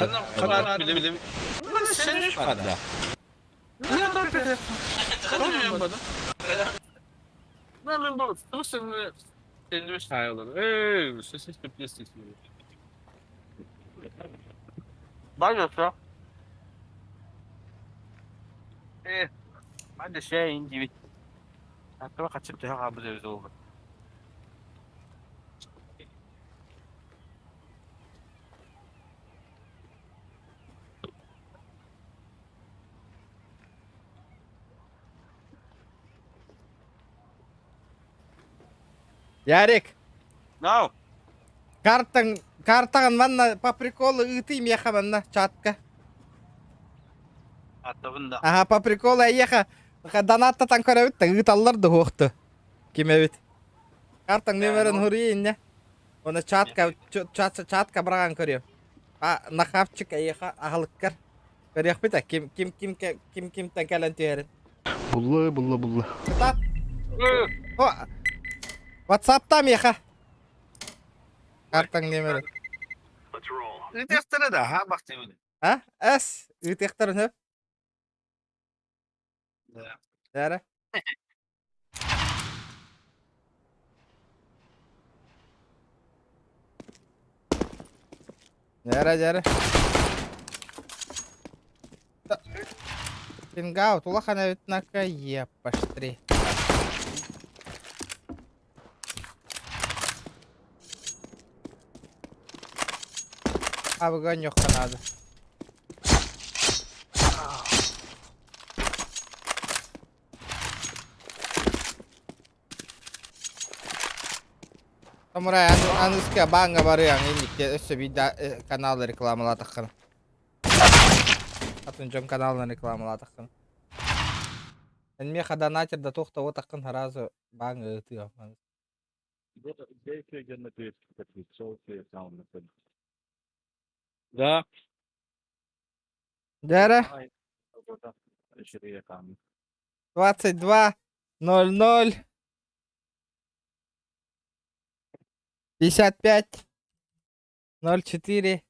Ярик. No. Картаң картаҕын манна по приколу ыытый миэхэ манна чатка. Аттабын да. Ага, по приколу эйиэхэ донаттатан көрөбүт да ыыталлар да уохту. Ким эбит. Картаҥ номерын хуруй инне. Оны чатка чат чатка быраҕан көрүөм. А нахавчик эйиэхэ аһылыккар. Көрүөхпүт а ким ким ким ким кимтэн кэлэн түһэрин. Булла, булла, булла. Кытаат. О, WhatsApp'та миэхэ. Картаҥ номерын. Ыытыахтара да, ха бахтыбын. А? Эс, ыытыахтарын хөп. Да. Дәрі. Дәрі, дәрі. Пингаут, улахан эбит епаштри. Абыган надо. Самурай, аныска банга барыаҥ инникте өссө биир канал рекламалаатаххына. Атын дьон каналын рекламалаатаххына. Эн миэхэ донатер да туох да уотаххын сразу баҥ ыытыа. Да. Дәрі 22 00 55 04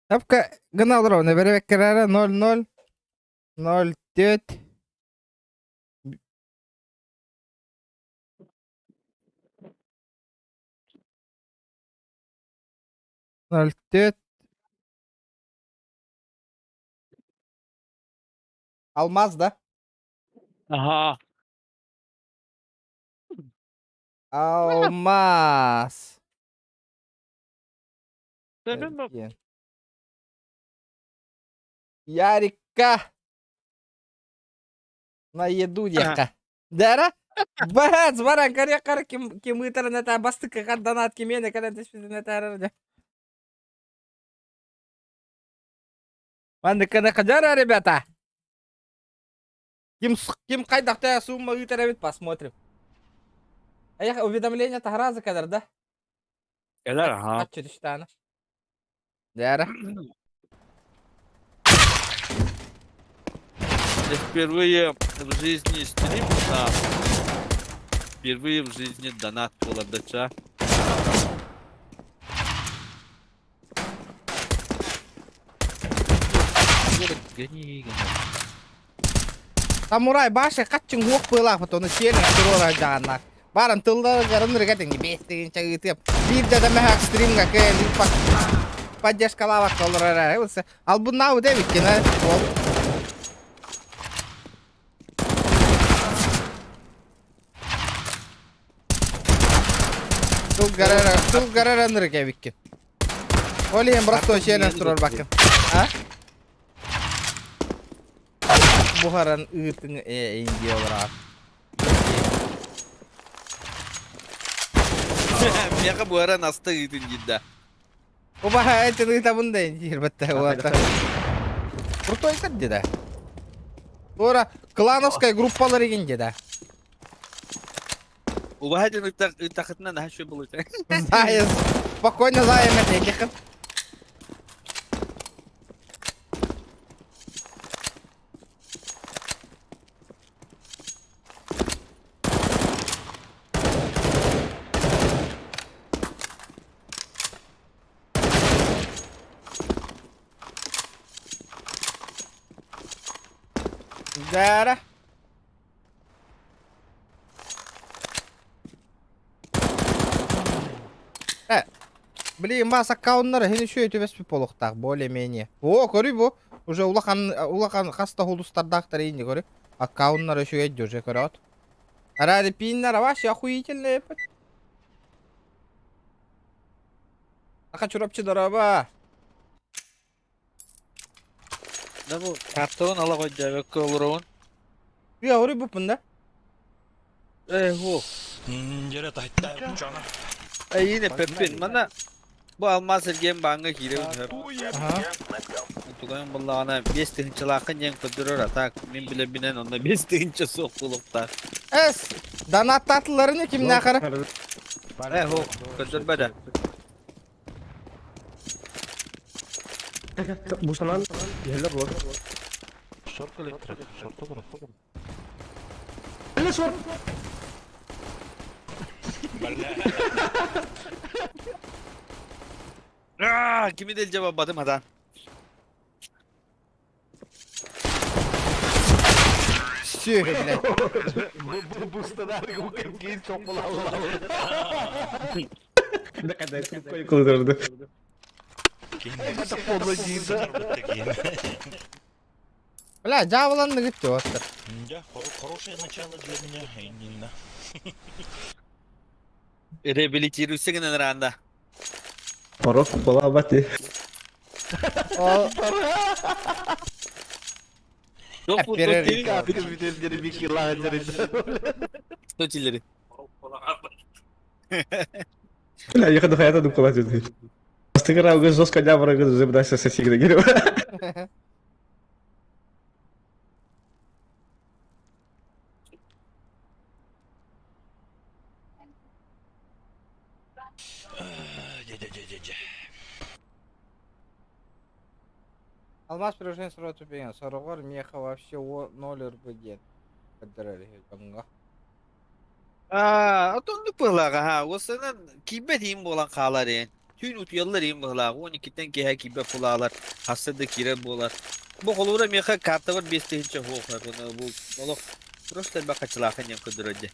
Тапка гына олоробун бэрэбэккэрээрэ 00 04 04 Алмаз да? Ага. Алмаз. Эргиэн. Ярикка на еду диэххэ. Дара? Бац, баран көрүөххэ ким ким ыытарын этэ бастыкы донат кимиэнэ кэлэн түспүтүн этээрэр дьэ. Маннык кадара, ребята. Ким ким хайдахта сумма ыытар эбит посмотрим. Эх, уведомление таһаразы кэлэр да? Кэлэр, аха. Хаччы түстаана. Дара. Я впервые в жизни стрим, да. Впервые в жизни донат буолар Самурай баша хаччын уох быылаахпыт ону сиэн туруора дьааннаах. Баран тылларыгарын ырыгатын бэстигин чагытып. Биир да мэһэк стримга кэлин поддержкалаабакка олорор эрэ. Албыннаабыт эбиккин э уол. Тылгарара ынырык эбиккин. Ол иһин просто сиэнэн турар баккын. А? Буһаран ыытыҥ ээ индия олорор. Миэхэ буһаран аста ыытын диир да. Убаһа этин ыытабын да диир бэтте уота. Крутой деді. Туора клановская группалар игин деді. Убаһа диэн ыттахытына наһаа үчүгэй буолуо Заяц. Спокойно займ этекехин. Дара. Э, блин, бас аккауннара хин үчүгэй түбэспит буолуохтаах более-менее. О, көрүй бу. Уже улахан улахан хас да улустардаахтар инни көрүй. Аккауннара үчүгэй уже көрөт. Ради пиннара вообще охуительные. Аха чурапчы дороба. Да бу картон ала койдообөккө олоробун. Уя уруй буппун да. Э, ху. Дьэрэ таһытта чана. Эйине пеппин. Мана бу алмаз эргиэн бааҥҥа киирэбин сөп. Аха. Тугайын буллаҕына 5 тыһыынчалааххын диэн көрдөрөр, а так мин билэрбинэн онно 5 тыһыынча суох буолуохтаах. Эс, донаттаатыларын кимнээх эрэ? Э, ху, көрдөрбө да. Бу санаан иһэллэр буолар. Аа, кими да илдьэ барбатым хатаан. Сүөһү, блядь. Бля, дьаабыланныгыт диоттар. Да, хорошее начало для меня, именно. Реабилитируйся гынан ранда. Порог буолаабат Ол Жоқ, bu Перерыв. Что тилери? Бля, я ходу хаята дукала жүзі. Астыгыра өгіз жестко дябра өгіз жүзі бдайся сосигді келіп. Дя-дя-дя-дя-дя. Алмаз приложение сразу тупее. Сороҕор миэхэ вообще о ноль рб диэн көрдөрөр үһү дьоҥҥо. Аа, отоннук быһылааҕа ха. Уоссанан киирбэт иһин буолан хаалар ээ. Түүн утуйаллар иһин быһылааҕа. 12-тэн киэһэ киирбэт булаалар. Хаста да киирэр буолар. Бу холуура миэхэ картабар 5000 суох. Бу олох просто элбэх хачылаахын диэн көрдөрөр дии.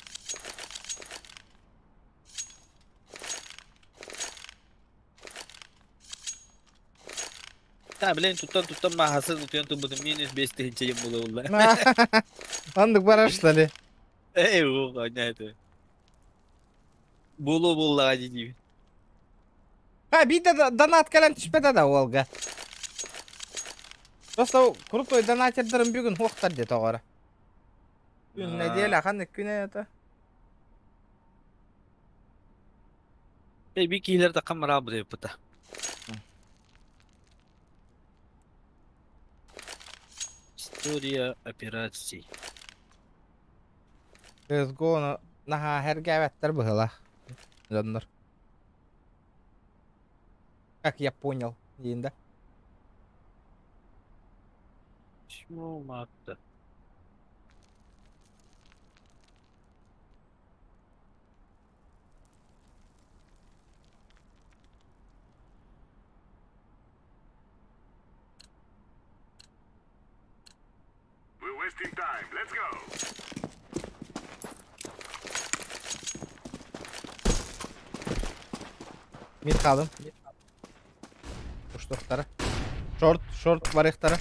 Та, блин, туттан-туттан мааһасын утуйан турбутум минус 5000 диэн буола буолла. Оннук барар что ли? Эй, уох, это. Буолуо буоллаҕа дии диибин. Ха, биирдэ донат кэлэн түспэтэ да уолга. Просто крутой донатердарым бүгүн хуохтар дии тоҕо эрэ. Күн неделя ханнык күнэ это? Эй, би киһилэр да хаммараал быта. История операций. CSGO-ну наһаа сэргээбэттэр быһыылаах дьоннор. Как я понял, диин да. Письмо Матта. Мир хаалым. Уштуохтара. Шорт, шорт барыахтара.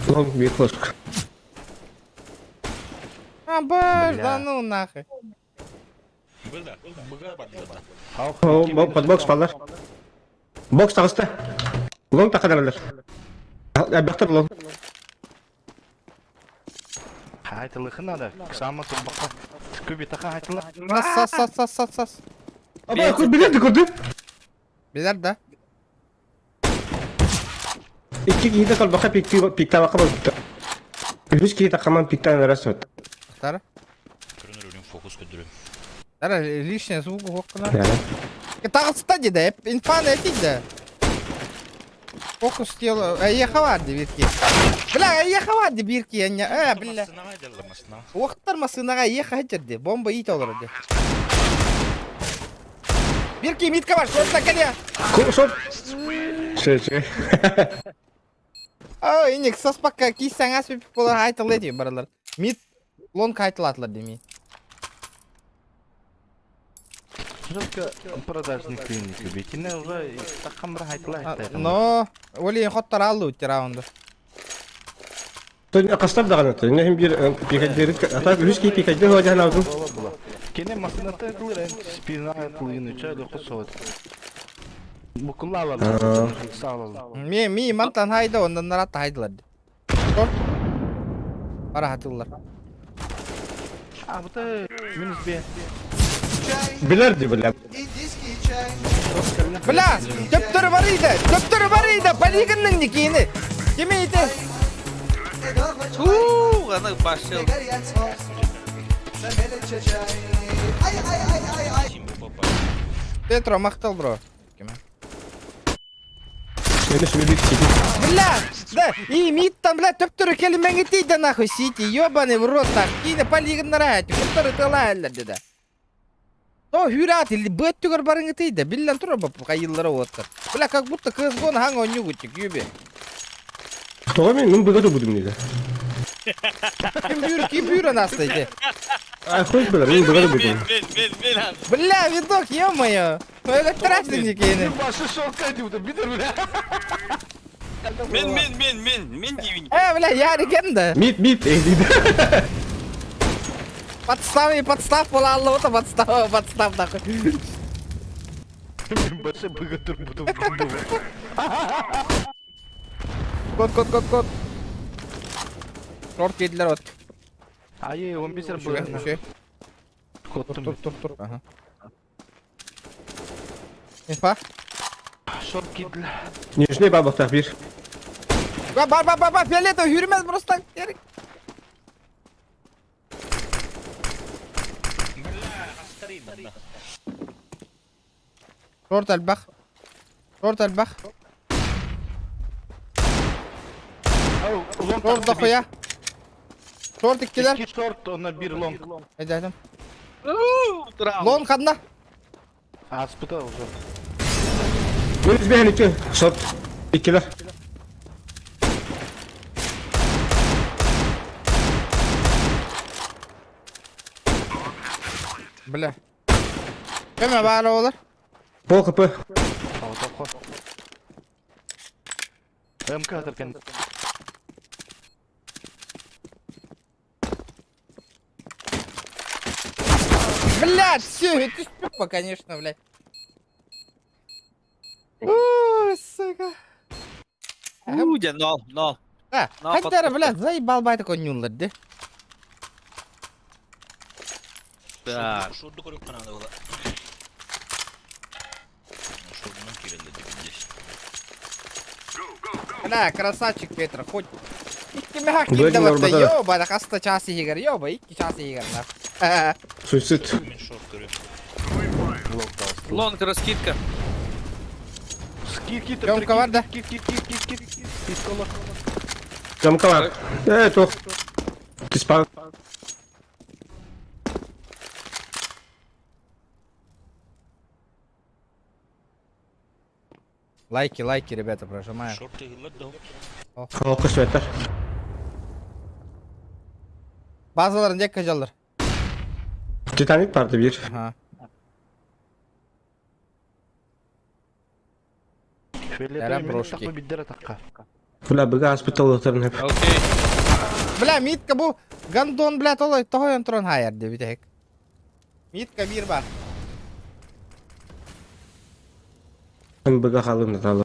Лонг биир флешка. А, боже, да ну нахуй. Под бокс баллар. Бокс таҕыста. Лонг тахадаралар. Элбэхтэр лонг. Хайтылыхын надо. Сама турбака. Күбитаха хайтыла. Сас, сас, сас, сас, сас. Аба, билер де көрдүм. Билер да. Икки киһитэ толбохо пиктабакка болбута. Үһүс киһи такаман пиктан эрэ сот. Тара. Көрүнөр өлүм фокус көрдөрүм. Тара лишняя звук уһуоххуна. Таҕыста дии инфан этий да. Фокус тело. Эйиэхэ баар дии биир Бля, эйиэхэ баар дии биир киһи. Э, бля. Массыынаҕа дьалла массыынаҕа. Уохтар массыынаҕа эйиэхэ сылдьар дии. Бомба иит олорор дии. Биир киһи митка бар, шорт кэлиэ. Шорт. Шö, шö. О, иник соспакка киис саҥа сүппүт буолар хайтылы дии баралар. Мид лонг хайтылаатылар дии Жестко продажный клиник битине уже такамра хайтла. Но, оли хоттор аллы үттер раунду. Тоня кастар даҕаны тоня иһин биир пикаддерит ата үһүс киһи пикаддер хуадьаһан алдым. Кене масыната кылыр спина кылыйын үчө доху соот. Букулалар саалал. Ми ми мантан хайда ондан нарат хайдылар. Шорт. Бара хатыллар. А бута минус бе. Билер ди бля. Индийский чай. Бля, төптөрү барыйда, төптөрү барыйда, полигонның никини. Кими ити? Уу, аны башыл. Петро, махтал, бро. Бля, да, и мид там, бля, төптөрү келимең итийде нахуй, сити, ёбаный в рот, так, кийне полигоннара, төптөрү тылааллар деди. То хүрат или бөттүгөр барың итийде, биллен тура бап, кайыллара оттар. Бля, как будто CSGO хаң онню гутик, юби. Тоҕо мин мин быга тубудум диде. Ким бүүр, ким бүүр анаста ити. А хуй билер, мин быга тубудум. Мен, мен, мен. Бля, видок, ё-моё. Это трассы никейни. Башы шокка дип битер бля. Мен, мен, мен, мен, мен деймін. Э, бля, я легенда. Мид, мид, диде. Подстав и подстав була алла, подстав, подстав нахуй. Башы быга турбудум. Кот, кот, кот, кот. Шорт кийдилер от. Айы, 15 Үшүгө, быга. үшүгө. Тур, Коттум. тур, тур, тур. Ага. Инфа. Шорт кидл. Нижний бабахтах бир. Ба, ба, ба, ба, ба, фиолетовый хүрмэс просто. Шорт альбах. Шорт альбах. Шорт дохуя. Шорт иккилер. Икки шорт, онна бир лонг. Эдәдим. Лонг хадна. Аспыта уже. Минус бэһэн икки. Шорт. Иккилер. Бля. Кеме баар олар? Пол хп. МК атыркен. Блядь, все, это ступа, конечно, блядь. Сука. Уу, дьэ, нол, нол. А, хайдара, блядь, заебал байтак онньууллар ди. Так. Шурду көрүк канада була. Шурдунан кирелле здесь. Бля, красавчик Петр, хоть икки меха Блядь, кидда норматор. ёба, да хаста час игр, ёба, икки час игр, на. Суицид. Мен шорт көрүм. Лонг раскидка. Скид, кит, Тёмка бар да? Кит, кит, кит, кит, кит, кит, кола. Тёмка бар. Э, туох. Тиспан. Лайки, лайки, ребята, прожимаем. Шорт тыгыллар да. Холка светтер. Базаларын дек кажалар. Титаник барды bir. Ага. Фиолетовый мен брошки. тақпа биддер атаққа. Бля, быга аспитал hep. Окей. Бля, митка бу гандон, бля, толой, тоһойон туран хайар деп битек. Митка бир бар. Быга халым да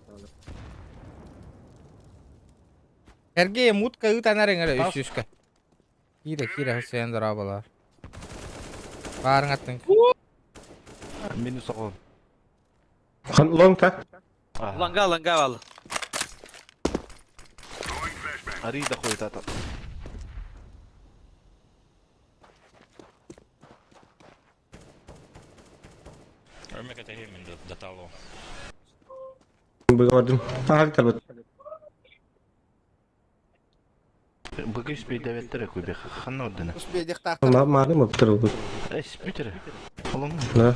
Эрге мутка ытан эреңер үс үскә. Кире, кире, Хусейн дорабалар. Барың аттың. Мені соғын. Хан лонг та. Ланга, ланга ал. Арида қойды ата. Өрмек этехи мен датало. Быга бардым. Ага, тарбат. Бүгін спей дәветтері көбе. Ханна ордена. Успей дихтахтар. Ма мары мыптыр. Әй, спитері. Олың. Да.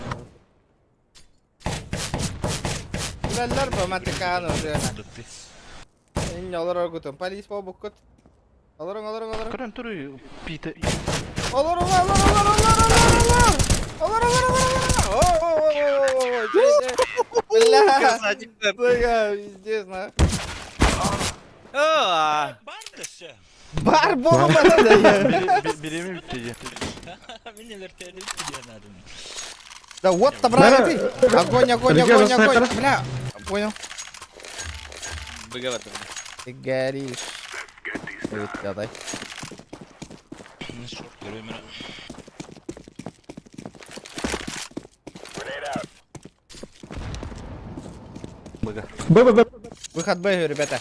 Билеллер бу матиканы уже. Дытты. Инне олар оргутун. Полис бу буккут. Олорун, олорун, олорун. Көрін түрі питі. Олорун, олорун, олорун, олорун, олорун. Олорун, олорун, олорун. О, о, о, о, о, о, Бля. Красавчик. Бля, пиздец, на. А, Бар дэссе. Бар болу бана да. Береме бітті. Мен элертелеп диянадым. Да вот то брат ты. Огонь, огонь, Ребята, огонь, огонь. снайпер. Бля, понял. Быга бардым. Ты горишь. Привет, дай. Мен шорт көрүм. Быга. Б, Б, Б. Выход Б, ребята.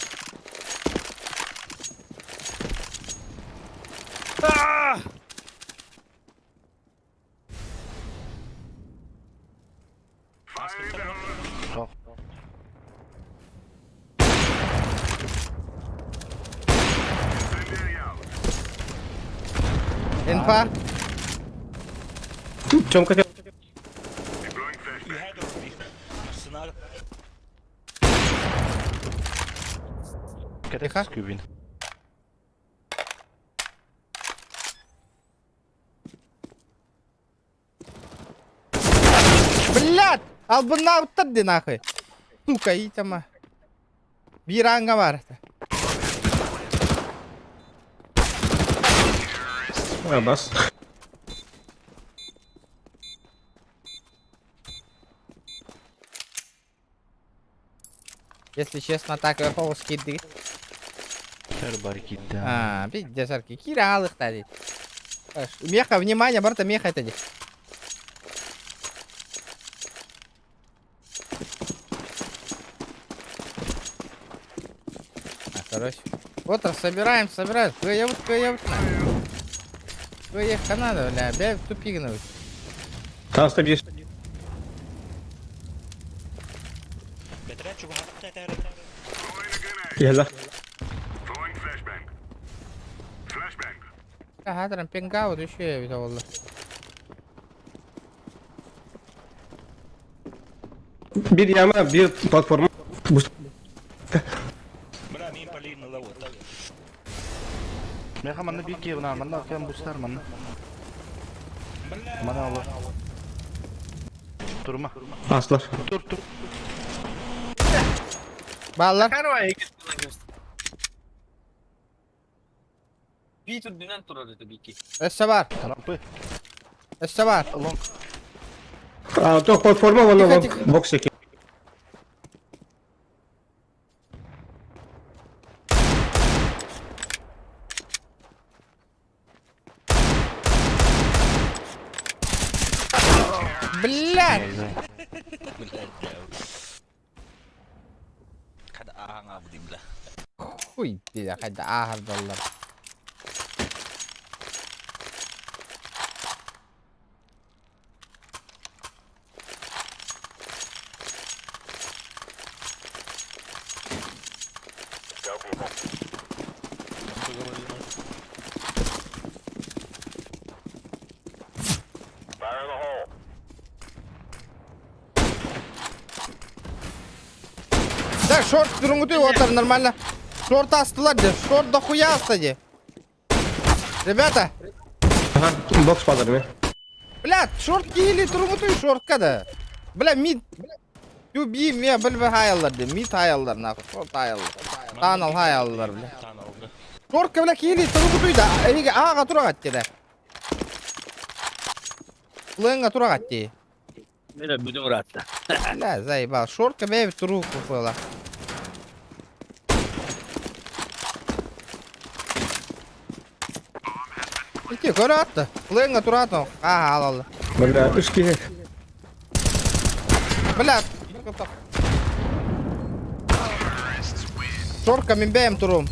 Жоқ. Инфа. Тёмка, Тёмка. Үһэ дорби. Сынар. Кәтек скүбін. Блядь! Албына уттар нахуй. Сука, итама. Биранга бар. А, бас. Если честно, так и скидды. Әр бар кетті. А, пиздец, арки. Кира алых тади. Меха, внимание, барта меха это. А, короче. Вот, собираем, собираем. Кое вот, кое вот. Кое надо, бля, бля, в тупик гнуть. Там стабис. Бетере чугахат тәтәре. Яла. Ага, пинга, вот еще я видел. Bir yama, bir platforma. Bu Бра мен полин лавот. Меха манна бир киевна, манна кем бустар манна. Мана алла. Турма. Aslar. Тур тур. Баллар. Би түрдүнэн турар это бики. Өссө бар. Рампы. Өссө бар. Лонг. А, то платформа вон Тихо, лонг. тихо. Бокс яки. Блядь! Хада ааҥа бля. Хуй, бля, хайда ааһардаллар. Да, шорт туруҥутуй уотар нормально. Шорт астылар де, шорт дохуя аста де. Ребята! Ага, бокс падар ме. Бля, шорт киһили туруҥутуй шортка да. Бля, мид. Юби ме билбе хаяллар де, мид хаяллар нахуй, шорт хаяллар. Танал хаяллар бля. Шортка бля киһили туруҥутуй да, эһиги ааҕа тураҕат деді. Лыҥа тураҕат дии. Мин бүтүн ыраатта. Бля, заебал. Шортка бэйэбит туруу купыла. Ити көрө атты. Лыҥа тураат Аа, алалла. Бля, үс киһи. Бля, Шорка мин бэйэм туруум.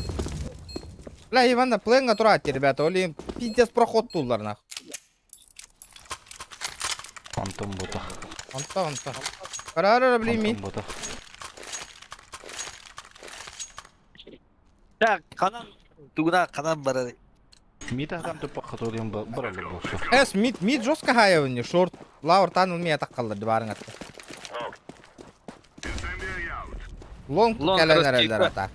Бля, Иван, плэнга тураат, ребята, олим пиздец проход туллар нах. Онтон бута. Онто, онто. Карара, блин, Онтон бута. Так, ханан тугуна ханан барар. Мид адам туппакка туруйан баралар болсу. Эс, мид, мид жестко хаявни, шорт. Лаур таныл ми атак қалдыр барың атты. Лонг Лонг кэлэн растик. эрэллэр ата.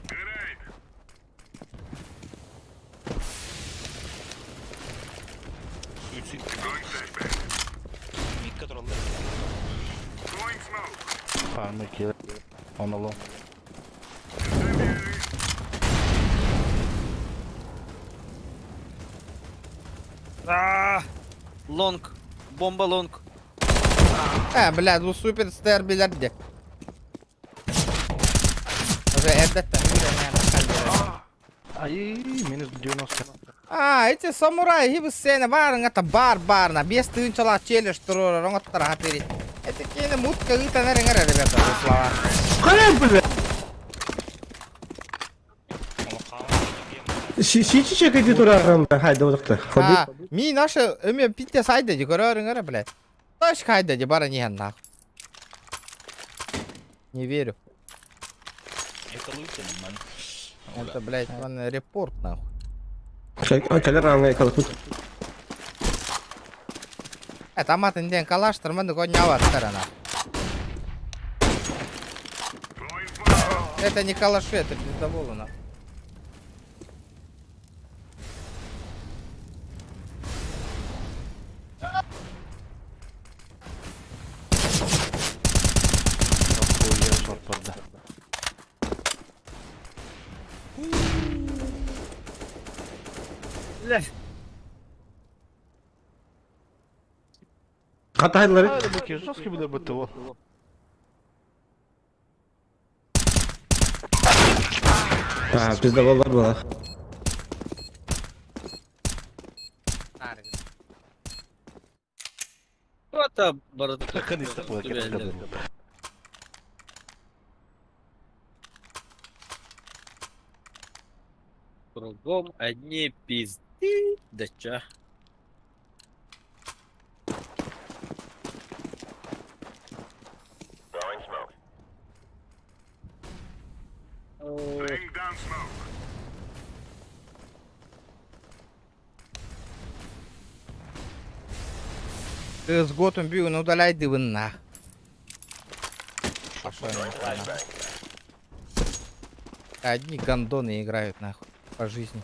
Микка тураллар. Пармы кел. Оноло. Аа, Лонг. Бомба лонг. Э, бля, ну супер стер билерди. Уже эрдеттен Ай, минус 90. А, эти самураи, хибы сцена барын это бар барна, без тыынчала челюсть турура, роңоттара хатыри. Это кene мутка ыытан эрэҥэр, ребята, бу слова. Хайа, бля. Сичи чекайди турарам, хайда удакта. А, ми наша, эме питте сайда ди көрөрүҥэр, блядь. Точка хайда ди бара ниһэн нахуй. Не верю. Это лучше, man. Это, блядь, он репорт нахуй. Калер аңа калапут. Это аматын ден калаштыр, мынды коньяваттар ана. Это не калаши, это пиздоболы нахуй. Хуя шорт барда. Бля. Хатайлары. Ай, бу жесткий билер бутты ол. А, пиздобол бар була. Это барата. Кругом одни пизды. Да чё? О, Кыз готун бүгүн удаляйдыбын на. Пошел нахуй, нахуй. Одни гондоны играют нахуй по жизни.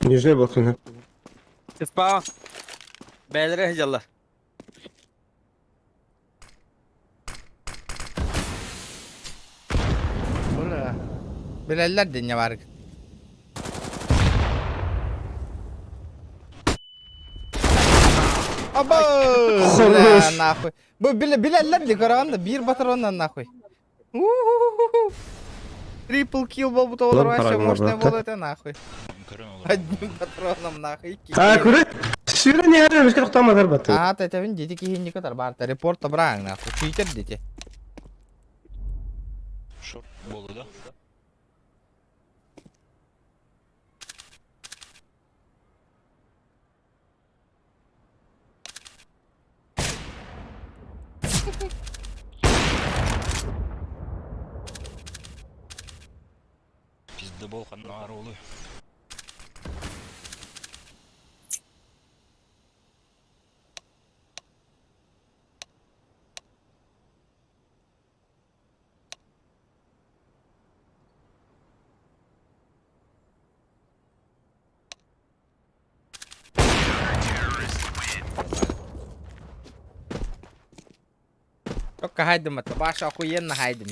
Нижний блок. Спа. Бәлре жалла. Бля. Билеллер динне бар. Аба! Бля, Хорош. нахуй. Бу биле билеллер ди көрөөн да бир батыроннан нахуй. У-ху-ху-ху. Трипл килл буолбут оҕолор Лан вообще парагын мощная барбатта. буолуо этэ нахуй. Көрөн олорон. Одним патроном нахуй. икки А, киһи. көрө. Сүүрэн иһэр эмискэ тохтооматар баттыы. Аа, тэтэбин дети киһини кытар баарта. Репорт абраң нахуй. Читер дети. Шорт болду да. Пиздобол ханна оруулуй. Только хайдым это, Баша охуенно хайдым.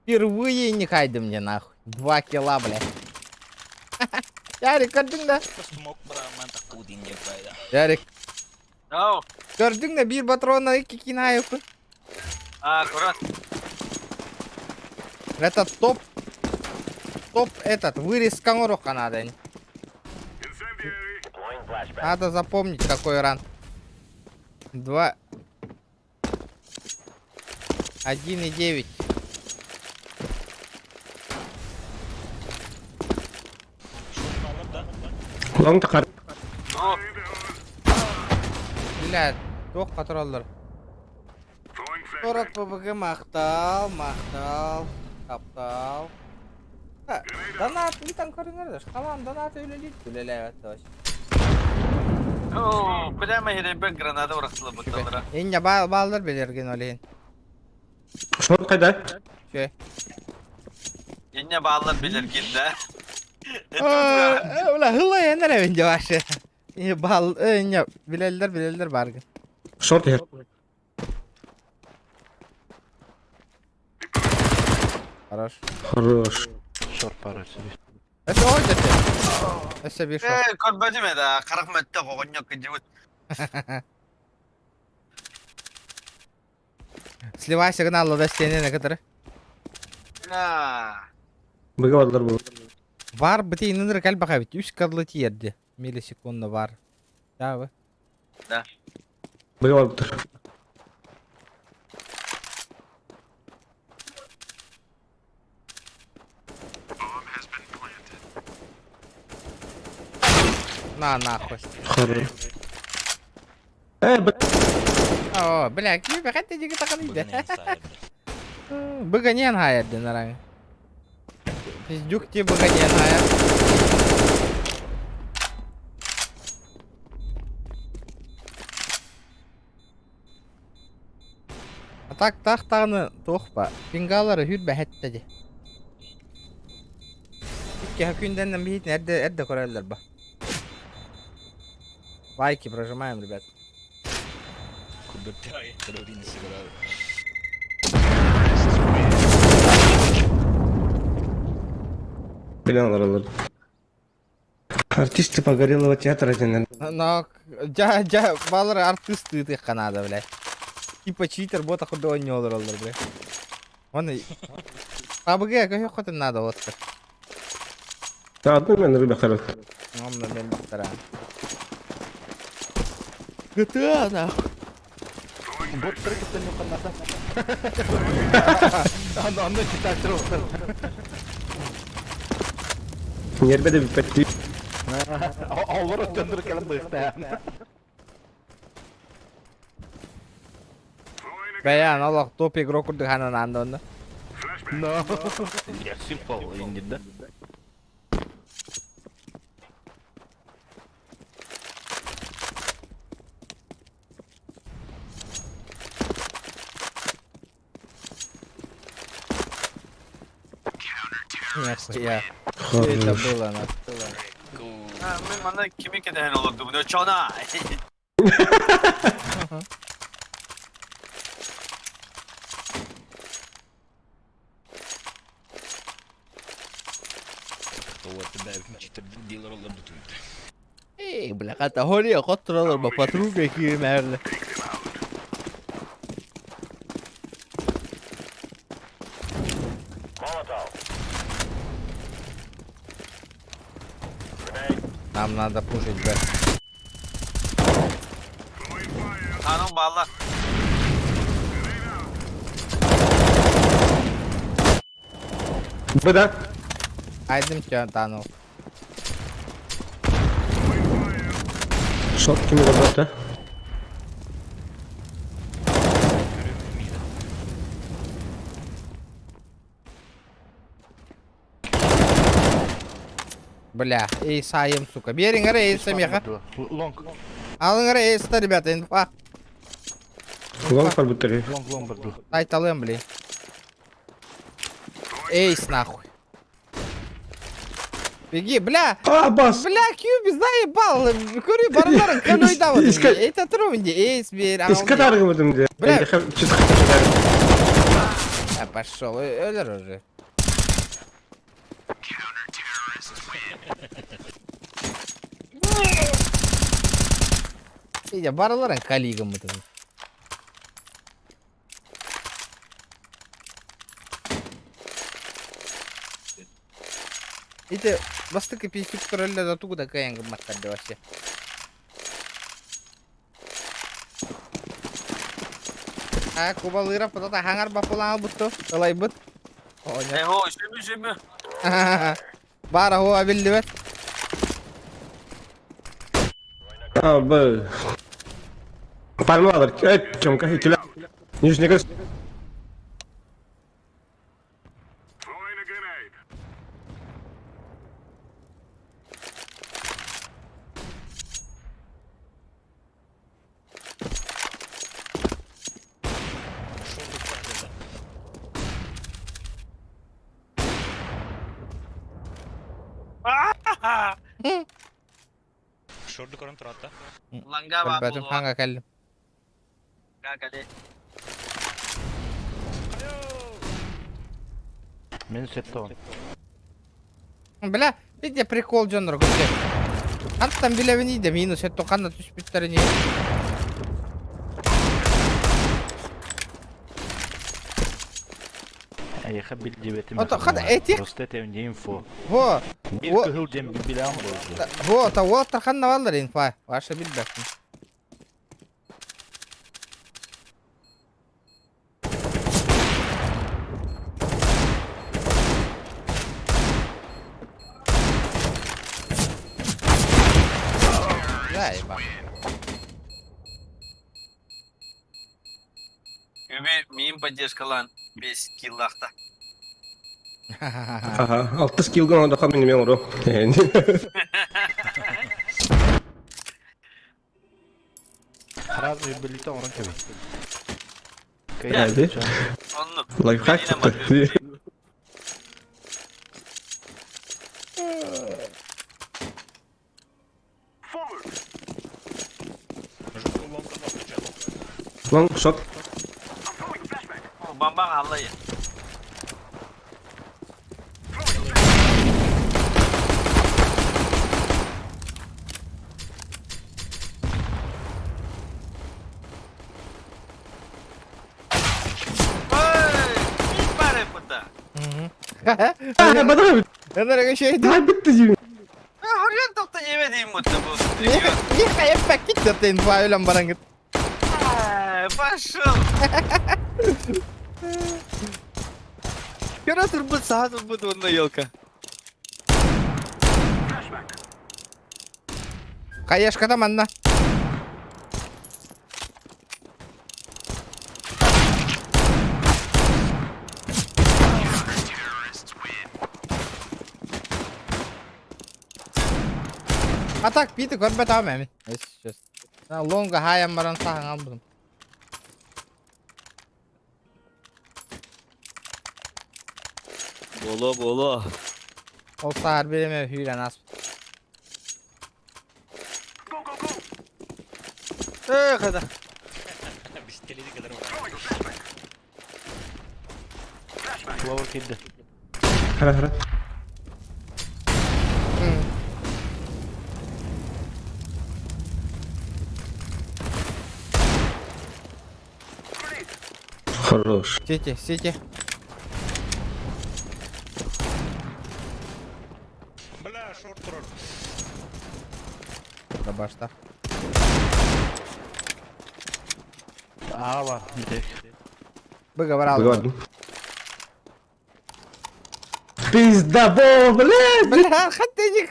Впервые не хайдым мне нахуй. Два килла, бля. Ярик, көрдүҥ да? Смок браман таккудин деп пайда. Ярик, Ау, көрдүҥ да биир патрона икки кинаевку. а, көрөн. Это топ. Топ этот, вырез конуруха надо. Надо запомнить, какой ран. Два. 1,9. Шорт алып да. Лоң тақар. О, Бля, туох патроллар. 40 ПБГ махтал, махтал, таптал. Да, донат, там көрүңөр Халан донат үлелейт, үлелээбэт вообще. о, прямо херебен граната бырахтылар бутталара. Иння баал баалдар билерген олейин. Шорт қайда? Чө. Инне баалар билерген да. Ула хыла энер эбин жабашы. Баал, иння билелдер билелдер баргын. Шорт иһэр. Хорош. Хорош. Шор пара себе. Это ой дете. Өссө бир шор. Э, көрбөтүм эда, карак мөттө когоньок кыжыбыт. Сливай сигнал да стене некоторые. На. Быга бардылар бұл. Var бити иннер кәл баха бит. Үс кадлы тиерди. Миллисекунда var. Да вы. Быга бардылар. На нахуй. Хорош. Э, б... О, бля, кими бахат диги такан иде. Быгын сайырды. Быганен хайырды нарang. Пиздюк те быганен хайыр. А так так тағны тоқпа. Пингалары хүр бәхетті де. Икки күндәннән бит әрдә әрдә көрәләр ба. Лайки прожимаем, ребят. Күбөттер терроринisi көрөбү. Билен алар. Артисты Погорелого театра ден. Но жа жа балар артисты ты канада, блядь. Типа читер бота худо не олар олар, блядь. Он и АБГ как хоть надо вот. Да, одну мен рыба хорош. Он на мен бактара. GTA нахуй. Бот трекеттен юканнаса. Аны аны читать отыр. Нербе де бипетти. Олар өттөндүр келен быйыкта. Бәян Аллах топ игрок курдук ханан анда онда. Но. Я simple инде да. Нихуя. Что это было нахуй? Мен мана кими кетен олорду буну чона. Тоуатты бәбин читер дилер олар бүтүндү. Эй, бля, хата хори хоттуралар ба патруга киимерле. Нам надо пушить Б. Анам бааллар. Б да. Айдым чё, танул. Шот кими да? Бля, эй, саем, сука. Бериң эрэ, эй, самеха. Лонг, Алың эрэ, эй, ребята, инфа. Лонг бар буттары. лонг, лонг барды. Айталым, бли. Эйс, нахуй. Беги, бля! А, бас! Бля, Кьюби, заебал! Көрүй барыларын көлөйдабын. Иска- Эйте турум инде, эйс бер. Иска таргымыдым де. Бля. Чуть А, пошел, өлөр уже. Иде, барыларын коллегамыдым. Ите, бастыкы пистик турелле да тугу да каян гымматтарды вообще. А, кубалыра потата хаңар бапулаң бутту, ылайбыт. Оня. Эхо, сүмү сүмү. Бара хуа биллибет. А, Б. Пальма алыр. Эй, чемка, икиле. Нижний көз. Шорду көрөн турат да. Ланга бар Бәтім болуа. хаңа кәллим. Какале. Мен сеттон. Бля, виде прикол жонор көпте. Анттан билебин иде минус этто канна түспүттөрүн. Айха билдибетим. Ото хада эти. Просто это не инфо. Во, Бир Во. кыһыл дем билан болду. во, та во тарханна баллар инфа. Ваша билбәтин. Заеба. Үбі миин поддержкалан 5 киллахта. Ага, 6 килган онда камын мен уру. Сразу билите орын кеби. Әди. Онну. Лайфхак. Лонг шот. Бамба аллай. Ой, бары пыта. А, бадры. Энерге şey Дай битти дейм. Хорьян топта жебедейм мутта бу. Не хайп кит да инфа өлөн бараңыт. Пошел. Кара турбут саат турбут онна елка. Каяшкада манна. Атак бити көрбөт ам эми. Лонга хаян баран сахан албыдым. Боло боло. Ол саар биреме хүйрен ас. Э, када. Бистеледи кадar бар. Флауэр кирди. Хара, хара. Хорош. Сити, сити. Бля, шорт турар. дробашта. Аа бар, битек. Быга бар Быга Пиздабол, блядь! Бля, хаттеник.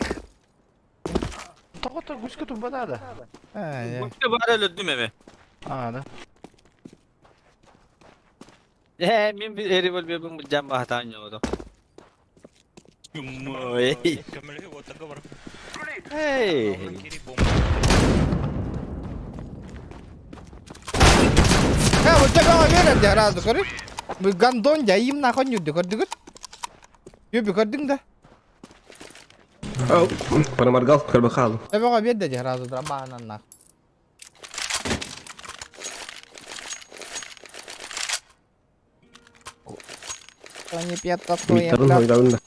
Тоҕото гуська турбада да. Гуська баар өлөрдүм эми. Аа да. Э, мин револьвербин былдьаан баһатаан ньоҕото. Ой. Көмөлөһү уоттарга бар. Эй. Кири бомба. Ха, вот тебя верят, я разу көрүк. Бу гандон дьайым нахуй нүрдү көрдүгүт. Юби көрдүң да. Проморгал, карбахал. Төбөҕө биэрдэ дии сразу дробаанан нах. Не пьет, Миттарын хойдабын да.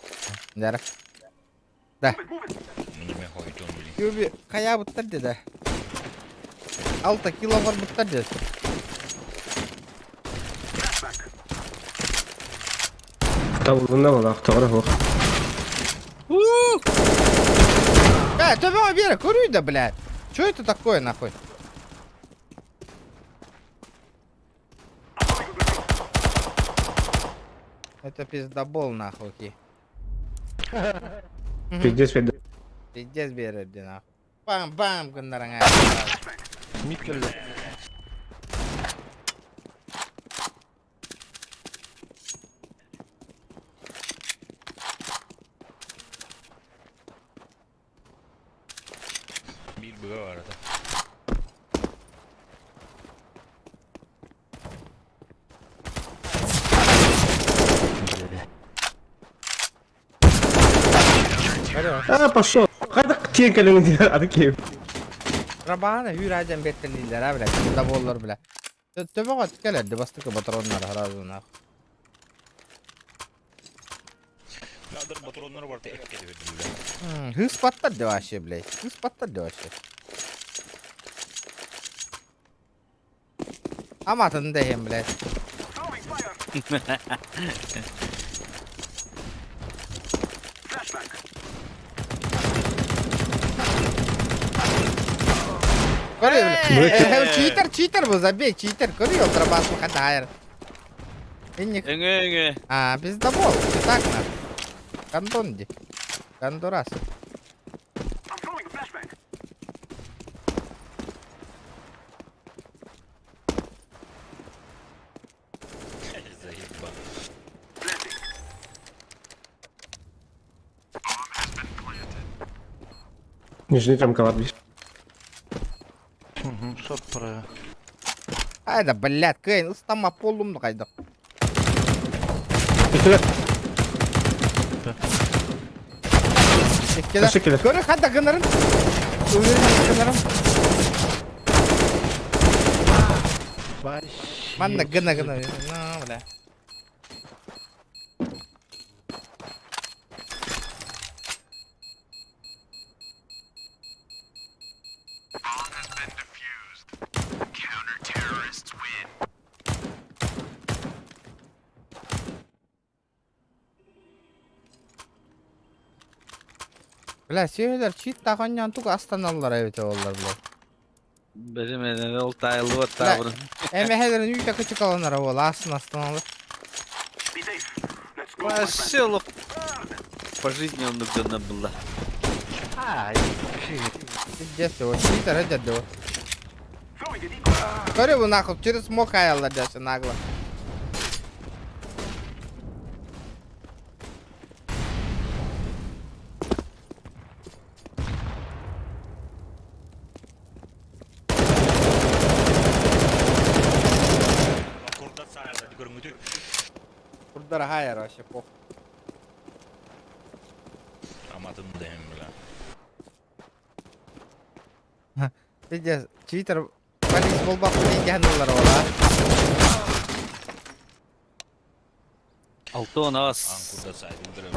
Дара. Да. Юби хайаабыттар деді. Алта кило барбыттар деді. Табылына бала, тоғыра хоқ. Э, төбөҕө биэрэ, көрүй да, блядь. Что это такое, нахуй? Это пиздобол, нахуй. ки. Пиздец, пиздец. Пиздец биэрэрди, нахуй. Бам-бам гыннараҥа. Мид кэллэ. Биир быга бар ата. А, пошел. Хайдах тиэн кэлэн диэн аты киһи. Рабаана үүр ажан беттелилер а, блядь. Пиздоболлар, бля. Төбөҕө кэлэрди бастакы патроннар сразу, нахуй. Ладыр патроннар бар та экке бля. Хыс паттар да вообще, блядь. Хыс паттар да вообще. Аматын дэһин, блядь. Көрү, блядь. Читер, читер бу, забей, читер. Көрү, ол трабас хатайр. Инник. Өҥө өҥө. А, пиздобол, не так нахуй. Гондон ди. Гондурас. Заебал. Нижний там кладбище. Шот пора. Айда, блядь, кыйын, ыстама полумду кайда. Үстүгэр. Эккелер. Өссө кэлэр. Көрү хадда гынарын. Уверен гынарын. Манна гына гына. На, бля. Бля, сүйелер чит тағаннан тук астаналар эбите олар, бля. Бэжим ол тайылы табыр. Эме хедерин үйте кычык алынар ол, асын астаналар. Вообще лох. По жизни он нужден был. Ай. Пиздец его, читер эдет его. Көрү бу нахуй, через смок аялар десе нагло. Курдат саайда көрүҥүтү. Курдара хайар вообще пох. Аматын дэһин, бля. Пиздец, читер полис болбак билен ол, а. Алтон Ан ас. курдат саайда бля.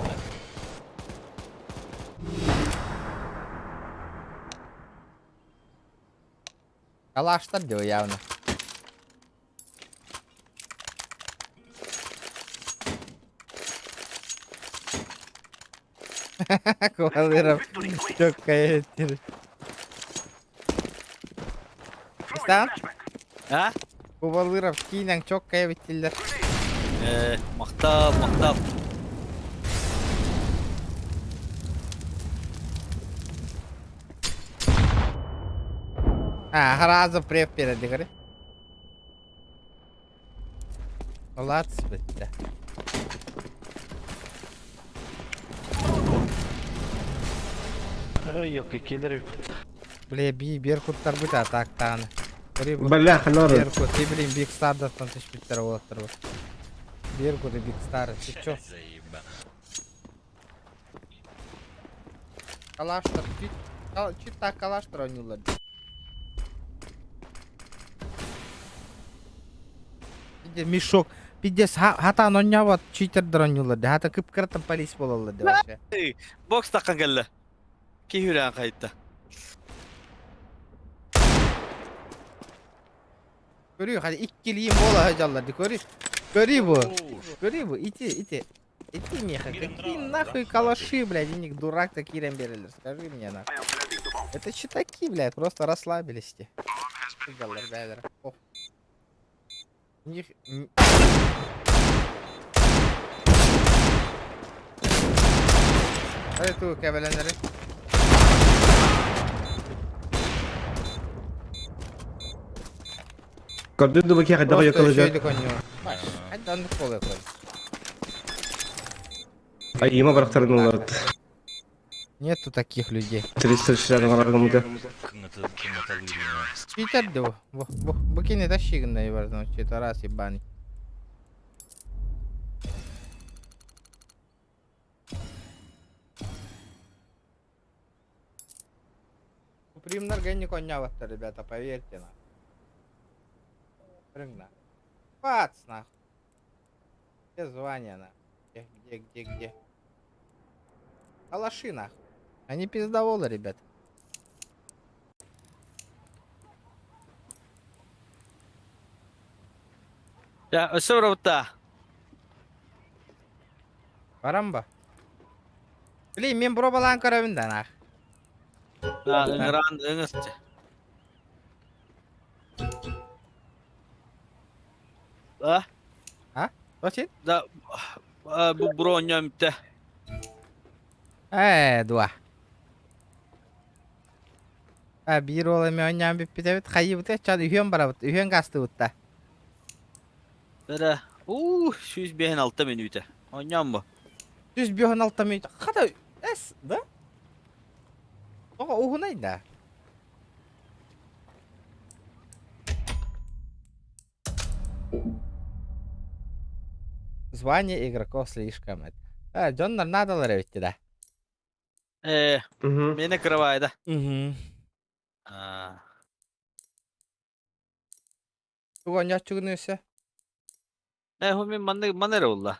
Калаштар дио явно. Кувалыров. Чөккәйеттир. Капитан. А? Кубалыров киинэҥ чоккайа биттиллэр. Э, махтал, махтал. А, сразу преп береді көрі. Олац бітті. Ой, киллер. Бля, би Беркуттар бит атактааны. Көрі бу. Бля, ханор. Беркут, и блин, Биг Стардастан түспүттэр уолаттар бу. Беркут и Биг Стар, ты чё? Заеба. Калаштар, чуть, чуть так калаштар ойнулар. Пиздец, мешок. Пиздец, хатан ойнабат читердер ойнулар. Хата кып-кыраттан полис болалар де вообще. Бокс таққан кэллэ. Киһи үрээн хайта. Көрүү, hadi иккилиим бола хажаллар ди көрүү. Көрүү бу. Көрүү бу, ити, ити. Ити меха, какие нахуй калаши, блядь, иник дурак такие берелер, скажи мне нахуй. Это читаки, блядь, просто расслабились те. Хажаллар, бәлер. Ох. У них... Hadi tu кәбәләнәре. Көрдүн дубы ки хайдах Просто якалыжа. шөйдік ойнıyor. Баш, hadi anlık kol yapalım. Ай, има барактарын олар. Нету таких людей. 360 барагымда. Кыңаты кыңаталыр. Читер де бу. Бу, бу, бу кини тащигындай бар, ну, читарас ебаный. Примнар генник ойнаваттар, ребята, поверьте на. Прыгна. Пац, нахуй. Где звание, нахуй? Где, где, где, где? Калаши, нахуй. Они пиздоволы, ребят. Я, өссө барабыта. Барамба. Блин, мен пробалаан көрөбүн да нах. А, ыҥыраан ыҥырчы. А? Очень? Да, бу броням те. Ээ, дуа. А, биир уол эмэ оонньоон бүппүт эбит. Хайыыбыт чан үһүөн барабыт, үһүөн гастыбыт да. Эрэ, уу, 156 мүнүүтэ. Оонньоон бу. 156 мүнүүтэ. Хата, эс, да? Тоҕо уһунай да? Звание игроков слишком. А, дьоннор наадалар эбит да. Э, Мгм. мені кырабайда. Угу. А, Тугу оонньооччугун өссө? Э, ху мин манны манера улла.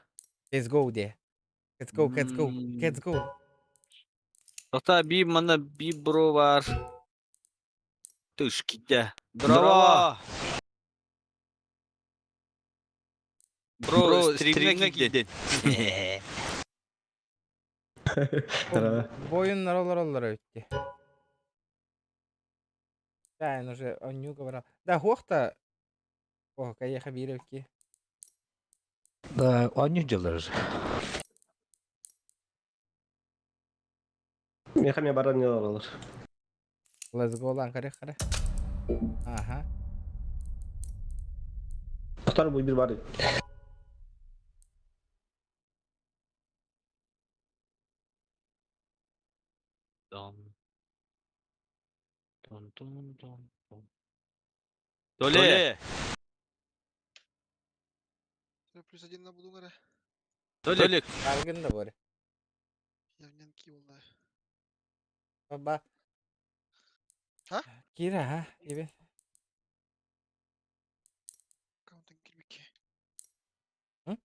Let's go де. Let's go, let's go, let's go. Тота би манна би бро бар. Тыш китте. Браво! Бро, стримге китте. Бойыннар олар олар өтті. Да, он уже онньюга барал. Да, хуохта. О, каеха бииревки. Да, они делают. Меха ме баран не алар. Let's go лан каре каре. Ага. Тоқтар бу бир бар. Дон. Дон дон дон дон. Толе. Плюс один на Булунгара. Толик. Аргын да бар. Явненки улла. Баба. Ха? Кира, ха? Ибе. Аккаунтын кирбикке. М?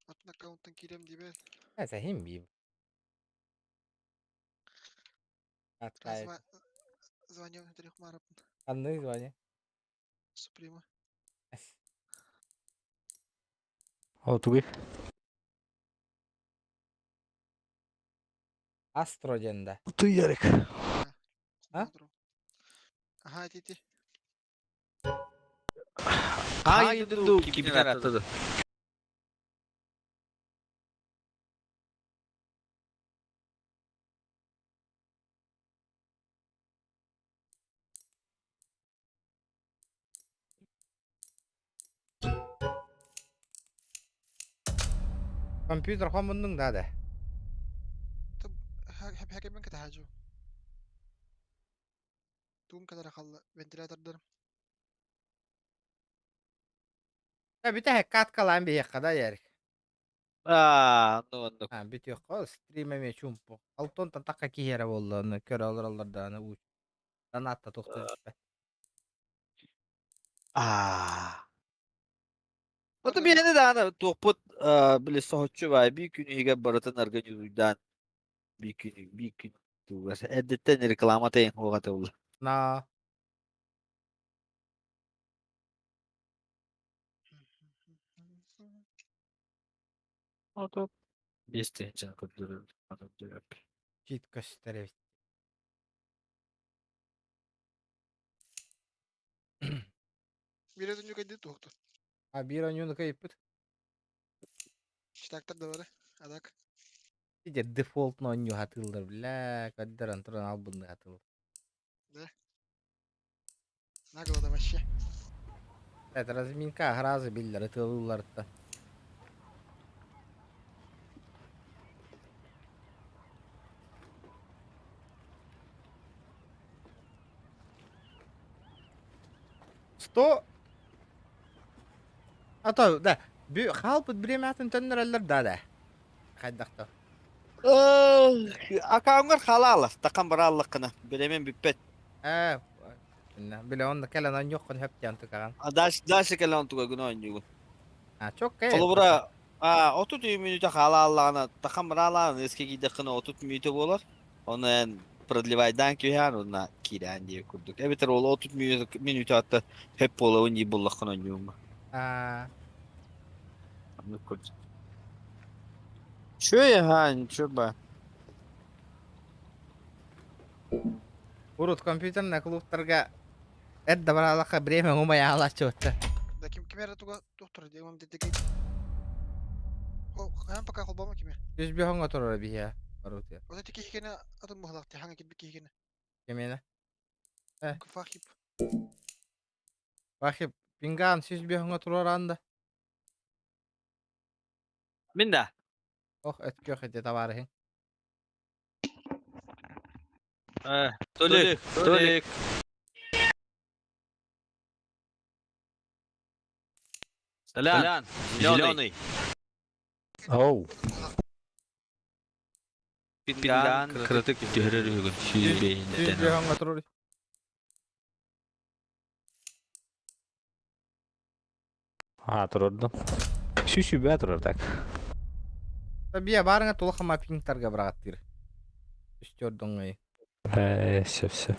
Атын аккаунтын кирем дебе. Это хим би. Аткай. Звание внутренних марапын. Анны звание. Суприма. О, тугой. Астро ден да. Ты, Ярик. А? Ага, тити. Хаайдын дуу, кимин аттады. Компьютер хомуннуҥ да да. Хэкэмин кытаһаажу. Туун катара халла вентилятордарым. Бүтэһик каткалаан биһиэххэ да Ярик. Аа, ну оннук. А, бүтүөххэ стрим эмиэ чуумпу. Алтонтан такка киһи эрэ буолла, аны көрө олороллор даҕаны уу. Донатта туохта түспэт. Аа. Ото биһини даҕаны туохпут били соһуччу баай биир күн иһигэр барытын организуйдаан биир күн биир күн тугас эрдэттэн реклама тэйин хуоҕата була. На Ото 5 тыһыынчаны көрдөрөр чит көстөр эбит. Биир өтүнү кайды туохту. А биир онньууну кыйыппыт. Читактар да бары. Адак. Ити дефолтно онньуу хатыыллар бля, көрдөрөн туран албынны хатыыл. Да. Нагло да вообще. Это разминка сразу биллэр ытыалыылларыттан. 100 А то, да, хаалбыт бириэмэтин төннөрөллөр да да. Хайдахта. Аккаунтгар халаалар, тахан барааллаххына, биремен бүппэт. Ээ, биле онно кэлэн онньуоххун хөптөөн тукаҕан. А дальше дальше кэлэн онтуга гына оонньуугун. А, чокка. Холобура, 30 мүнүүтэ хаалааллаҕына, тахан бараалаан эске киирдэххинэ 30 мүнүүтэ буолар. Ону эн продлевайдаан киһиэн уонна киирээн диир курдук. Эбэтэр ол 30 мүнүүтэ атта хөп буолабын дии буллаххына оонньууҥҥа. А, Оннук курдук. Чё я, ничего ба. Урут компьютернай клубтарга эр да бараалахха время умайаалааччыбыттар. Да ким ким эрэ туга тухтар диэмам дедеги. Хаан пока холбома киме. Үс биһоҥҥо турара биһиэ барутуя. Вот эти киһикене атын быһалаах хаҥа килбик киһикене. Кимиэнэ? Э. Фахип. Фахип пинган сүүс биһоҥҥо туруораан да. Мин да. Ох, өткөх ити табаарыһыҥ. Толик, Толик. Толян, зеленый. Оу. Пинган, Кыратык түһэрэр үһүгүн Сүүс сүүрбэйинтэн. биһоҥҥо туруор. А, турордум. Сүүс турар так. Бия баарыңа тулахама пингтарга быраҕаттыыр. Үстүөрдоҥҥой. Э, все, все.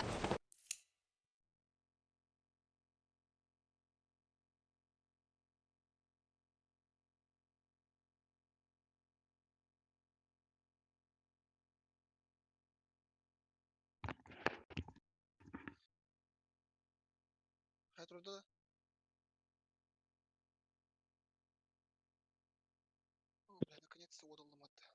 Хайа турда да. О, бля, наконец-то уодалламатты.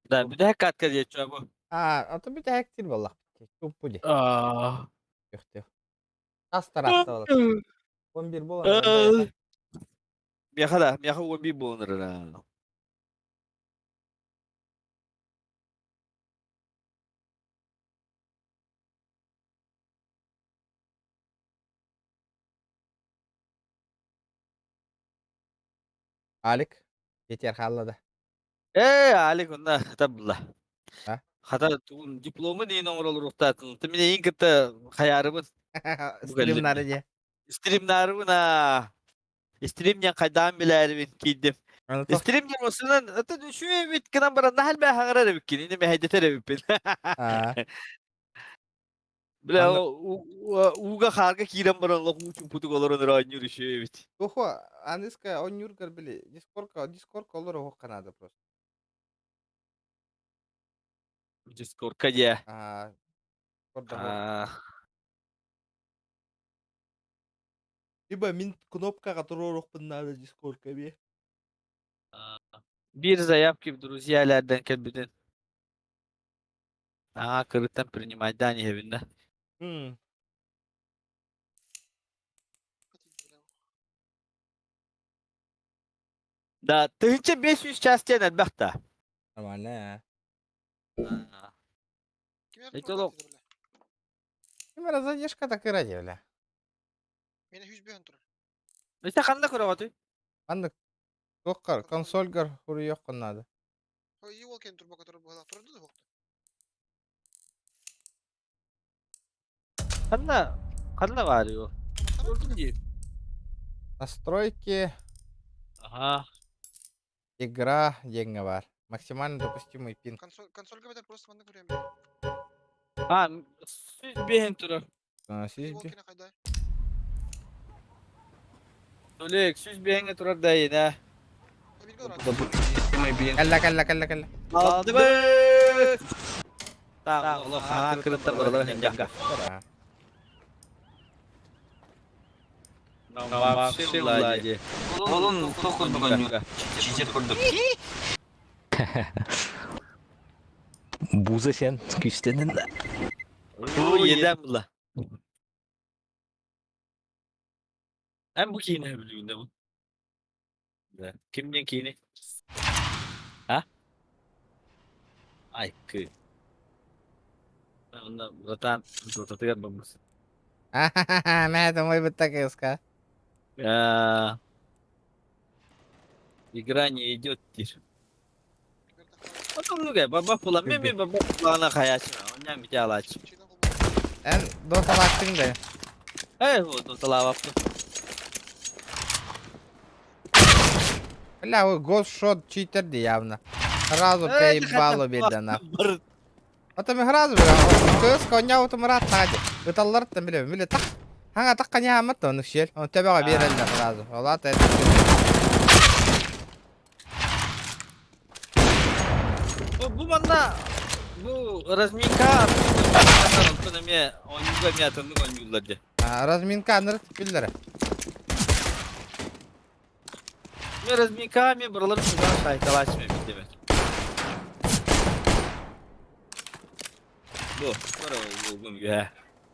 Да, бүтэһик катка диэччү бу. А, ото бүтэһиктир буоллах. Чуппу ди. Аа. Үхтү. Астаратта буолар. 11 буолан. Миэхэ да, миэхэ 11 буолан Алик, Петер хаалла да. Ээ, Алик онно хата булла. А? Хата тугун дипломун иин оҥоролоруохтаатын. Мин эйин кытта хайаарыбын. Стримнары дии. Стримнаарыбын аа. Стрим диэн хайдаан билээрибин киирдим. Аны тох Стрим диэн осунан атын үчүгэй эбит гынан баран наһаа элбэх хаҥарар эбиккин. Ини мэһэйдэтэр эбиппин. Аа. Бля, Аны ууга хаарга киирэн баран лох уу чумпутук олорон эрэ оонньуур үчүгэй эбит. Тухо, аныска онньуургар били дискорка дискорка олор оһохха наада просто. Дискордка дьэ. Аа, Дискорда Аа. Либо мин кнопкаҕа туруоруохпун наада Дискордка эмиэ. Биир заявки друзья лэрдэн кэлбитин. Аа, кырыттан принимайдаан иһэбин да. Да, 1500 час диэн элбэх да. Нормально, ээ. Эти олох. Ким эрэ задержка такыра диэбилэ. Мені хүз бөһөн турар. Өстө ханна көрөҕөтүй? Ханнык туоххар консольгар хуруйуоххун наада. Ой, ол кен турбака турар быһалаах турар да суохту. Ханна ханна баар ол? Көрдүм дии. Настройки Аха. игра диэҥҥэ баар. Максимально допустимый пинг. Консоль консольга бэтэр просто манна көрөм. А, сүз бэһин турар. Сүүс Ол кene хайда? Олег, сүз бэһиҥҥэ турар да иэнэ. Кэллэ кэллэ кэллэ кэллэ. Алдыбыт! Так, олох хаан кырыттар баралар хэнжака. Вообще лади. Олун туох курдук онньуура. Чичер курдук. Буза сен күүстэнин да. Бу еден була. Эн бу киine билигин бу. Кимден киини? А? Ай, кы. Онно братан, дотатыгар баммыс. Мэ это мой бытта кыска. Игра не идет тир. Потом ну баба була, мен мен баба булана хаячым. Оннан бите алачым. Эн доталаттың да. Эй, вот доталавапты. Бля, ой, госшот читер ди явно. Сразу проебало бедана. Потом сразу, бля, кыска оня утумрат тади. Ыталлар там бля, бля так. Ханга так коня амат он шел. Он тебя береллер сразу. Ола это. Бу манна бу разминка онтон эмиэ оонньууга эмиэ атыннык оонньууллар дии. Разминка аныр биллere. Мен разминка мен бұралар шудан сайталачым эбит дебет. Бу, бара булгум үһэ.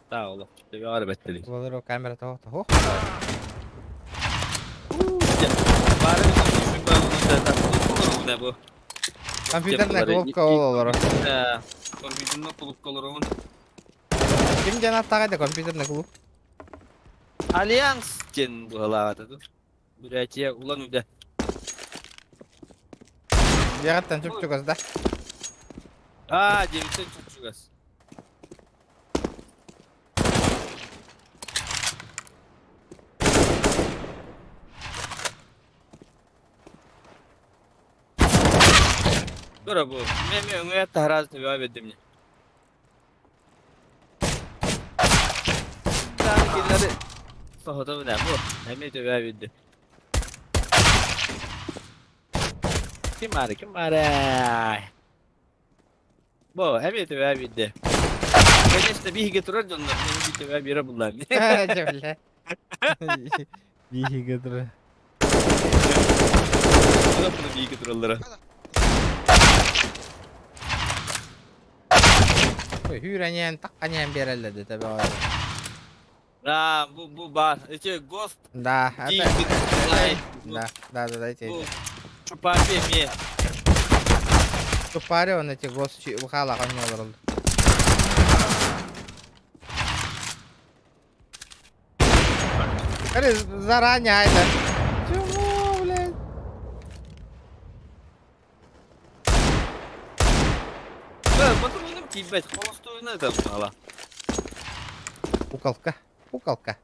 Таа олох. Тебе ары беттелик. Болор камера того того. Бары бу. Компьютерная клубка олор. Компьютерная клубка олорун. Ким жана тагайды компьютерный клуб? Альянс ден бугалааты. Бурятия улан үдэ. Бягаттан чуп-чугас да. А, девиттен чуп-чугас. Бара бу. Мен мен өңө тараз төбө бедим. Таны Соһото бу бу. Эми төбө бедди. Ким бар, ким бар? Бу, эми төбө бедди. Конечно, биһиге турар дьоннор, эми төбө бире буллар. Бля. Биһиге турар. Буну биһиге тураллара. Ой, хүрэньэн такканьян береллер де тебе. Да, бу бу бар. Эти гост Да, это Да, да, да, да, эти. Чупапе ме. Тупари он эти гост хала коньолар oldu. Аре, заранее айда. Чего, блядь? Патроным тиибэт, холостуйна там ала. Куколка, куколка.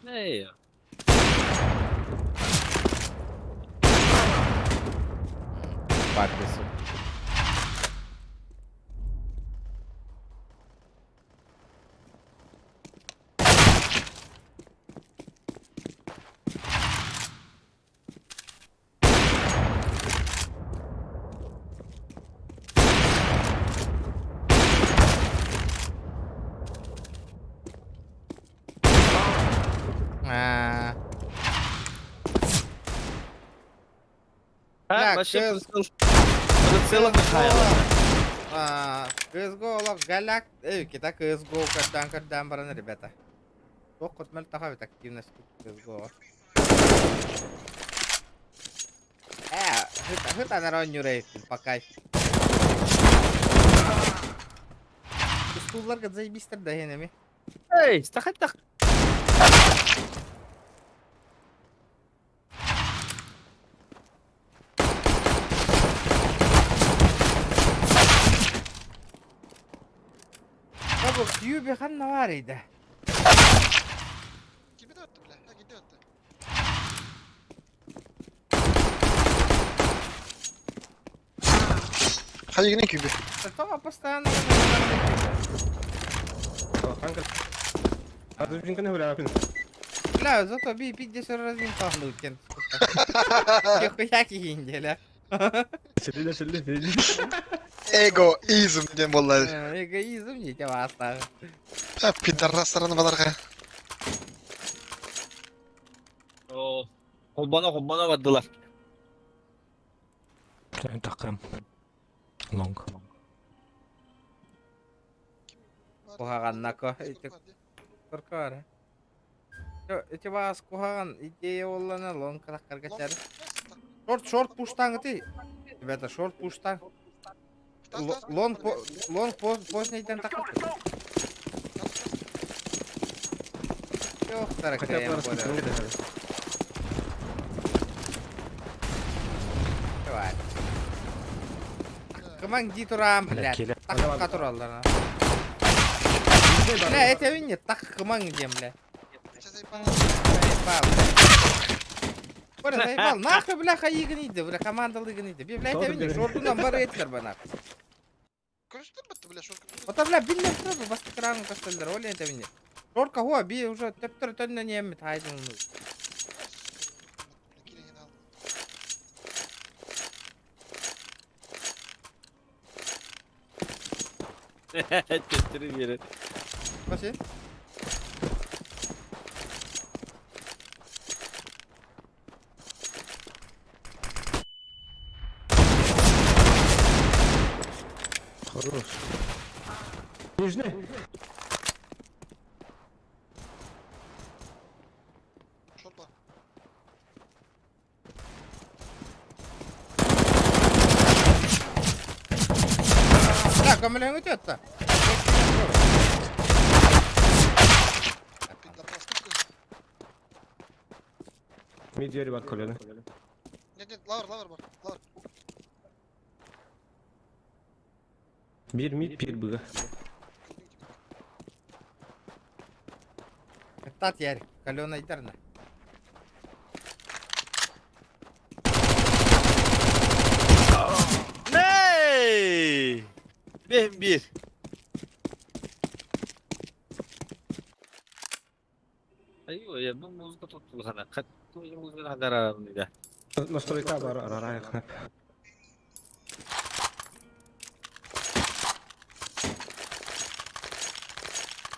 Эй. Папе, сука. А, Бля, вообще кыз- прицел Михайловна. А, CSGO олох галяк, эй, кита CSGO көрдөөн көрдөөн баран, ребята. Туох көтмөл таха бит активность CSGO. Э, хыт анар оонньуур пока. Стулларга заебистер да хенеми. Эй, стахаттах. Бабы күйү ханна бар иде. Kimi de attı bile. Ha gitti attı. Hadi yine kübü. Тоҕо постоянно Бля, зато би пиздец разин тахнул кен. Хуя киһин Эгоизм диэн буолла. Эгоизм не тебя оставил. Ha пидорастараны баларга. О, холбоно холбоно бардылар. Такым. Лонг. Куһаҕаннако ити Коркор. Ити бас куһаҕан идея оллана лонг каргачар. Шорт шорт пуштаң ты. Ребята, шорт пуштаң. Лонг лонг позднейтен так. Ох, таракаем Давай. Кымаң ди турам, блядь. Так тураллар. Бля, это не так кымаң дем, бля. Заебал. Бля, заебал. Нахуй, бля, хайыгын иди, бля, командалыгын иди. Бля, это не шортунан бар этлер бана. Көрүстөр бітті, бля, шорт. Ота, бля, биллер турады, басты краны кастелдер, ол это не. Шорка хуа, би уже төптөр төннө немет хайдын. Төттөрү биэрэр. Басы? Хорош. Нижний. Шорт бар. Да, көмөлөң өтөт. Пидорастар. Мид двери бар колено. Нет, нет, лавр, лавр бар. Лавр. Бир мид, бир быга. Тат яр, калена итерна. Ней! Бен бир. Айо, я бу музыка туттулхана. Кат музыка хадарарым Настройка бар, арарайық.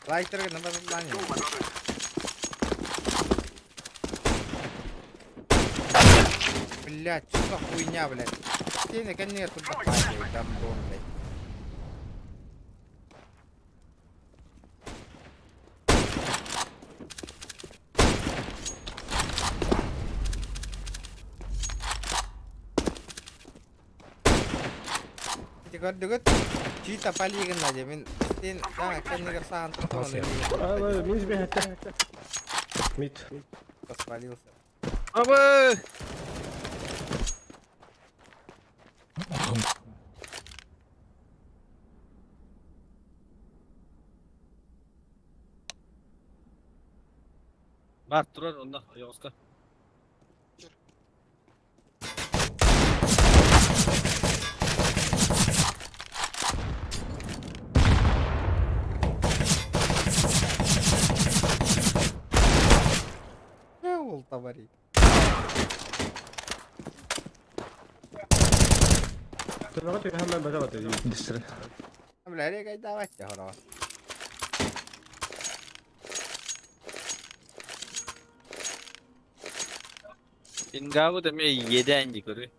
Лайтерге на базадлане. Блять, что за хуйня, блядь? Стены, конечно, тут там дом, блядь. Ити көрдүгүт чита полигонна де мен сен жаңа кеннигер саған Минус бе Мид. Спалился. Абы! Бар турар онда оёска. Не ол товарищ. Бля, регай давайте, хорова. Ингабы да ме еден көрү.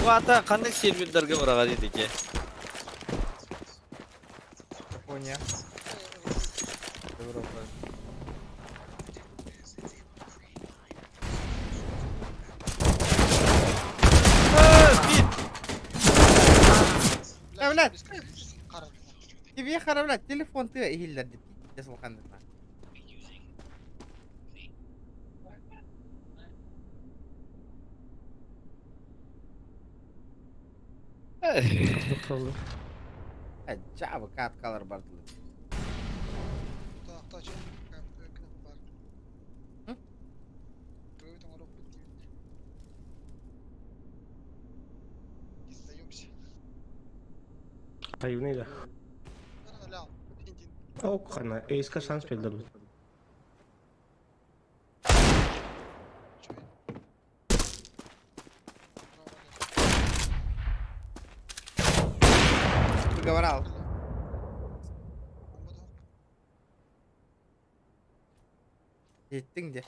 Вата ханнык сервердарга быраҕар идики? Япония. Европа. Блядь. Тебе хара, блядь, телефон ты иһиллэрди. Пиздец улаханнык. Жабы каткалар бардылар. Таюный да. Ок, хана, эйска шанс бердер. Приговорал. Еттің де.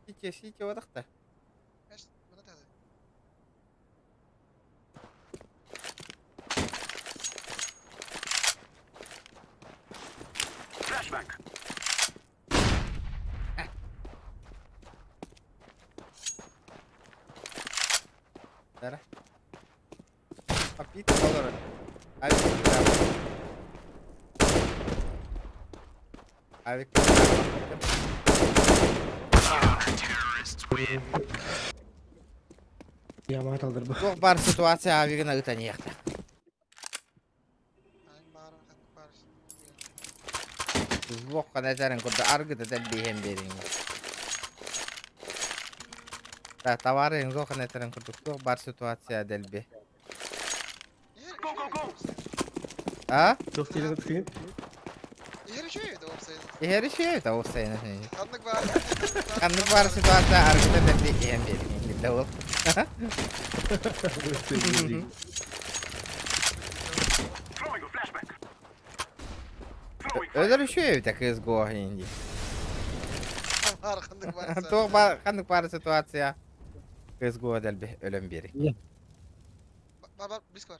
Сите, сите одақта. Дара. Попит доллар. Авик. Авик. Ямат алдыр бу. Туох бар ситуация авигына ытан яхта. Туох канатарын курда аргыта дәл бихем берин. Та товары инго канатарын курда туох бар ситуация дәл би. Go go go. А? Туох тиген тиген. Ихери шей та осайна. Ханнык бар ситуация аргыта дәл бихем берин. Дәул. Өлөр шей та кыз го инди. Туох бар ханнык бар ситуация. Кыз го дәл би өлөм бери. Бар бар, близко бар.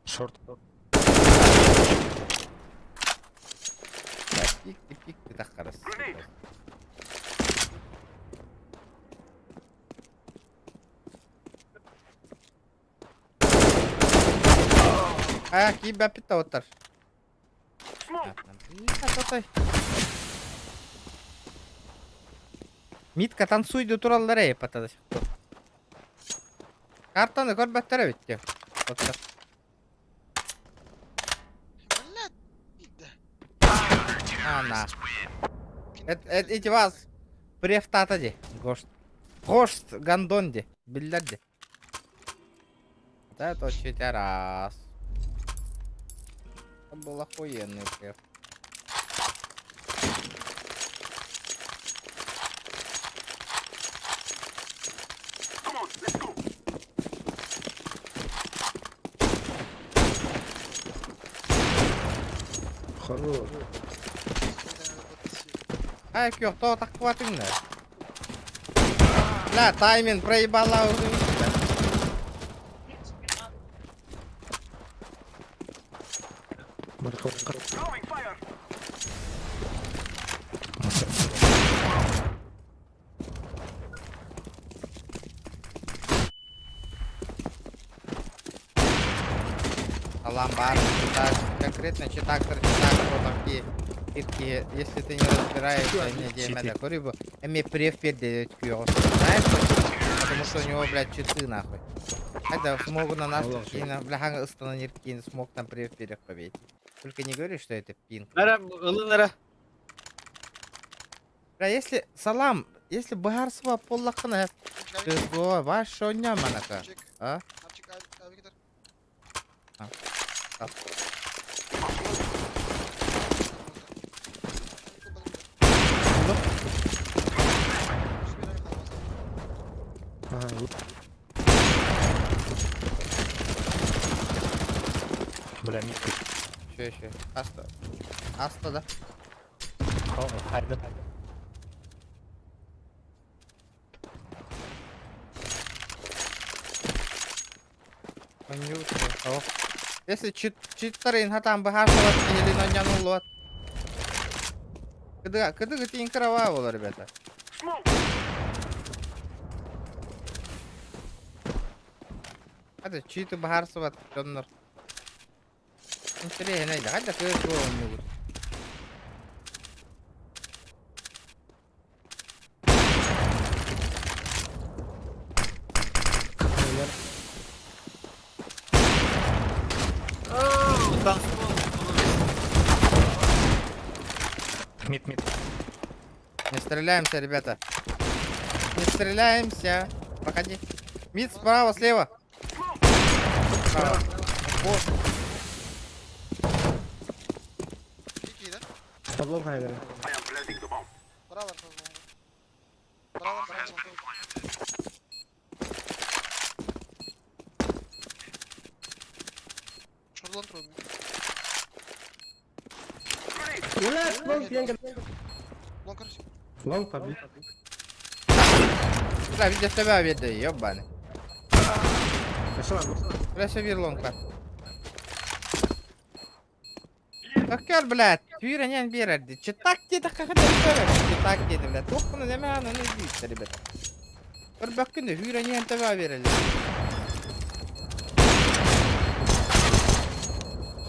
Шорт. Пик пик так қарас. А, киіп бәппит оттар. Митка танцуйду тураллар эй патады. Картаны көрбәттер битти. Оттар. Ана. Это эти вас префтата ди. Гошт. Гошт гандон ди. Биллер ди. Вот это очень раз. Это был охуенный преф. Хорош. Ай, кё, то так хватит, Бля, тайминг проебала уже. Аламбар, читак, конкретно читактор, читак, вот такие ирки, если ты не разбираешься, не демеда, курибу, эми прев пердеть знаешь почему? Потому что у него, блядь, читы нахуй. Это смогу на нас, на, бля, ханга смог там прев перех побить. Только не говори, что это пинг. Ара, ылын ара. Бля, если салам, если Багарсова поллахана, го, ваш оня манака. А? А. Ага. Бля, мид. Еще, еще. Аста. Аста да. О, хайда. О. Если чит читтарын хатан бахарсалар или наньянуллуат. Кыдыга, кыдыгы тиин кыраваа болар, ребята. Hadi читы бахарсыбат дьоннор. Интэриэһинэй да, хайда кыыс оонньуугут. Мид, мид. Не стреляемся, ребята. Не стреляемся. Походи. Мид справа, слева. Справа. Вот. Киирэ. Табло хайда. Браво, браво, браво. Шорлан трудно. Лонг, Лонг, короче. лонг, паби. Бля, видя тебя видно, ёбаный. Пошла. Бля, все вир лонг бар. Ökör блядь, түйренен берерди. Читак деді қақыда Читак деді, блядь. Тоққыны неме ананы дейді, ребята. Бір бәккүнде hүйренен төбе берелер.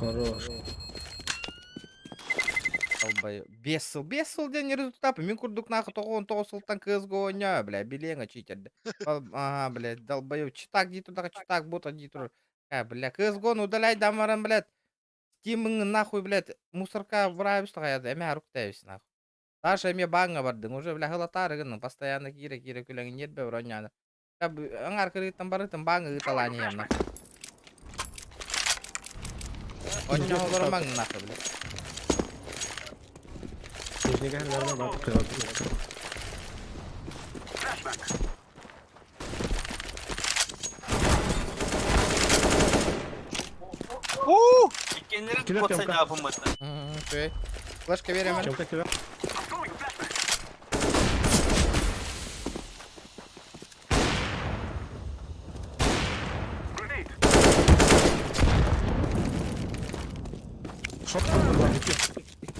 Хорош. Долбоёб. Бес сыл, бес сыл ден результат. Мин курдук нахуй 99 сылтан CSGO ойна, бля, билең читерді. Ага, блядь, долбоёб. Читак дей тұрдағы, читак бота дей тұр. А, бля, CSGO ну удаляй дамаран, блядь. Steam'ың нахуй, блядь, мусорка бұрайбыз тағаяды, әмә руктайбыз нахуй. Даша эме баңа бардың, уже, бля, хылатарыгын, постоянно кире-кире күләңін нетбе броняны. Аңар кырыттан барытын баңа ыталани ем нахуй. Онча олормаң нахуй, блядь. Нижний наверное, бат. Иккеннерин Килер котса Тёмка. жаапыммыт. Окей. Флешка беремін. Чем тебя?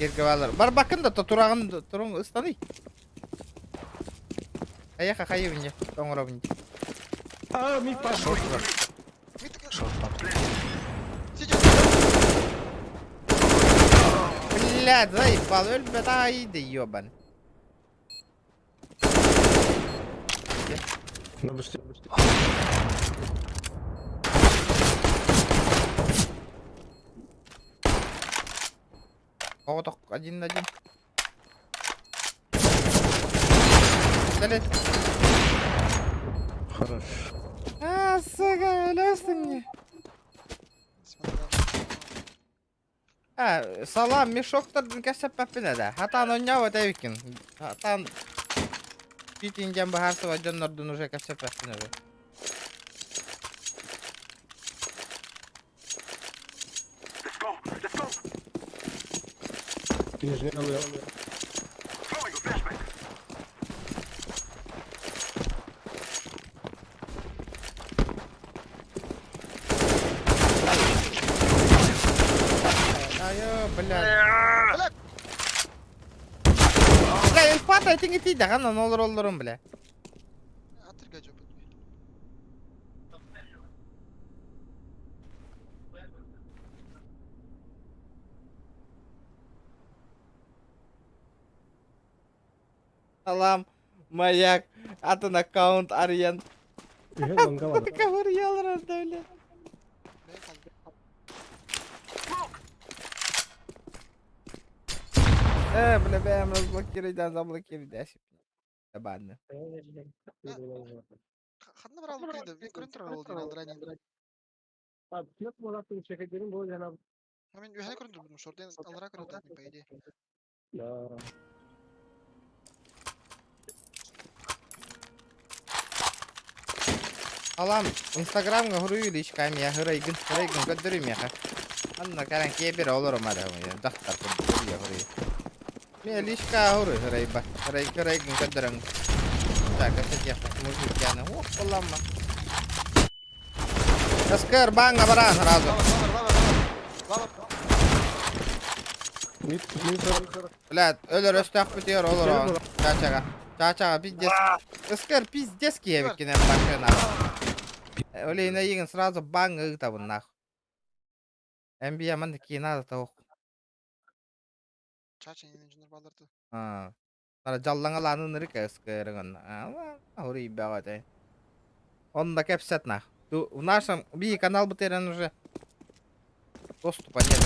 Керге балар. Бар бакын да турагын турун ыстаны. Аяха хайыбынje, тоңоробынje. А, мид пошел. Мид. Шорт, пап. Сидит. Блядь, заебал, өлбөт айды ёбан. На бусте. Оғытық один на один. Пистолет. Хорош. А, сука, өлөсүң мне. А, салам, мешоктардың кәсіп пәппіне да. Хатан ойнау өтәбікін. Хатан Питинген бахарсыва дьоннордун уже кәсіп пәппіне да. Нижний Айо, блядь. Бля, инфата этиң итийді, ғанан олар олорун, бля. Атырга жопот. Салам, маяк, атын аккаунт Арьян. Лонга ладно. Кавыр ялырады, бля. Бля, бэм разблокируй, заблокируй, Табанны. Ханна брал кыйды. Мен көрөн турар ол дейін алдыра Мен үйәне көрөн турбудум. Шорден алдыра көрөн по идее. Алам, инстаграмга хуруй личками, я хырайгын, хырайгын көддөрүм яха. Анна кэлэн киэбирэ олорума эрэ дьахтар курдук суруйа суруйа. Мин лишка хуруй хырайба. Хырай хырайгын көрдөрөҥ. Так, кэпсэтиэххэ мужик яны. Ох, баламма. СКР баҥҥа бараан сразу. Лава, лава, Мид, мид. Блядь, өлөр өстөөхпүтүгэр олороҕун. Чачаға. Чачаға пиздец. СКР пиздец киһэбиккинэн машина. Олейна игин сразу баҥҥа ыытабын нахуй. NBA манна киинэ того. Чача инженер балдырды. А. Нара дьаллаҥалааны ынырык СКР-ҥын. А, хуруйбаҕа этэй. Онно кэпсэт нах. В нашем би канал бытыран уже доступа нет.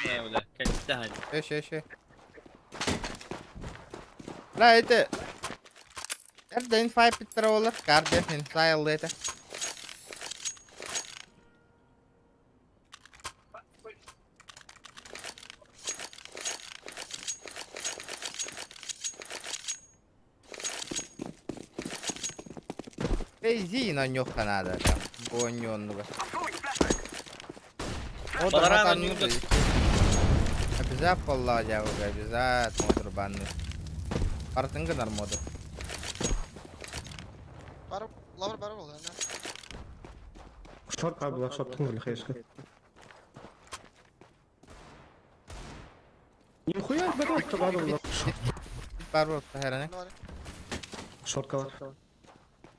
Бля, кэлбитэ Еще, еще. Бля, это... Эрдэ инфай питтер олар, карден инфай это. Эй, на нюха надо, там, бонённого. Вот Баларан он онньуурга. Обязательно полла дьяволга, обязательно модур банны. Барытын гынар моду. Бар, лавр бар бол, әне. Шорт кабыла, шорттың бля, хаешка. Нихуя, бля, кабыла. Бар болып тахараны. Не бар. Шорткалар.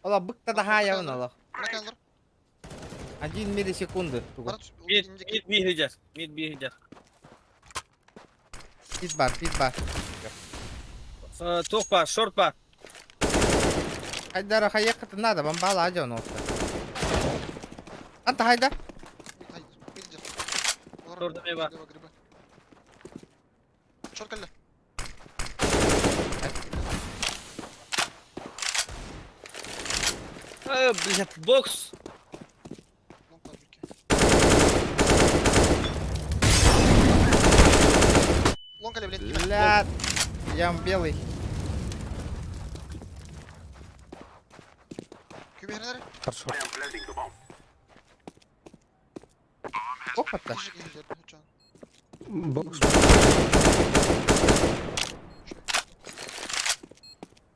Ола быкта да хаявын ола. Мына калыр. 1 миллисекунды. Бара Мид, мид биһидер, мид биһидер. Пит бар, пит бар. Туох бар, шорт бар. Хайдара хаякаты надо, бомбала адён олта. Анта хайда. Шорт эмиэ бар. Шорт кэллэ. Блядь, бокс. Лонг бар бүкке. Лонг кэллэ, блядь. Бля, ям белый. Күбәһеннәр. Хорошо. Опа-то. Бокс.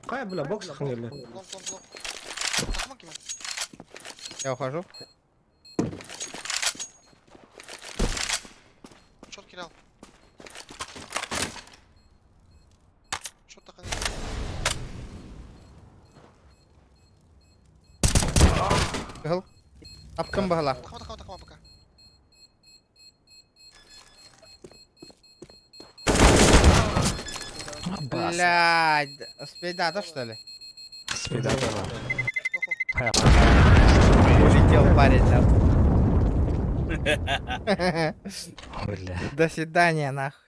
Кая, бля, бокс хангерли. Лонг, лонг, лонг. Тахман ким? Я ухожу. Шорт кирал. Шорт тақын. Кыһыл. Тапкын баһала. Тахма, тахма, тахма пока. Блядь, спейдата что ли? Спида. Охо. Улетел парень там. Бля. До свидания, нахуй.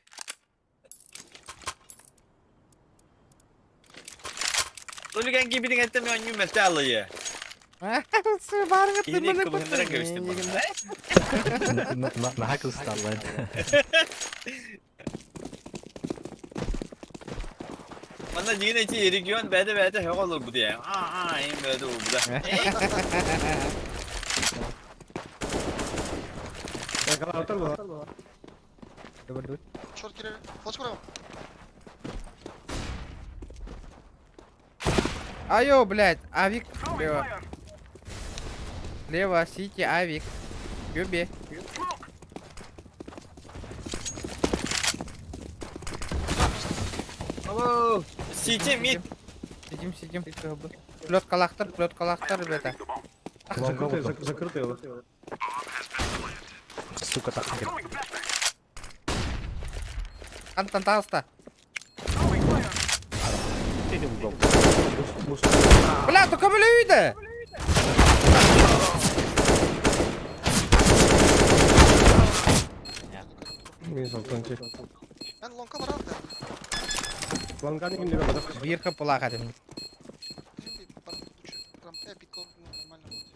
Өлүгэн кибитин эттем онньуу мэлтэ алыйы. Баргы Киһини кыбыһыннаран кэбистим баҕа. На кысталлар. Манна дьиҥин ити регион бэйэтэ бэйэтэ һөҕө олорбут ээ. Аа, аа, эм бэйэтэ олорбута. Калаутар была. Шорт кирер. Флеш көрөм. Айо, блядь, авик. Лево. Лево, сити, авик. Юби. Сити мид. Сидим, сидим. Плеткалахтар, плеткалахтар, ребята. Закрытые, закрытые. Сука, так. Антон, таста. Буст. Бля, только үйді. Мен солтончу. Эн лонка барар да. Лонганы күндү бадах. Биир капылаах этим. Нормально будет.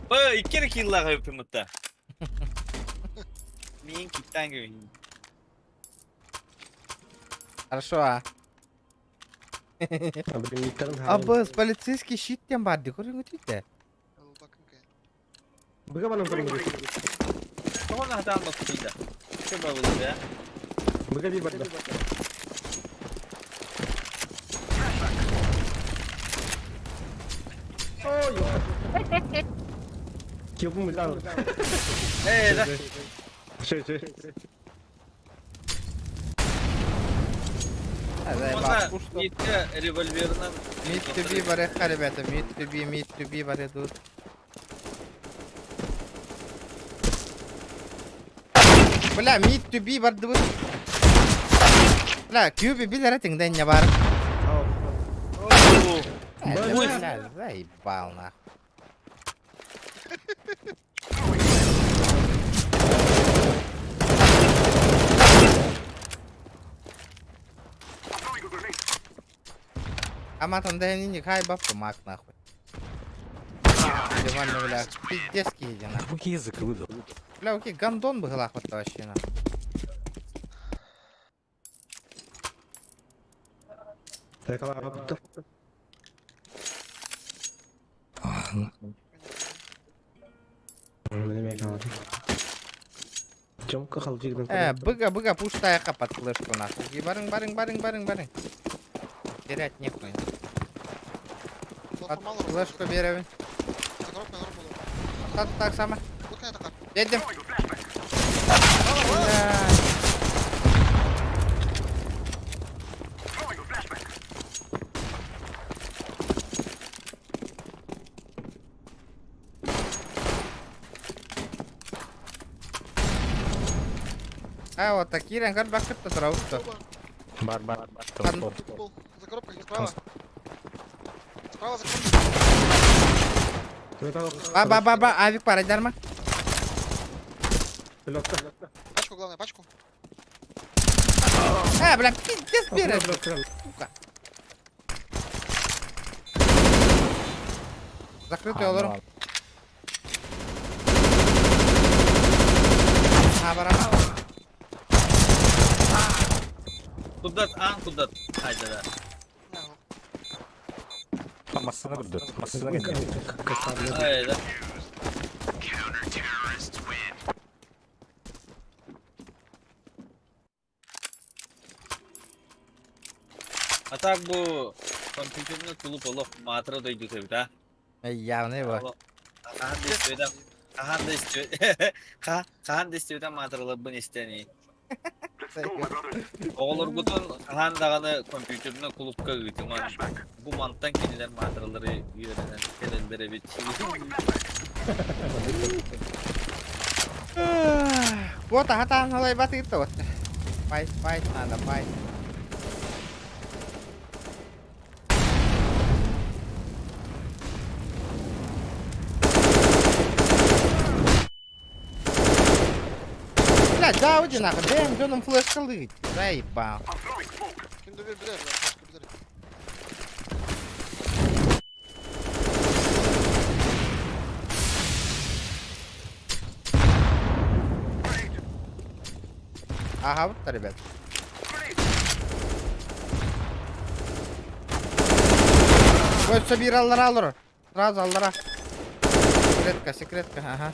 Ба, икки киллаға өпімітті. Мен киттан көйін. Хорошо, а. Абыз, полицейский щит тем бар, декорин өтейді. Быга банан көрүнгү. Тоғын атан бақтыйда. Көбі болды, я. Быга бир барда. Ой, Килбум билан. Э, да. Шей, шей. Митке револьверынан. Mid to be бар эхка, ребята, mid to be, mid to be бар идут. Бля, mid to be бар дыбыт. Бля, кюби билер этиңден не бар. Бля, заебал нахуй. Аматан да не хай бабку мак нахуй. Диван, бля, пиздец киди нахуй. Какой язык выдал? Бля, окей, гандон бы вот вообще нахуй. Так, ала Э, быга, быга, пуштая под флешку нахуй. И барың, барың, барың, барың, барың. Терять нехуй. Под флешку берем. Так, так само. Едем. А, вот такие рангар бакыт то Бар, бар, бар. За коробкой, справа. Справа за коробкой. Ба, ба, ба, ба, авик пара дарма. Пачку, главное, пачку. А, бля, пиздец берет. Сука. Закрытый олорум. А, барам. Кудат, ан кудат. Хайда да. Массына кірді. Массына кірді. Хайда. А так бу компьютерный клуб олох матра дойду тебит, а? Явный его. Хахан да истебедем. Хахан да истебед. Хахан да истебедем матралар истени. Оҕолоргутун хаһан даҕаны компьютерный клубка ыытыман. Бу мантан кинилэр матралары үөрэнэн кэлэллэр эбит. Вот, ага, там халай батыт вот. Файт, файт, надо, файт. Бля, да, уйди нахуй, дэм, дёном флешка лыть. Заебал. Ким да бир билер, флешка билер. Ага, вот, ребят. Вот собирал аллар. Сразу аллара. Секретка, секретка, ага.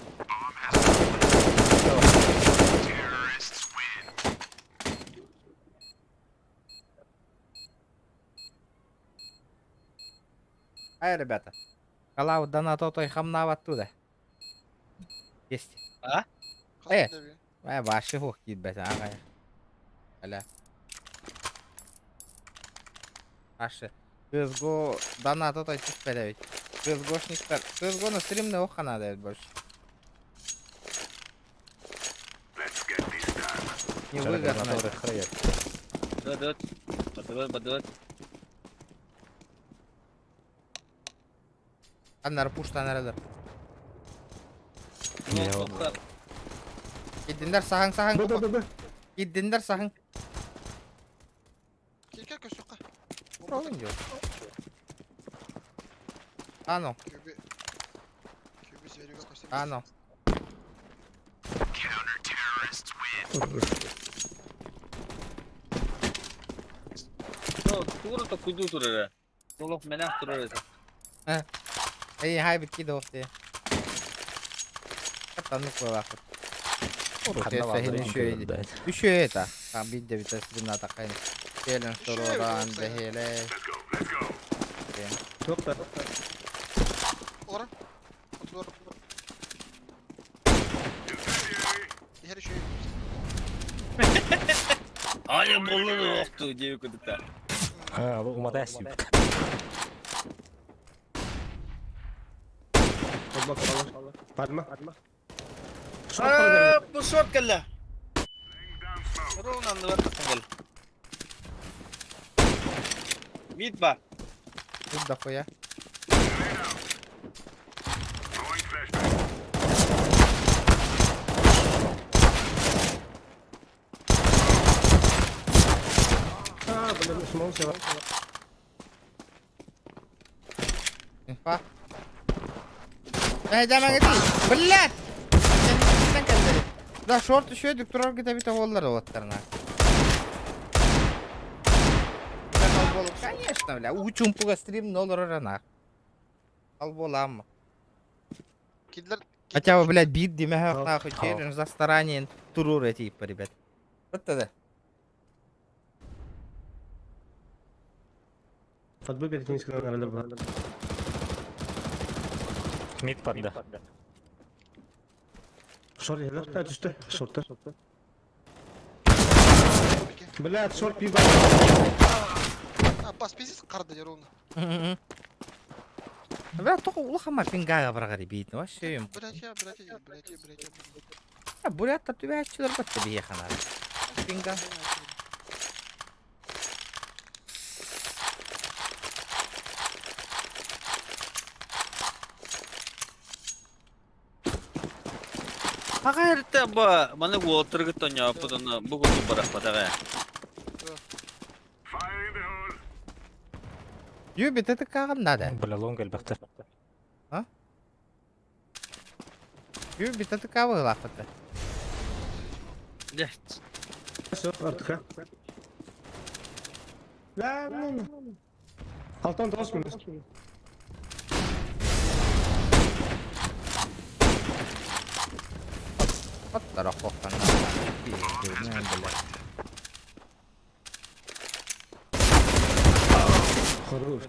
Ай, ребята. Калау донат той хамнав оттуда. Есть. А? Э, э, ваши хух кит ага. Аля. Ваши. CSGO донат той түспәләбит. CSGOшниктар. CSGO на стримне охана да больше. Невыгодно. Да, да. Бадыват, бадыват. Аннары пуштан эрэлэр. Кирдиннэр саһаҥ саһаҥ. Б б б б. Кирдиннэр саһаҥ. Киркер көстүөххэ. Олын дьон. Ано. Күбү. Күбү зверюга көстөр. Ано. Тугура токуйдуу турара. Олох мэнэх турар этэ. Эй, хай бикки доохте. Таннык буолаахпыт. Үшөө это. Там бидде битэ сирин атақайын. Келен сороран бэһиэлэ. Туох да. Олорон. Отулар. Иһэр үшөө. Ай, боллун охту диэби кудукта. А, бу умата эсип. Падма. Шорт Бу шорт кэллэ. Ровно анныгар тахсан кэл. Мид бар. Тут дохуя. А, блин, смол села. Инфа. Эй, дама гити. Блядь! Да, шорт еще дюктурар гите бите боллар оттарна. Конечно, бля, учумпуга стрим нолор ранах. Ал болам. Кидлер. Хотя бы, блядь, бит димэ нахуй челлендж за старание турур типа, ребят. Вот тогда. Подбы перед ним сказал, наверное, Мид падда. Шорт, я да, түсті. Шорты. Блядь, шорт пиво. А, бас пиздец қарды дер оны. Бля, только улахама пингага барагари бит. Вообще им. Блядь, я, блядь, я, блядь, я, блядь, я. Бурятта түбәчилер батты бияханар. Пинга. Аға эрте ба маны уолтыргыт тоñооппутун бу курдук барахпатаҕа. Юбит это каган надо. Бля, лонг элбэхтэр. Юбит это кавы лапата. Дьэ, Все, артыка. Да, ну. Алтан тоғыз минут. Оттара хохан. Хорош.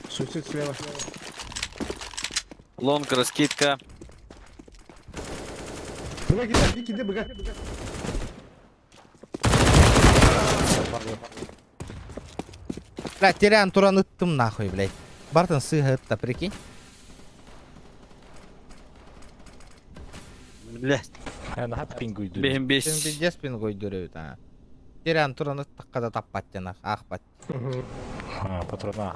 Суицид слева. Лонг раскидка. Быга киде, киде, быга. Бля, терян туран ыттым нахуй, блядь. Бартон сыга ытта, прикинь. Бля, Наха пингуйду. бэһин бес. Сен пиздец пингой дүрөбүт, а. Терян туран ыттакка да таппат жанах, ахпат. А, патрона.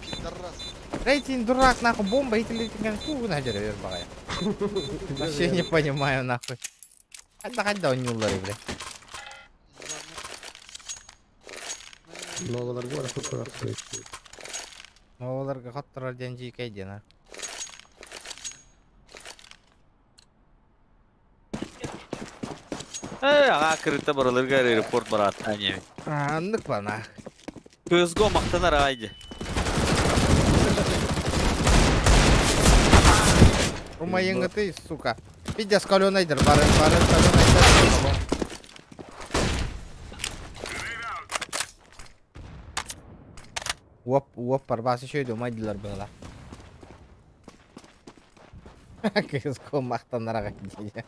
Пидорас. Рейтинг дурак, нахуй, бомба итилитинген кугуна жүрө багая. Вообще не понимаю, нахуй. Кайда кайда ойнуллар, блядь. Новалар бар, фотолар. Новаларга каттырар ден жийкей ден, а. Э, аға кырыта бараларга аэропорт барат. Ане. Аннык бана. Көзгө мактанар айды. Умайыҥытый, сука. Пиздец, каленайдер, бары, бары, каленайдер. Уоп, уоп, барбаас еще иди, умайдылар было. Кыз мақтанар дии.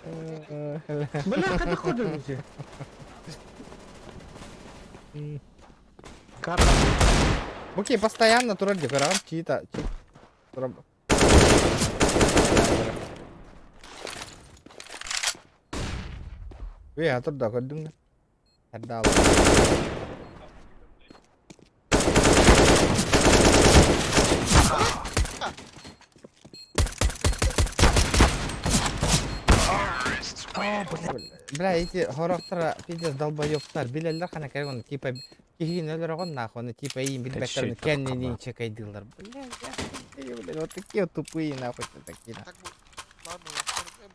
Бля, қайда қойдың сен? Карта. Окей, постоянно турар декорам, чьи-то, чьи Үй, атыр да көрдүң да. Эрдэ Бля, эти хорохтара пиздец долбоебтар билэллэр хана кэлэн типа киһини өлөрөҕүн нахуй, оны типа иин билбэттэрин кэннинин чекайдыылар. Бля, я блин, вот такие вот тупые нахуй такие. Так бу бар буолар.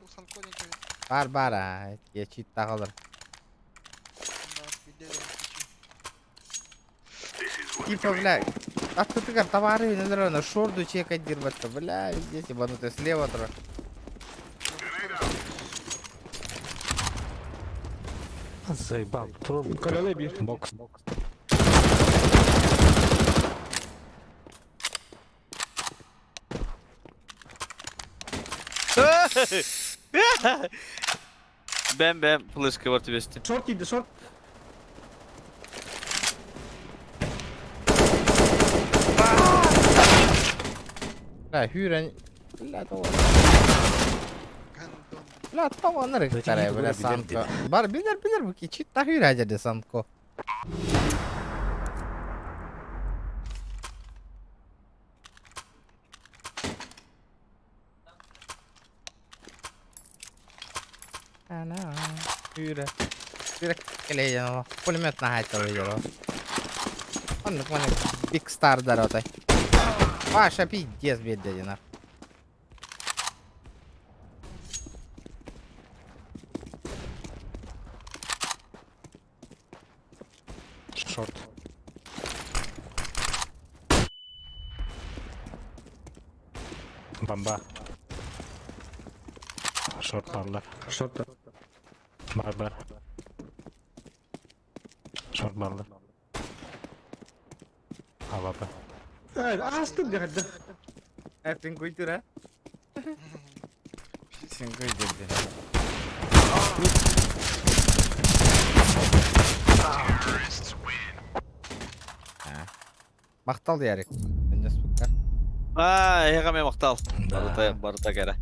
Бу Санконика Бар бар а, я читтаҕалар. бар билде Типа, бля, аттытыгар товары өлөрөнө шорду чекайдырбатта, бля, везде ебанутые слева тура. Заебал. Труп. Каленый бир. Бокс. Бэм бэм флешка бар түбэстим. Шорт дейді, шорт. Бля, хүрэн, бля, того. Бля, того нарыктара, бля, Санко. Бар, билер, билер, бу ки читта хүрэ Санко. Ана, хүрэ. Хүрэ келейен, пулемет на хайта видела. Оннук маны Big Star даротай. Паша пиздец беддедина. Шорт. Бомба. Шорт баллар. Шорт. Бар бар. Шорт баллар. Авапа. Ай, астым дегенде. Эптин культура. Сен культура. Мақтал Ярик. Өннес бұққа. Аа, эһиэхэ эмиэ махтал. Да. Барыта барыта кэрэ.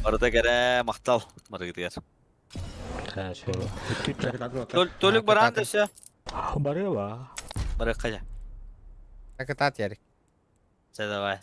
Барыта кэрэ махтал. Барыгытыгар. Хорошо. Толик баран дөсө. Барыла. Барык кая. Как это Ярик? Все давай.